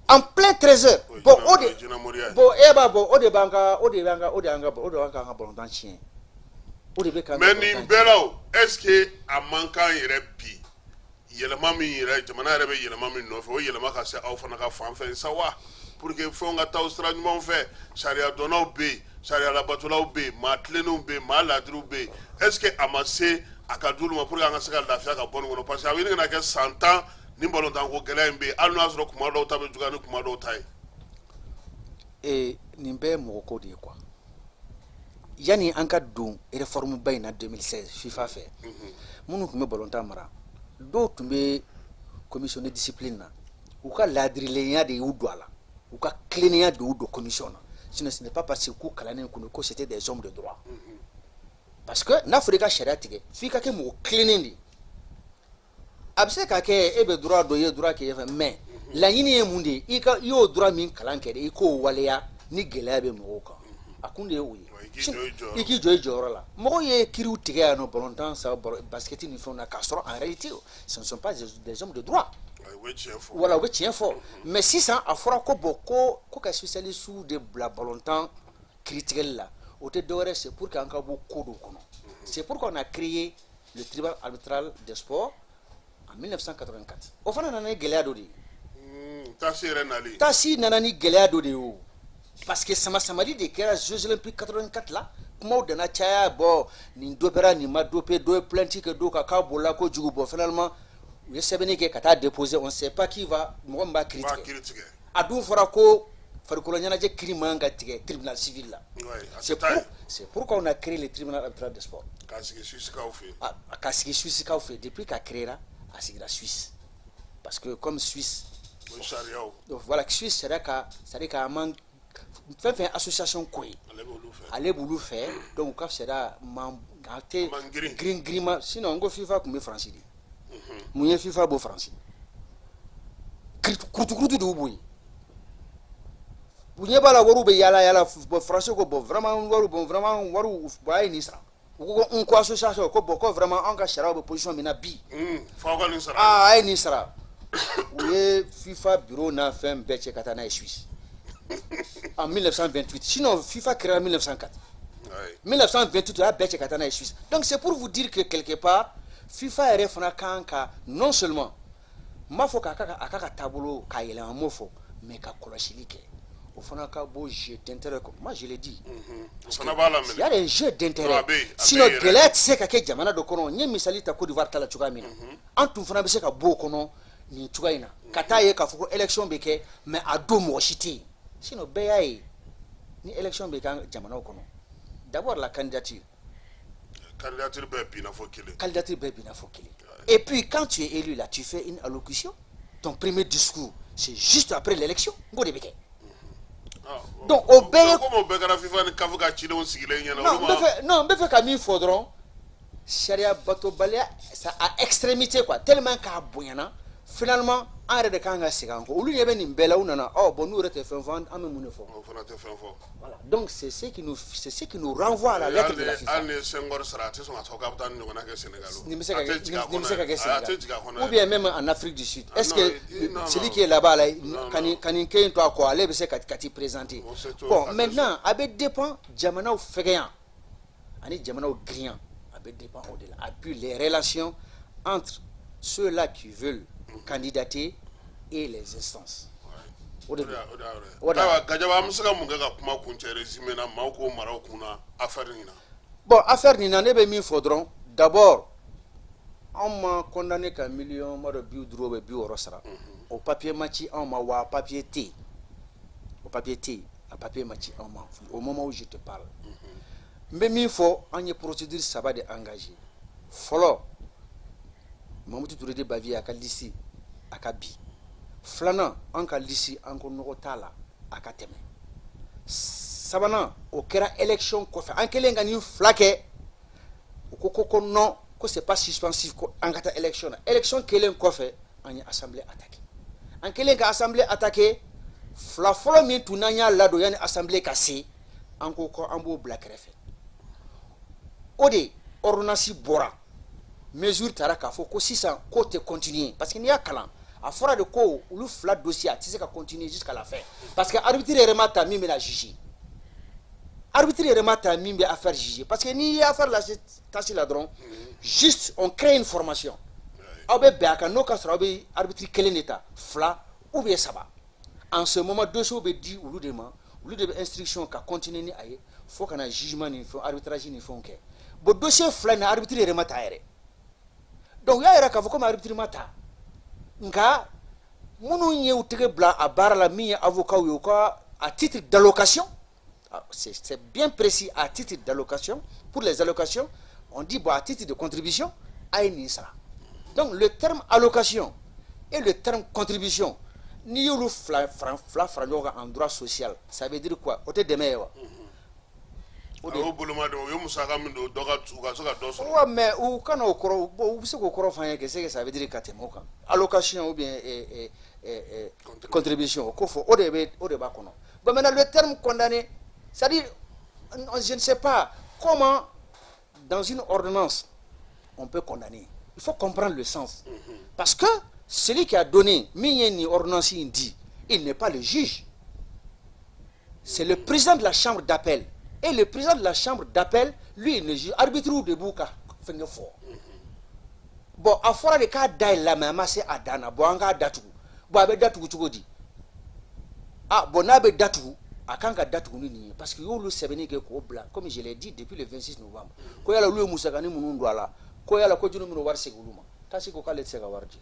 en plein 13 heures. Bon, o de, bon, e b'a bɔ, o de b'an ka o de b'an ka o de y'an ka o de b'an ka balontan tiɲɛ, o de bɛ ka. Mais nin bɛɛ la o, est ce que a man kan yɛrɛ bi, yɛlɛma min yɛrɛ jamana yɛrɛ bɛ yɛlɛma min nɔfɛ, o yɛlɛma ka se aw fana ka fan fɛ sa wa, pour que fɛnw ka taa sira ɲumanw fɛ? Sariya dɔnnaw bɛ yen, sariya labatolaw bɛ yen, maa tilennenw bɛ yen, maa laadiriw bɛ yen. Est ce que a ma se a ka d'olu ma pour que an ka se ka lafiya ka bɔ nin kɔnɔ? Parce que a bɛ ɲini ka na kɛ san 10 ni balontan ko gɛlɛya in bɛ yen, hali n'o y'a sɔrɔ kuma dɔw ta bɛ juguya ni kuma dɔw ta ye. Ee, nin bɛɛ ye mɔgɔ ko de ye quoi. Yanni an ka don réforme ba in na 2016 FIFA fɛ, minnu tun bɛ balontan mara, dɔw tun bɛ commission de discipline na, u ka laadirilenya de y'u don a la, u ka tilennenya de y'u don commission na. Sinon, ce n'est pas parce que k'u kalannen kun ko c'était des hommes de droit. Parce que n'a fɔra i ka sariya tigɛ, f'i ka kɛ mɔgɔ tilennen de ye. A bɛ se ka kɛ e bɛ droit dɔn, i ye droit kɛ fɛn, mais laɲini ye mun de ye? I ka i y'o droit min kalan kɛ dɛ, i k'o waleya ni gɛlɛya bɛ mɔgɔw kan, a kun de ye o ye. I k'i jɔ i jɔyɔrɔ la. Mɔgɔw ye kiiriw tigɛ yan nɔ, balontan sa, basket ni fɛnw na, k'a sɔrɔ en réalité ce ne sont pas des hommes de droit. Voilà, u bɛ tiɲɛ fɔ. Mais sisan a fɔra ko bon, ko ka spécialiste de bila balontan kiiritigɛli la, o tɛ dɔwɛrɛ, c'est pour que an ka bɔ ko dɔw kɔnɔ. C'est pourquoi on a créé le tribunal arbitral des sports en 1984. O fana nana ni gɛlɛya dɔ de ye. TAS yɛrɛ nalen. TAS nana ni gɛlɛya dɔ de ye o, parce que sama samali de kɛra Jeux olympiques 84 la. Kumaw nana caya, bɔn, nin dopera, nin ma dopé, dɔ ye plainte kɛ dɔw kan k'a bolila kojugu. Bon, finalement u ye sɛbɛnni kɛ ka taa déposer, on sait pas qui va, mɔgɔ min b'a kiiri tigɛ. A dun fɔra ko farikolo ɲɛnajɛ kiiri man kan ka tigɛ tribunal civil la. C'est pourquoi on a créé le tribunal arbitral des sports. K'a sigi Suisse kaw fɛ yen. K'a sigi Suisse kaw fɛ yen. Depuis k'a créé ra, a sigira Suisse, parce que comme Suisse O sariyaw. Donc voilà, Suisse sariya ka, c'est à dire k'a man fɛn fɛn association ko ye, ale b'olu fɛ. Ale b'olu fɛ. Donc u ka sariya man a tɛ Man girin. Girin girin ma. Sinon n ko FIFA tun bɛ Faransi de. Mun ye FIFA bɔ Faransi? Kurutukurutu de y'u bɔ yen. U ɲɛ b'a la wariw bɛ yaala yaala. Bon, Faransi ko bon, vraiment wariw, bon, vraiment wariw, bon, a ye nin sara. U ko ko n ko association ko bon, ko vraiment an ka sariyaw bɛ position min na bi, f'aw ka nin sara. Aa, a ye nin sara. U ye FIFA bureau n'a fɛn bɛɛ cɛ ka taa n'a ye Suisse en 1928. Sinon FIFA créé en 1904. 1928, u y'a bɛɛ cɛ ka taa n'a ye Suisse. Donc c'est pour vous dire que quelque part FIFA yɛrɛ fana kan ka, non seulement n b'a fɔ k'a ka a ka ka taabolo k'a yɛlɛma, n m'o fɔ, mais ka kɔlɔsili kɛ, o fana ka bɔ jeu d'intérêt kɔ. Moi, je l'ai dit. O fana b'a la minɛ. Il y a des jeux d'intérêt. Non, a bɛ yen, a bɛ Sinon yen yɛrɛ. gɛlɛya tɛ se ka kɛ jamana dɔ kɔnɔ. N ye misali ta Côte d'Ivoire ta la cogoya min na, an tun fana bɛ se ka bɔ o kɔnɔ nin cogoya in na, ka taa ye k'a fɔ ko élection bɛ kɛ, mais a don mɔgɔ si tɛ yen. Sinon bɛɛ y'a ye ni élection bɛ kɛ an jamanaw kɔnɔ, d'abord la candidature. Candidature bɛɛ binna fɔ kelen. Candidature bɛɛ binna fɔ kelen. Et puis quand tu es élu là, tu fais une allocution. Ton premier discours, c'est juste après l'élection. N ko de bɛ kɛ. Donc o bɛɛ ye Komi o bɛɛ kɛra FIFA ni CAF ka cidenw sigilen ɲɛna. Non, n bɛ fɛ, non, n bɛ fɛ ka min fɔ dɔrɔn, sariya batobaliya, ça à extrémité quoi, tellement k'a bonyana, finalement an yɛrɛ de kan ka segin an kɔ. Olu ɲɛ bɛ nin bɛɛ la, u nana, ɔ bon, n'u yɛrɛ tɛ fɛn fɔ, an bɛ mun de fɔ? O fana tɛ fɛn fɔ. Voilà, donc c'est ce qui nous renvoie à la lettre de la FIFA. Hali ni ye Senghor sara, a tɛ sɔn ka fɔ k'a bɛ taa nin ɲɔgɔnna kɛ Sénégal. Nin bɛ se ka kɛ, nin bɛ se ka kɛ Sénégal, a tɛ jigin a kɔnɔ, ou bien même en Afrique du Sud. Est-ce que celui qui est là-bas là, ka nin kɛ in to a kɔ, ale bɛ se ka t'i présenter? Bon, maintenant a bɛ dépend jamanaw fɛgɛya ani jamanaw girinya, a bɛ dépend o de la. Et puis les relations entre ceux-là qui veulent candidater et les instances. O de don. Ayiwa Gajaba, an bɛ se ka mun kɛ ka kuma kuncɛ, résumé na, maaw k'o mara u kun na affaire nin na? Bon, affaire nin na, ne bɛ min fɔ dɔrɔn, d'abord anw ma condamné ka miliyɔn ma dɔ 50 bɛ 60 sara. O papier ma ci anw ma wa, papier tɛ yen, o papier tɛ yen, a papier ma ci anw ma au moment où je te parle. N bɛ min fɔ, an ye procédure saba de engagé. Fɔlɔ, Mamutu Ture dit Bavieux, a ka liste a ka bi. Filanan, an ka liste, an ko nɔgɔ t'a la, a ka tɛmɛ. Sabanan, o kɛra élection kɔfɛ. An kɛlen ka nin fila kɛ, u ko non, ko c'est pas suspensif, ko an ka taa élection na. Élection kɛlen kɔfɛ, an ye assemblée attaqué. An kɛlen ka assemblée attaqué, fila fɔlɔ min tun n'an y'a ladon yanni assemblée ka se, an ko an b'o bila kɛrɛfɛ. O de ordonnance bɔra, mesure taara k'a fɔ ko sisan ko tɛ continuer, parce que n'i y'a kalan, a fɔra de ko olu fila dossier a tɛ se ka continuer jusqu'à la fin, parce que arbitre yɛrɛ ma ta min bɛna juger, arbitre yɛrɛ ma ta min bɛ affaire juger. Parce que n'i ye affaire lase TAS la dɔrɔn, juste on crée une formation, aw bɛ bɛn a kan, n'o ka sɔrɔ aw bɛ arbitre kelen de ta, fila ou bien saba. En ce moment, dossier bɛ di olu de ma, olu de bɛ instruction ka continuer ni a ye fo ka na jugement ni fɛn, arbitrage ni fɛnw kɛ. Bon, dossier fila in na, arbitre yɛrɛ ma ta yɛrɛ. Donc u y'a yira k'a fɔ komi arbitre ma ta, nka minnu ye u tɛgɛ bila a baara la, min ye avocat ye, u ka à titre d'allocation, c'est bien précis, à titre d'allocation, pour les allocations, on dit bon, à titre de contribution, a ye nin sara. Donc le terme allocation et le terme contribution, n'i y'olu fila fara, fila fara ɲɔgɔn kan en droit social, ça veut dire quoi? O tɛ dɛmɛ ye wa? O de y'o boloma dɛmɛ, u ye musaka min don dɔ ka, u ka se ka dɔ sɔrɔ. Ouais, mais u kana o kɔrɔ, bon, u bɛ se k'o kɔrɔ fɔ an ye que c'est que ça veut dire ka tɛmɛ o kan, allocation ou bien contribution, o ko fɔ, o de bɛ, o de b'a kɔnɔ. Bon, maintenant le terme condamné, c'est-à-dire je ne sais pas comment dans une ordonnance on peut condamner. Il faut comprendre le sens, parce que celui qui a donné, min ye nin ordonnance in di, il n'est pas le juge, c'est le président de la chambre d'appel. Et le président de la chambre d'appel, lui, il ne juge. Arbitre de b'u ka fɛnkɛ fɔ. Bon, a fɔra de k'a dayɛlɛ la, mais a ma se a dan na. Bon, an k'a datugu. Bon, a bɛ datugu cogo di? Ah bon, n'a bɛ datugu, a kan ka datugu ni nin ye, parce que u y'olu sɛbɛnni kɛ k'o bila, comme je l'ai dit, depuis le 26 novembre, ko yala olu ye musakanin minnu don a la, ko yala ko jɔnni bɛna wari segin olu ma? TAS ko k'ale tɛ se ka wari di.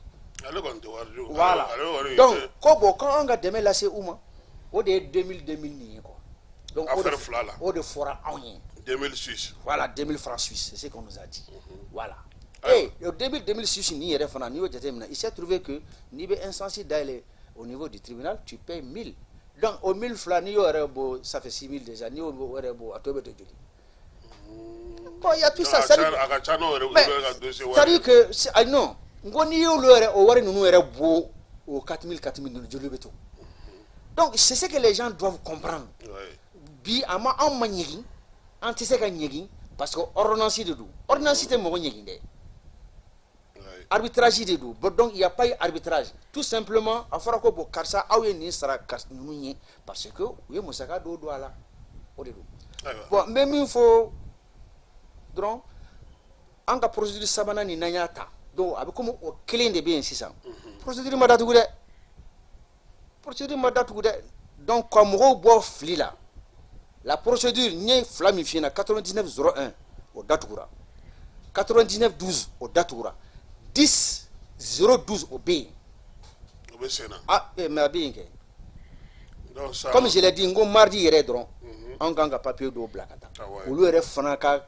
Ale kɔni tɛ wari di. Voilà, donc ko bon, k'an ka dɛmɛ lase u ma, o de ye 2000 2000 nin ye quoi. Donc affaire fila la. O de fɔra anw ye. 2006. Voilà, 2000 francs suisses, c'est ce qu'on nous a dit. Voilà. Et au début 2006 nin yɛrɛ fana, n'i y'o jateminɛ, il s'est trouvé que n'i bɛ instance dayɛlɛ au niveau du tribunal, tu payes 1000. Donc o 1000 fila, n'i y'o yɛrɛ bɔ, ça fait 6000 déjà. N'i y'o yɛrɛ bɔ, a tɔ bɛ to joli? Bon, il y a tout ça. A ka ca n'o yɛrɛ ka dossier wari. C'est-à-dire que ah non, n ko n'i y'olu yɛrɛ o wari ninnu yɛrɛ bɔ, o 4000 4000 ninnu, joli bɛ to? Donc c'est ce que les gens doivent comprendre. Bi a ma, anw ma ɲegin, an tɛ se ka ɲegin, parce que ordonnance de don. Ordonnance tɛ mɔgɔ ɲegin dɛ, arbitrage de don. Bon, donc il y a pas eu arbitrage, tout simplement a fɔra ko bon, karisa, aw ye nin sara karisa ninnu ye, parce que u ye musaka dɔw don a la, o de don. Bon, n bɛ min fɔ dɔrɔn, an ka procédure sabanan nin, n'an y'a ta, donc a bɛ komi o kelen de bɛ yen sisan. Procédure ma datugu dɛ, procédure ma datugu dɛ. Donc ka mɔgɔw bɔ fili la, la procédure, n ye fila min f'i ɲɛna, 99 01, o datugura, 99 12, o datugura, 10 012, o bɛ yen. O bɛ sen na. Ah eh, mais a bɛ yen kɛ. Donc ça Comme je l'ai dit, n ko mardi yɛrɛ dɔrɔn, anw kan ka papier dɔw bila ka taa. Olu yɛrɛ fana ka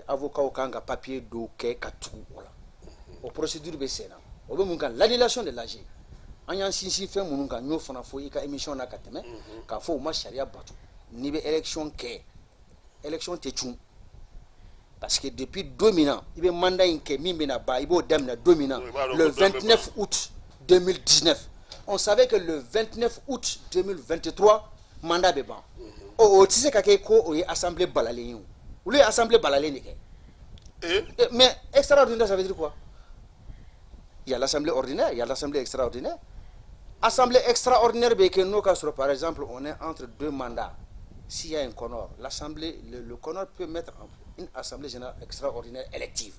avocat kan ka papier dɔw kɛ ka tugu o la. O procédure bɛ sen na. O bɛ mun kan? L'annulation de l'AG. An y'an sinsin fɛn minnu kan, n y'o fana fɔ i ka émission na ka tɛmɛ, k'a fɔ u ma sariya bato. N'i bɛ élection kɛ, élection tɛ cun, parce que depuis don min na i bɛ mandat in kɛ, min bɛna ban, i b'o daminɛ don min na, le 29 août 2019, on savait que le 29 août 2023, mandat bɛ ban. O tɛ se ka kɛ ko o ye assemblée balalen ye. O, olu ye assemblée balalen de kɛ. Mais extraordinaire, ça veut dire quoi? Il y a l'assemblée ordinaire, il y a l'assemblée extraordinaire. Assemblée extraordinaire bɛ kɛ n'o ka sɔrɔ, par exemple, on est entre deux mandats. S'il y a un CONOR, l'assemblée, le CONOR peut mettre en une assemblée générale extraordinaire élective.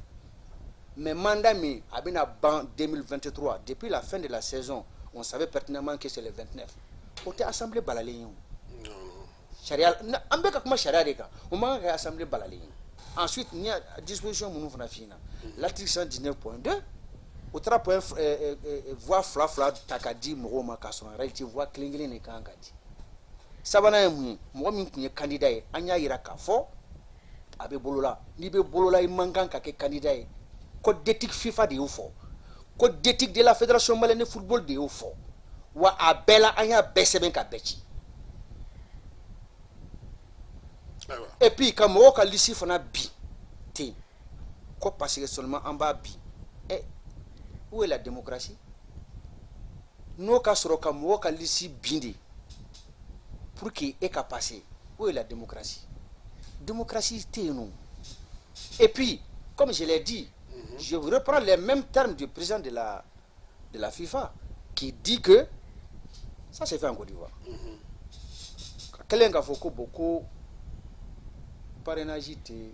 Mais mandat min a bɛna ban 2023, depuis la fin de la saison, on savait pertinemment que c'est le 29. O tɛ assemblée balalen ye. O sariya, an bɛ ka kuma sariya de kan, o man kan ka kɛ assemblée balalen ye. Ensuite, n ye disposition minnu fana f'i ɲɛna, l'article 119.2, o taara point voix fila fila ta ka di mɔgɔw ma, k'a sɔrɔ en réalité voix kelen kelen de kan ka di. Sabanan ye mun ye? Mɔgɔ min tun ye candidat ye, an y'a yira k'a fɔ a bɛ bolola. N'i bɛ bolola, i man kan ka kɛ candidat ye. Code d'éthique FIFA de y'o fɔ, code d'éthique de la Fédération malienne de football de y'o fɔ. Wa a bɛɛ la, an y'a bɛɛ sɛbɛn ka bɛɛ ci. Et puis ka mɔgɔw ka liste fana bin ten ko parce que seulement an b'a bin. Eh, où est la démocratie? N'o ka sɔrɔ ka mɔgɔw ka liste bin de pour que e ka passer, où est la démocratie? Démocratie tɛ yen nɔ. Et puis, comme je l'ai dit, je reprends les mêmes termes du président de la FIFA qui dit que ça s'est fait en Côte d'Ivoire. Ka kɛlen k'a fɔ ko bon, ko parrainage tɛ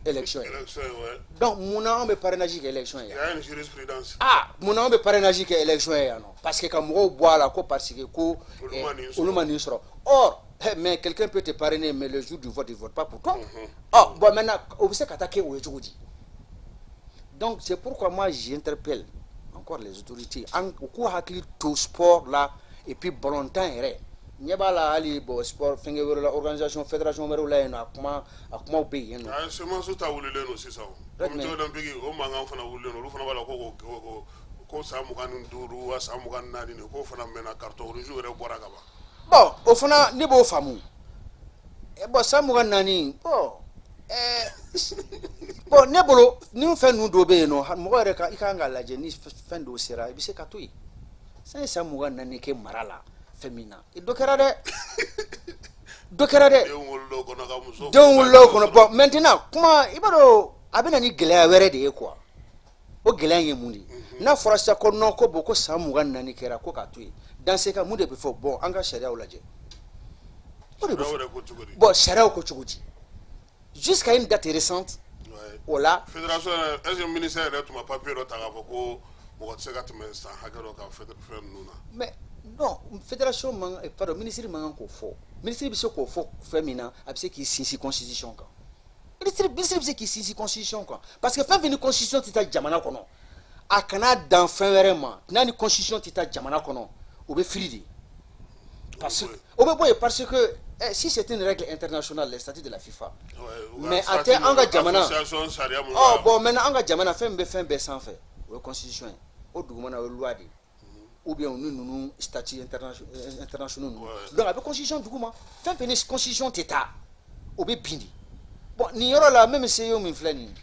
élection ye. Élection, ouais. Donc munna anw bɛ parrainage kɛ élection ye? Il y a une jurisprudence. Ah, munna anw bɛ parrainage kɛ élection ye yan nɔ? Parce que ka mɔgɔw bɔ a la ko parce que ko Olu ma nin sɔrɔ. Olu ma nin sɔrɔ. Or eh, mais quelqu'un peut te parrainer, mais le jour du vote, il vote pas pour toi. Oh bon, maintenant, o bɛ se ka taa kɛ o ye cogo di? Donc c'est pourquoi moi, j'interpelle encore les autorités, an u k'u hakili to sport la. Et puis balontan yɛrɛ, ɲɛ b'a la hali bon, sport fɛnkɛ wɛrɛ la, organisation fédération wɛrɛw la yen nɔ, a kumaw bɛ yen nɔ. A semence ta wulilen don sisan o. Comité olympique, o mankan fana wulilen don. Olu fana b'a la ko san 25 wa san 24 nin, k'o fana mɛnna, carton rouge yɛrɛ bɔra ka ban. Bon, o fana ne b'o faamu. Bon, san 24, bon, bon, ne bolo ni fɛn ninnu dɔw bɛ yen nɔ, mɔgɔ yɛrɛ ka i kan k'a lajɛ. Ni fɛn dɔw sera, i bɛ se ka to yen. San ye san 24 kɛ mara la fɛn min na, dɔ kɛra dɛ, dɔ kɛra dɛ. Denw wolola o kɔnɔ, ka muso Denw wolola o kɔnɔ. Bon, maintenant, kuma, i b'a dɔn, a bɛ na ni gɛlɛya wɛrɛ de ye quoi. O gɛlɛya in ye mun de ye? N'a fɔra sisan ko non, ko bon, ko san 24 kɛra, ko k'a to yen, dans ce cas, mun de bɛ fɔ? Bon, an ka sariyaw lajɛ, o de bɛ Sariyaw fɔ. yɛrɛ ko cogo di? Bon, sariyaw ko cogo di? Jusqu'à une date récente, o la Fédération yɛrɛ, est ce que ministère yɛrɛ tun ma papier dɔ ta k'a fɔ ko mɔgɔ tɛ se ka tɛmɛ san hakɛ dɔ kan fɛn ninnu na? Mais non, fédération man, pardon, ministre man kan k'o fɔ. Ministre bɛ se k'o fɔ fɛn min na, a bɛ se k'i sinsin constitution kan. Ministre bɛ se k'i sinsin constitution kan, parce que fɛn fɛn ni constitution tɛ taa jamana kɔnɔ, a kana dan fɛn wɛrɛ ma. N'a ni constitution tɛ taa jamana kɔnɔ, o bɛ fili de, parce que o bɛ bɔ yen, parce que eh, si c'est une règle internationale, les statuts de la FIFA, mais a tɛ an ka jamana association sariya mun Ɔ bon, maintenant, an ka jamana, fɛn min bɛ fɛn bɛɛ sanfɛ, o ye constitution ye. O dugumana, o ye loi de ye, ou bien ni ninnu statut internationaux ninnu. Donc a bɛ constitution duguma. Fɛn fɛn ni constitution tɛ taa, o bɛ bin de. Bon, nin yɔrɔ la, même CIO min filɛ nin ye,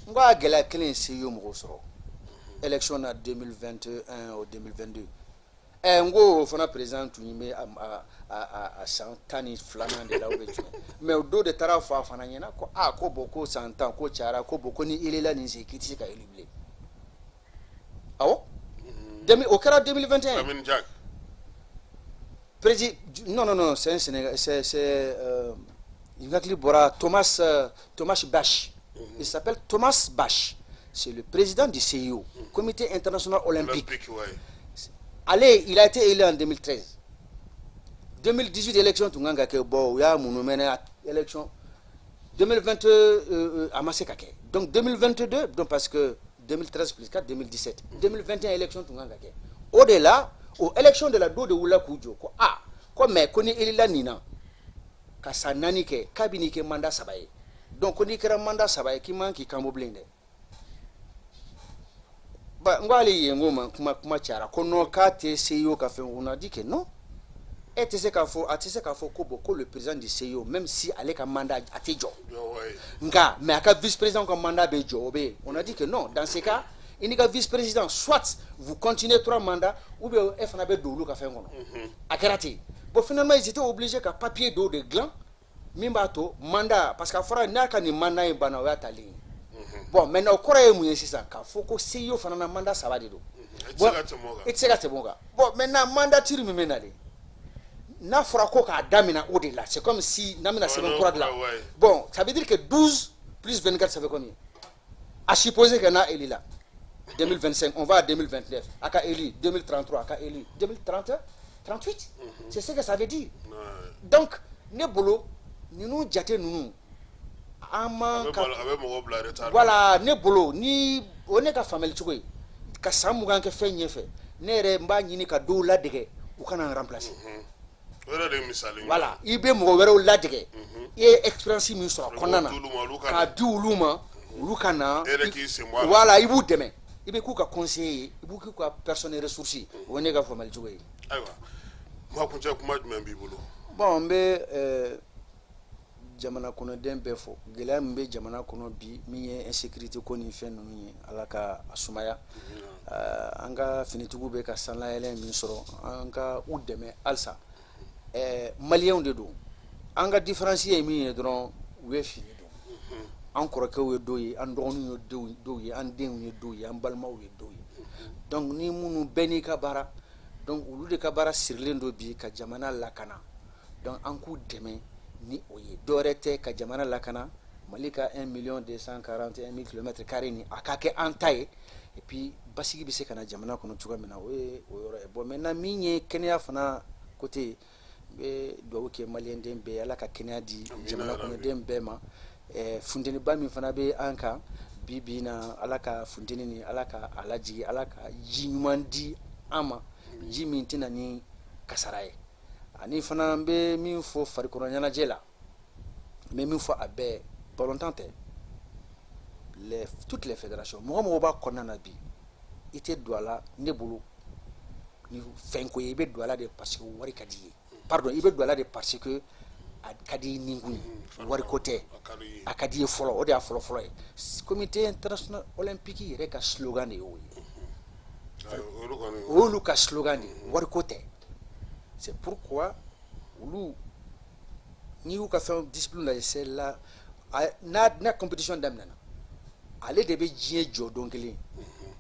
n ko a gɛlɛya kelen ye CIO mɔgɔw sɔrɔ élection na 2021 au 2022. N ko o fana président tun bɛ a san 12nan de la ou bien jumɛn, mais o don de taara fɔ a fana ɲɛna ko aa, ko bon, ko san 10 ko cayara, ko bon, ko ni élu la nin sen, k'i tɛ se ka élu bilen. Awɔ, o kɛra 2021. Lamine Diack. Président, non, non, non, c'est un Sénégal, c'est n hakili bɔra, Thomas Bach. Il s'appelle Thomas Bach. C'est le président du CIO, Comité international olympique. Olympique, ouais. Ale, il a été élu en 2013. 2018, élection tun kan ka kɛ. Bon, u y'a munu mɛnɛ élection 2020, a ma se ka kɛ. Donc 2022, donc parce que 2013 plus 4, 2017, 2021, élection tun kan ka kɛ. O de la, o élection de la, dɔw de wulila k'u jɔ ko ah, ko mais ko ni élila nin na ka san 4 kɛ, k'a bɛ n'i kɛ mandat 3 ye. Donc ko n'i kɛra mandat 3 ye, k'i man k'i kan bɔ bilen dɛ. Ba n ko hali yen ko ma kuma kuma cayara ko non, k'a tɛ CIO ka fɛn. On a dit que non, e tɛ se k'a fɔ, a tɛ se k'a fɔ ko bon, ko le président du CIO, même si ale ka mandat a tɛ jɔ, nka mais a ka vice président ka mandat bɛ jɔ, o bɛ yen. On a dit que non, dans ce cas, i n'i ka vice président, soit vous continuez trois mandats ou bien e fana bɛ don olu ka fɛn kɔnɔ. A kɛra ten. Bon, finalement, ils étaient obligés ka papier dɔw de dilan min b'a to mandat, parce que a fɔra n'a ka nin mandat in banna, o y'a talen ye. Bon, maintenant, o kɔrɔ ye mun ye sisan? K'a fɔ ko CIO fana na mandat saba de don. I tɛ se ka tɛmɛ o kan. I tɛ se ka tɛmɛ o kan. Bon, maintenant, mandature min bɛ nalen, n'a fɔra ko k'a daminɛ o de la, c'est comme si n'an bɛna sɛbɛn kura dilan. Bon, ça veut dire que 12 plus 24, ça fait combien? À supposer que n'a élu la 2025, on va à 2029, a ka élu 2033, a ka élu 2030, 38, c'est ce que ça veut dire. Donc ne bolo, ninnu jate ninnu, an A man bɛ ka a bɛ mɔgɔw bila retard la. Voilà, ne bolo ni o ne ka faamuyali cogo ye, ka san 20 kɛ fɛn ɲɛfɛ, ne yɛrɛ n b'a ɲini ka dɔw ladege u kana n remplacer. O yɛrɛ de ye misali ɲuman. Voilà, i bɛ mɔgɔ wɛrɛw ladege, i ye expérience min sɔrɔ a kɔnɔna na, d'olu ma, olu ka k'a na. di olu ma, olu ka na. E yɛrɛ k'i sen bɔ a la. Voilà, i b'u dɛmɛ, i bɛ k'u ka conseiller ye, i b'u k'u ka personne ressource ye. O ye ne ka faamuyali cogo ye. Ayiwa, kuma kuncɛ kuma jumɛn b'i bolo? Bon, n bɛ jamana kɔnɔden bɛɛ fɔ. Gɛlɛya min bɛ jamana kɔnɔ bi, min ye insécurité ko ni fɛn ninnu ye, Ala ka a sumaya. An ka finitigiw bɛ ka sanlayɛlɛn min sɔrɔ, an ka u dɛmɛ halisa. Maliyɛnw de don. An ka différence ye min ye dɔrɔn, u ye fini don. An kɔrɔkɛw ye dɔw ye, an dɔgɔninw ye dɔw ye, an denw ye dɔw ye, an balimaw ye dɔw ye. Donc ni minnu bɛɛ n'i ka baara, donc olu de ka baara sirilen don bi ka jamana lakana. Donc an k'u dɛmɛ ni o ye, dɔwɛrɛ tɛ, ka jamana lakana. Mali ka 1 million 241 mille kilomètres carrés nin, a ka kɛ an ta ye, et puis basigi bɛ se ka na jamana kɔnɔ cogoya min na, o ye o yɔrɔ ye. Bon, maintenant, min ye kɛnɛya fana côté ye, n bɛ dugawu kɛ maliyɛnden bɛɛ ye, Ala ka kɛnɛya di jamana kɔnɔden bɛɛ ma. Funteniba min fana bɛ an kan bi bi in na, Ala ka funteni ni, Ala ka a lajigin, Ala ka ji ɲuman di an ma, ji min tɛna ni kasara ye. Ani fana n bɛ min fɔ farikolo ɲɛnajɛ la, n bɛ min fɔ a bɛɛ, balontan tɛ, toutes les fédérations, mɔgɔ mɔgɔ b'a kɔnɔna na bi, i tɛ don a la ne bolo ni fɛn ko ye. I bɛ don a la de parce que wari ka di i ye. Pardon, i bɛ don a la de parce que a ka di i nikun ye, wariko tɛ. A ka di i ye. A ka di i ye fɔlɔ, o de y'a fɔlɔ fɔlɔ ye. Comité international olympique yɛrɛ ka slogan de y'o ye. Ayiwa, olu kɔni O y'olu ka slogan de ye, wariko tɛ. C'est pourquoi olu, n'i y'u ka fɛn discipline lajɛ, c'est la n'a compétition daminɛna, ale de bɛ diɲɛ jɔ don kelen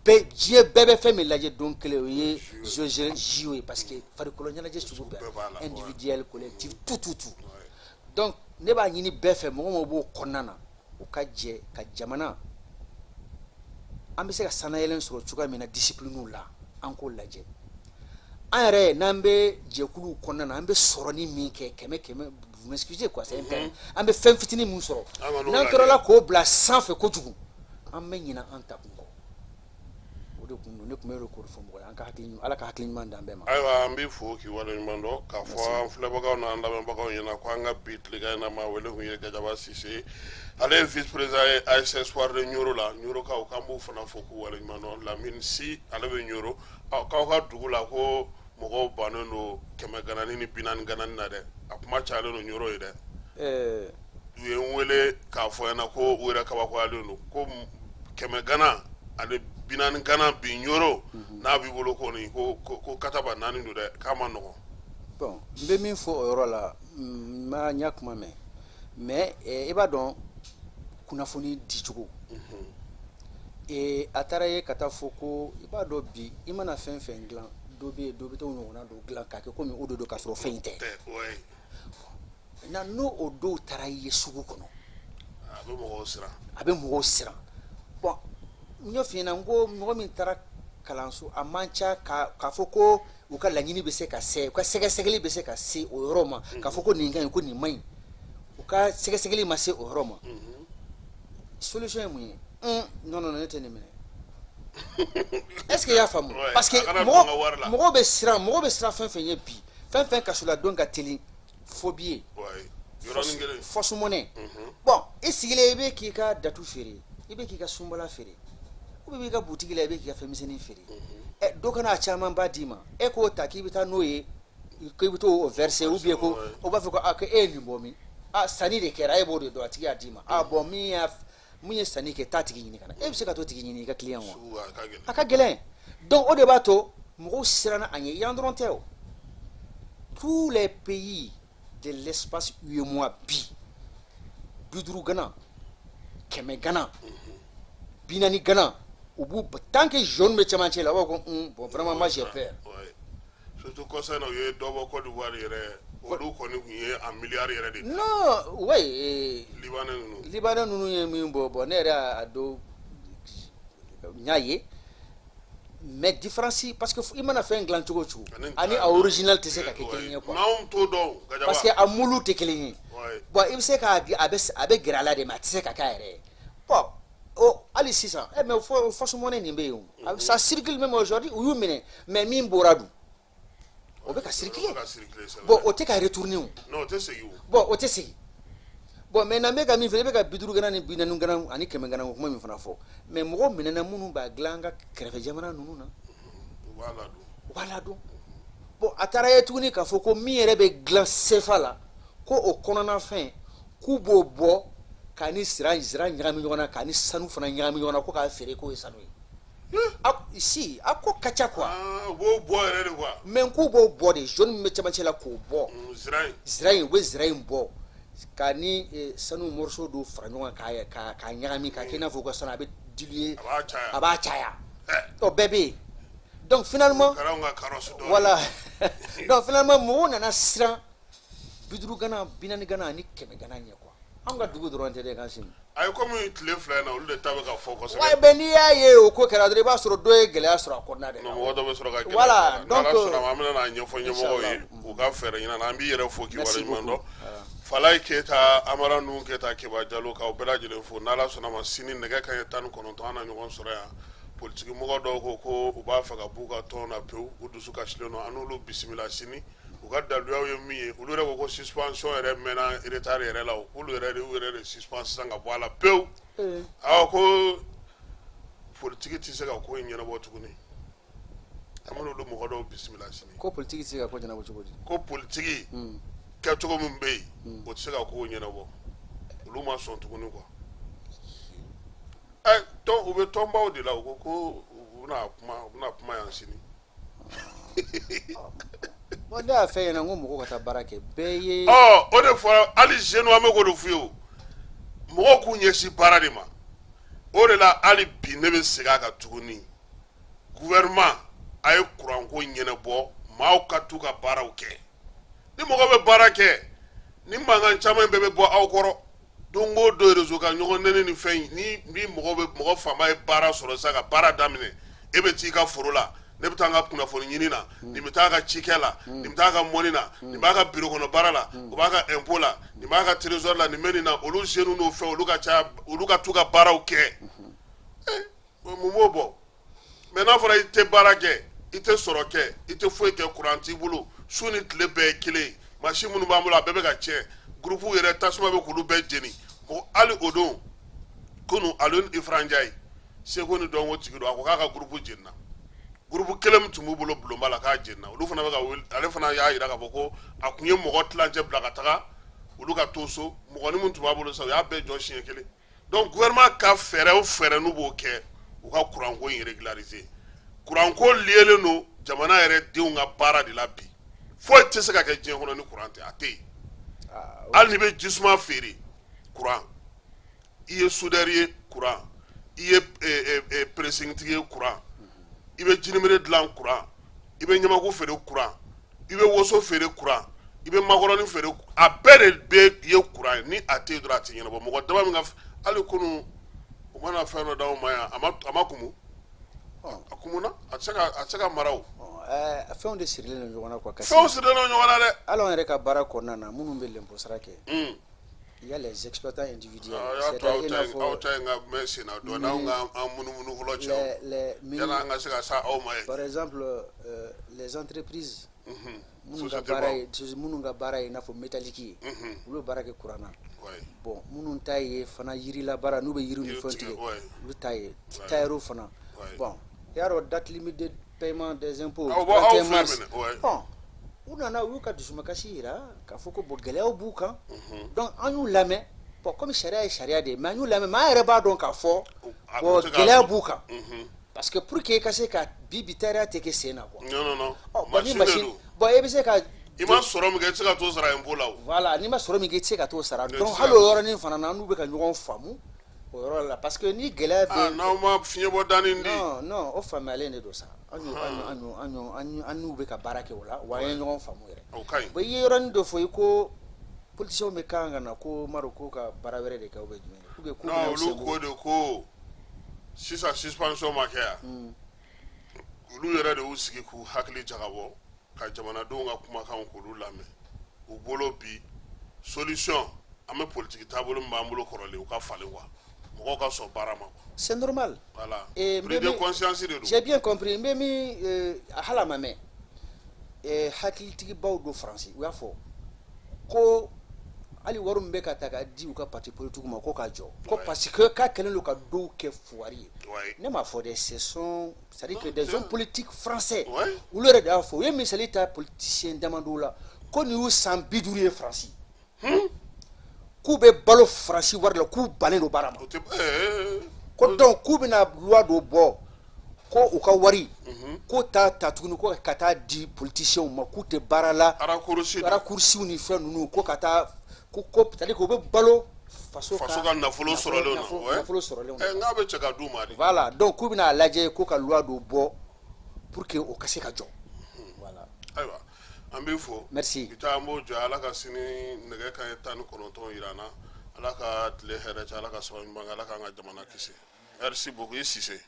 bɛɛ. Diɲɛ bɛɛ bɛ fɛn min lajɛ don kelen, o ye jeux JO ye, parce que farikolo ɲɛnajɛ sugu bɛɛ b'a la, bɛɛ, individuel, collectif, tout, tout, tout. Donc ne b'a ɲini bɛɛ fɛ, mɔgɔ mɔgɔ b'o kɔnɔna na, u ka jɛ ka jamana, an bɛ se ka sanayɛlɛn sɔrɔ cogoya min na discipline la, an k'o lajɛ. An yɛrɛ, n'an bɛ jɛkuluw kɔnɔna na, an bɛ sɔrɔni min kɛ, kɛmɛ kɛmɛ, vous m'excusez quoi, c'est un terme, an bɛ fɛn fitinin min sɔrɔ, An ka n'o n'an lajɛ. tora la k'o bila sanfɛ kojugu, an bɛ ɲinɛ an ta kun kɔ. O de kun don, ne tun bɛ k'o de fɔ mɔgɔ ye. An ka hakili ɲuman, Ala ka hakili ɲuman d'an bɛɛ ma. Ayiwa, an b'i fo k'i waleɲuman dɔn, k'a fɔ an filɛbagaw n'an lamɛnbagaw ɲɛna ko an ka bi tilegan in na, maa wele kun ye Gajaba Sise, ale ye vice président ye AS Espoir de Ɲoro la. Ɲorokaw, k'an b'u fana fo k'u waleɲuman dɔn. Lamine Si, ale bɛ Ɲoro. Ɔ, k'aw ka dugu la ko mɔgɔw bannen don 100 ganani ni 40 ganani na dɛ, a kuma cayalen don Ɲoro ye dɛ. U ye n wele k'a fɔ ɲɛna ko u yɛrɛ kabakoyalen don ko 100 gana ani 40 gana bi Ɲoro, n'a b'i bolo kɔni, ko kataba naani don dɛ, k'a ma nɔgɔn. Bon, n bɛ min fɔ o yɔrɔ la, n ma n y'a kuma mɛn, mais i b'a dɔn kunnafoni dicogo, a taara ye ka taa fɔ ko i b'a dɔn bi, i mana fɛn fɛn dilan, dɔ bɛ yen, dɔ bɛ taa o ɲɔgɔnna dɔ dilan k'a kɛ komi o de don, k'a sɔrɔ fɛn in tɛ. Tɛ, ouais. Na n'o o dɔw taara ye sugu kɔnɔ, A bɛ mɔgɔw siran. A bɛ mɔgɔw siran. Bon, n y'o f'i ɲɛna, n ko mɔgɔ min taara kalanso, a man ca k'a fɔ ko u ka laɲini bɛ se ka se, u ka sɛgɛsɛgɛli bɛ se ka se o yɔrɔ ma, k'a fɔ ko nin ka ɲi, ko nin man ɲi. U ka sɛgɛsɛgɛli ma se o yɔrɔ ma. Solution ye mun ye? Non, non, ne tɛ nin minɛ. Est ce que i y'a faamu? Parce que A kana don n ka wari la. mɔgɔw bɛ siran, mɔgɔw bɛ siran fɛn fɛn ye bi, fɛn fɛn kasoladon ka teli, phobie, Ouais, yɔrɔnin kelen. fausse monnaie. Bon, i sigilen, i bɛ k'i ka datu feere, i bɛ k'i ka sunbala feere. Ou bien i ka boutique la, i bɛ k'i ka fɛn misɛnnin feere, ɛ dɔ kana a camanba d'i ma, e k'o ta k'i bɛ taa n'o ye, k'i bɛ t'o verser, ou bien ko o b'a fɔ ko ah, ko e ye nin bɔ min? Ah, sanni de kɛra, e b'o de dɔn, a tigi y'a d'i ma. Ah bon, min ye sanni kɛ, taa tigi ɲini ka na. E bɛ se ka t'o tigi ɲini i ka client wa? Sugu a ka gɛlɛn. A ka gɛlɛn. Donc o de b'a to mɔgɔw siranna a ɲɛ. Yan dɔrɔn tɛ o, tous les pays de l'espace UEMOA bi, 50 gana, 100 gana, 40 gana, u b'u, tant que jaune bɛ cɛmancɛ la, u b'a fɔ ko bon, vraiment, moi j'ai peur. Ouais. Surtout kɔsa in na, u ye dɔ bɔ Côte d'Ivoire yɛrɛ, olu kɔni tun ye a miliyari yɛrɛ de. Non, ouais, eh, Libanais ninnu. Libanais ninnu ye min bɔ, bon, ne yɛrɛ y'a dɔn, n y'a ye, mais différence, parce que i mana fɛn dilan cogo o cogo, ani a original tɛ se ka kɛ kelen ye quoi. Mais anw t'o dɔn, Gajaba. Parce que a moule tɛ kelen ye. Bon, i bɛ se k'a di, a bɛ gɛrɛ a la de, mais a tɛ se ka k'a yɛrɛ ye. Bon, o hali sisan eh, mais fo fausse monnaie nin bɛ yen o, ça circule même aujourd'hui. U y'u minɛ, mais min bɔra dun, o bɛ ka circuler. O bɛ ka circuler, c'est Bon, vrai. o tɛ ka retourner o. Non, o tɛ segin o. Bon, o tɛ segin. Bon, maintenant n bɛ ka min fɛ, i bɛ ka 50 gana ni 40 gana ani 100 gana ko kuma min fana fɔ, mais mɔgɔw minɛna minnu b'a dilan an ka kɛrɛfɛ jamana ninnu na. U b'a ladon. U b'a ladon. Bon, a taara ye tuguni k'a fɔ ko min yɛrɛ bɛ dilan CFA la, ko o kɔnɔna fɛn, k'u b'o bɔ k'a ni zira ɲagami ɲɔgɔn na, k'a ni sanu fana ɲagami ɲɔgɔn na, ko k'a feere k'o ye sanu ye. A si a ko ka ca quoi. Ah, u b'o bɔ yɛrɛ de quoi. Mais k'u b'o bɔ de, jaune min bɛ cɛmancɛ la, k'o bɔ. Zira in. Zira in, u bɛ zira in bɔ k'a ni sanu morceau dɔw fara ɲɔgɔn kan, k'a ɲagami k'a kɛ i n'a fɔ u ka sanu, a bɛ diluer. A b'a caya. A b'a caya. O bɛɛ bɛ yen. Donc finalement, Kɛra anw ka carrosse dɔɔnin. Voilà, donc finalement mɔgɔw nana siran 50 gana, 40 gana ani 100 gana ɲɛ quoi. Anw ka dugu dɔrɔn tɛ dɛ, Kassim. Ayi, komi tile 2 in na, olu de ta bɛ ka fɔ kosɛbɛ. Wa bɛn, n'i y'a ye o ko kɛra dɔrɔn, i b'a sɔrɔ dɔ ye gɛlɛya sɔrɔ a kɔnɔna de la. Mɔgɔ dɔ bɛ sɔrɔ ka gɛlɛya Voilà, sɔrɔ. donc, N'Ala sɔnna ma, an bɛna n'a ɲɛfɔ ɲɛmɔgɔw ye, Inchallah. u ka fɛɛrɛ ɲini an b'i yɛrɛ fo k'i Merci waleɲuman dɔn. beaucoup. Falaye Keyita, Amara Nuhu Keyita, Keba Jalo, k'aw bɛɛ lajɛlen fo. N'Ala sɔnna ma, sini nɛgɛ kanɲɛ 19, an na ɲɔgɔn sɔrɔ yan. Politiki mɔgɔ dɔw ko ko u b'a fɛ ka b'u ka tɔn na pewu, u dusu kasilen don. An n'olu bisimila sini, u ka daluyaw ye min ye. Olu yɛrɛ ko ko suspension yɛrɛ mɛnna retard yɛrɛ la, o k'olu yɛrɛ de y'u yɛrɛ de suspend sisan ka bɔ a la pewu. Awɔ, ko politiki tɛ se ka ko in ɲɛnabɔ tuguni. An bɛna olu mɔgɔ dɔw bisimila sini. Ko politiki tɛ se ka ko ɲɛnabɔ cogo di? Ko politiki kɛcogo min bɛ yen, o tɛ se ka kow ɲɛnabɔ, olu ma sɔn tuguni quoi. Ɛ, tɔn, u bɛ tɔnbaw de la, u ko ko u bɛna kuma yan sini. Bon, ne y'a fɛ ɲɛna n ko mɔgɔw ka taa baara kɛ, bɛɛ ye. Ɔ, o de fɔra hali jeunes, an bɛ k'o de f'u ye, o mɔgɔw k'u ɲɛsin baara de ma. O de la hali bi ne bɛ segin a kan tuguni, gouvernement a ye kuranko ɲɛnabɔ, maaw ka t'u ka baaraw kɛ. Ni mɔgɔ bɛ baara kɛ, ni mankan caman bɛɛ bɛ bɔ aw kɔrɔ don o don, réseau ka ɲɔgɔn nɛni ni fɛn in. Ni mɔgɔ bɛ, mɔgɔ fanba ye baara sɔrɔ sisan ka baara daminɛ, e bɛ t'i ka foro la, ne bɛ taa n ka kunnafoni ɲini na, nin bɛ taa ka cikɛ la, nin bɛ taa ka mɔni na, nin b'a ka bureau kɔnɔ baara la, o b'a ka impôt la, nin b'a ka trésor la, nin bɛ nin na. Olu jeunes n'o fɛn, olu ka ca, olu ka t'u ka baaraw kɛ. Mun b'o bɔ? Mais n'a fɔra i tɛ baara kɛ, i tɛ sɔrɔ kɛ, i tɛ foyi kɛ, kuran t'i bolo, su ni tile bɛɛ ye kelen ye, mansin minnu b'an bolo, a bɛɛ bɛ ka tiɲɛ, groupe yɛrɛ tasuma bɛ k'olu bɛɛ jeni. Mɔgɔ hali o don kunu, Alioune Ifra Ndiaye, seko ni dɔnko tigi don, a ko k'a ka groupe jenina, groupe kelen min tun b'u bolo bulonba la, k'a jenina. Olu fana bɛ ka wele. Ale fana y'a jira k'a fɔ ko a tun ye mɔgɔ tilancɛ bila ka taga olu ka to so, mɔgɔnin min tun b'a bolo sisan, u y'a bɛɛ jɔ siɲɛ kelen. Donc gouvernement ka fɛɛrɛ o fɛɛrɛ n'u b'o kɛ, u ka kuranko in régulariser. Kuranko liélen don jamana yɛrɛ denw ka baara de la bi. Foyi tɛ se ka kɛ diɲɛ kɔnɔ ni kuran tɛ, a tɛ yen. Hali n'i bɛ jisuma feere, kuran. I ye soudeur ye, kuran. I ye pressing-tigi ye, kuran. I bɛ jinimere dilan, kuran. I bɛ ɲamaku feere, kuran. I bɛ woso feere, kuran. I bɛ makɔrɔni feere, a bɛɛ de bɛ ye kuran ye. Ni a tɛ yen dɔrɔn, a tɛ ɲɛnabɔ. Mɔgɔ dama min ka, hali kunun u mana fɛn dɔ d'aw ma yan, a ma kumu, a kumuna, a tɛ se ka mara o. Fɛnw de sirilen don ɲɔgɔn na quoi. Fɛnw sirilen don ɲɔgɔn na dɛ. Hali anw yɛrɛ ka baara kɔnɔna na, minnu bɛ l'impôt sara kɛ, il y a les exploitants individuels. Y'a to aw ta in ka mɛn sen na dɔɔnin, anw ka an munumunu fɔlɔ, cɛw, yanni an ka se ka sa aw ma ye. Par exemple, les entreprises minnu ka baara ye, minnu ka baara ye i n'a fɔ métallique ye, olu bɛ baara kɛ courant na. Bon, minnu ta ye fana yirilabaara, n'u bɛ yiri ni fɛn tigɛ, olu ta ye tailleur fana. Bon, i y'a dɔn, date limite de paiement des impôts, 31 mars. Bon, u nana, u y'u ka dusumakasi yira k'a fɔ ko bon, gɛlɛyaw b'u kan. Donc an y'u lamɛn. Bon, comme sariya ye sariya de ye, mais an y'u lamɛn, mais an yɛrɛ b'a dɔn k'a fɔ bon, gɛlɛya b'u kan, parce que pour que i ka se ka bi bi tailleur tɛ kɛ sen na quoi. Non, non, non. Ɔ bon, ni machine, bon, e bɛ se ka I ma sɔrɔ min kɛ, i tɛ se ka t'o sara impôt la o. Voilà, n'i ma sɔrɔ min kɛ, i tɛ se ka t'o sara. Donc hali o yɔrɔnin fana na, an n'u bɛ ka ɲɔgɔn faamu o yɔrɔ la, parce que ni gɛlɛya bɛ Ah, n'aw ma fiɲɛbɔ danni di. Non, non, o faamuyalen de don sa. An y'u an y'u an y'u an y'u an n'u bɛ ka baara kɛ o la wa, an ye ɲɔgɔn faamu yɛrɛ. O ka ɲi. Bon, i ye yɔrɔnin dɔ fɔ, i ko politiciens bɛ kan ka na ko Maro ko ka baara wɛrɛ de kɛ ou bien jumɛn, ou bien k'u Non, bɛna u olu sen bɔ. ko de ko sisan suspension ma kɛ yan, olu yɛrɛ de y'u sigi k'u hakili jagabɔ ka jamanadenw ka kumakan k'olu lamɛn. U bolo bi, solution, an bɛ politiki taabolo min b'an bolo kɔrɔlen, u ka falen quoi, mɔgɔw ka sɔn baara ma quoi. C'est normal. Voilà. Et prise de conscience de don. J'ai bien compris. N bɛ min hali a ma mɛn, hakilitigibaw don Faransi, u y'a fɔ ko hali wari min bɛ ka ta ka di u ka parti politique ma, ko k'a jɔ ko parce que k'a kɛlen don ka dɔw kɛ fugari ye. Ne m'a fɔ dɛ, ce sont, c'est à dire que des hommes politiques français, olu yɛrɛ de y'a fɔ. U ye misali ta politicien damadɔw la ko nin y'u san 50 ye Faransi, k'u bɛ balo Faransi wari la, k'u bannen don baara ma. O tɛ Ko donc k'u bɛna loi dɔ bɔ ko u ka wari ko ta ta tuguni ko ka taa di politiciens ma k'u tɛ baara la. Raccourci don. Raccourciw ni fɛn ninnu, ko ka taa ko c'est à dire que u bɛ balo faso faso ka nafolo sɔrɔlenw na. Nafolo sɔrɔlenw na. N k'a bɛ cɛ ka d'u ma de. Voilà, donc k'u bɛna a lajɛ ko ka loi dɔ bɔ pour que o ka se ka jɔ, voilà. Ayiwa, an b'i fo. Merci. Bi ta an b'o jɔ. Ala ka sini nɛgɛ kanɲɛ 19 yira an na. Ala ka tile hɛrɛ cɛ, Ala ka sababu ɲuman kɛ, Ala k'an ka jamana kisi. Merci beaucoup, i Sise.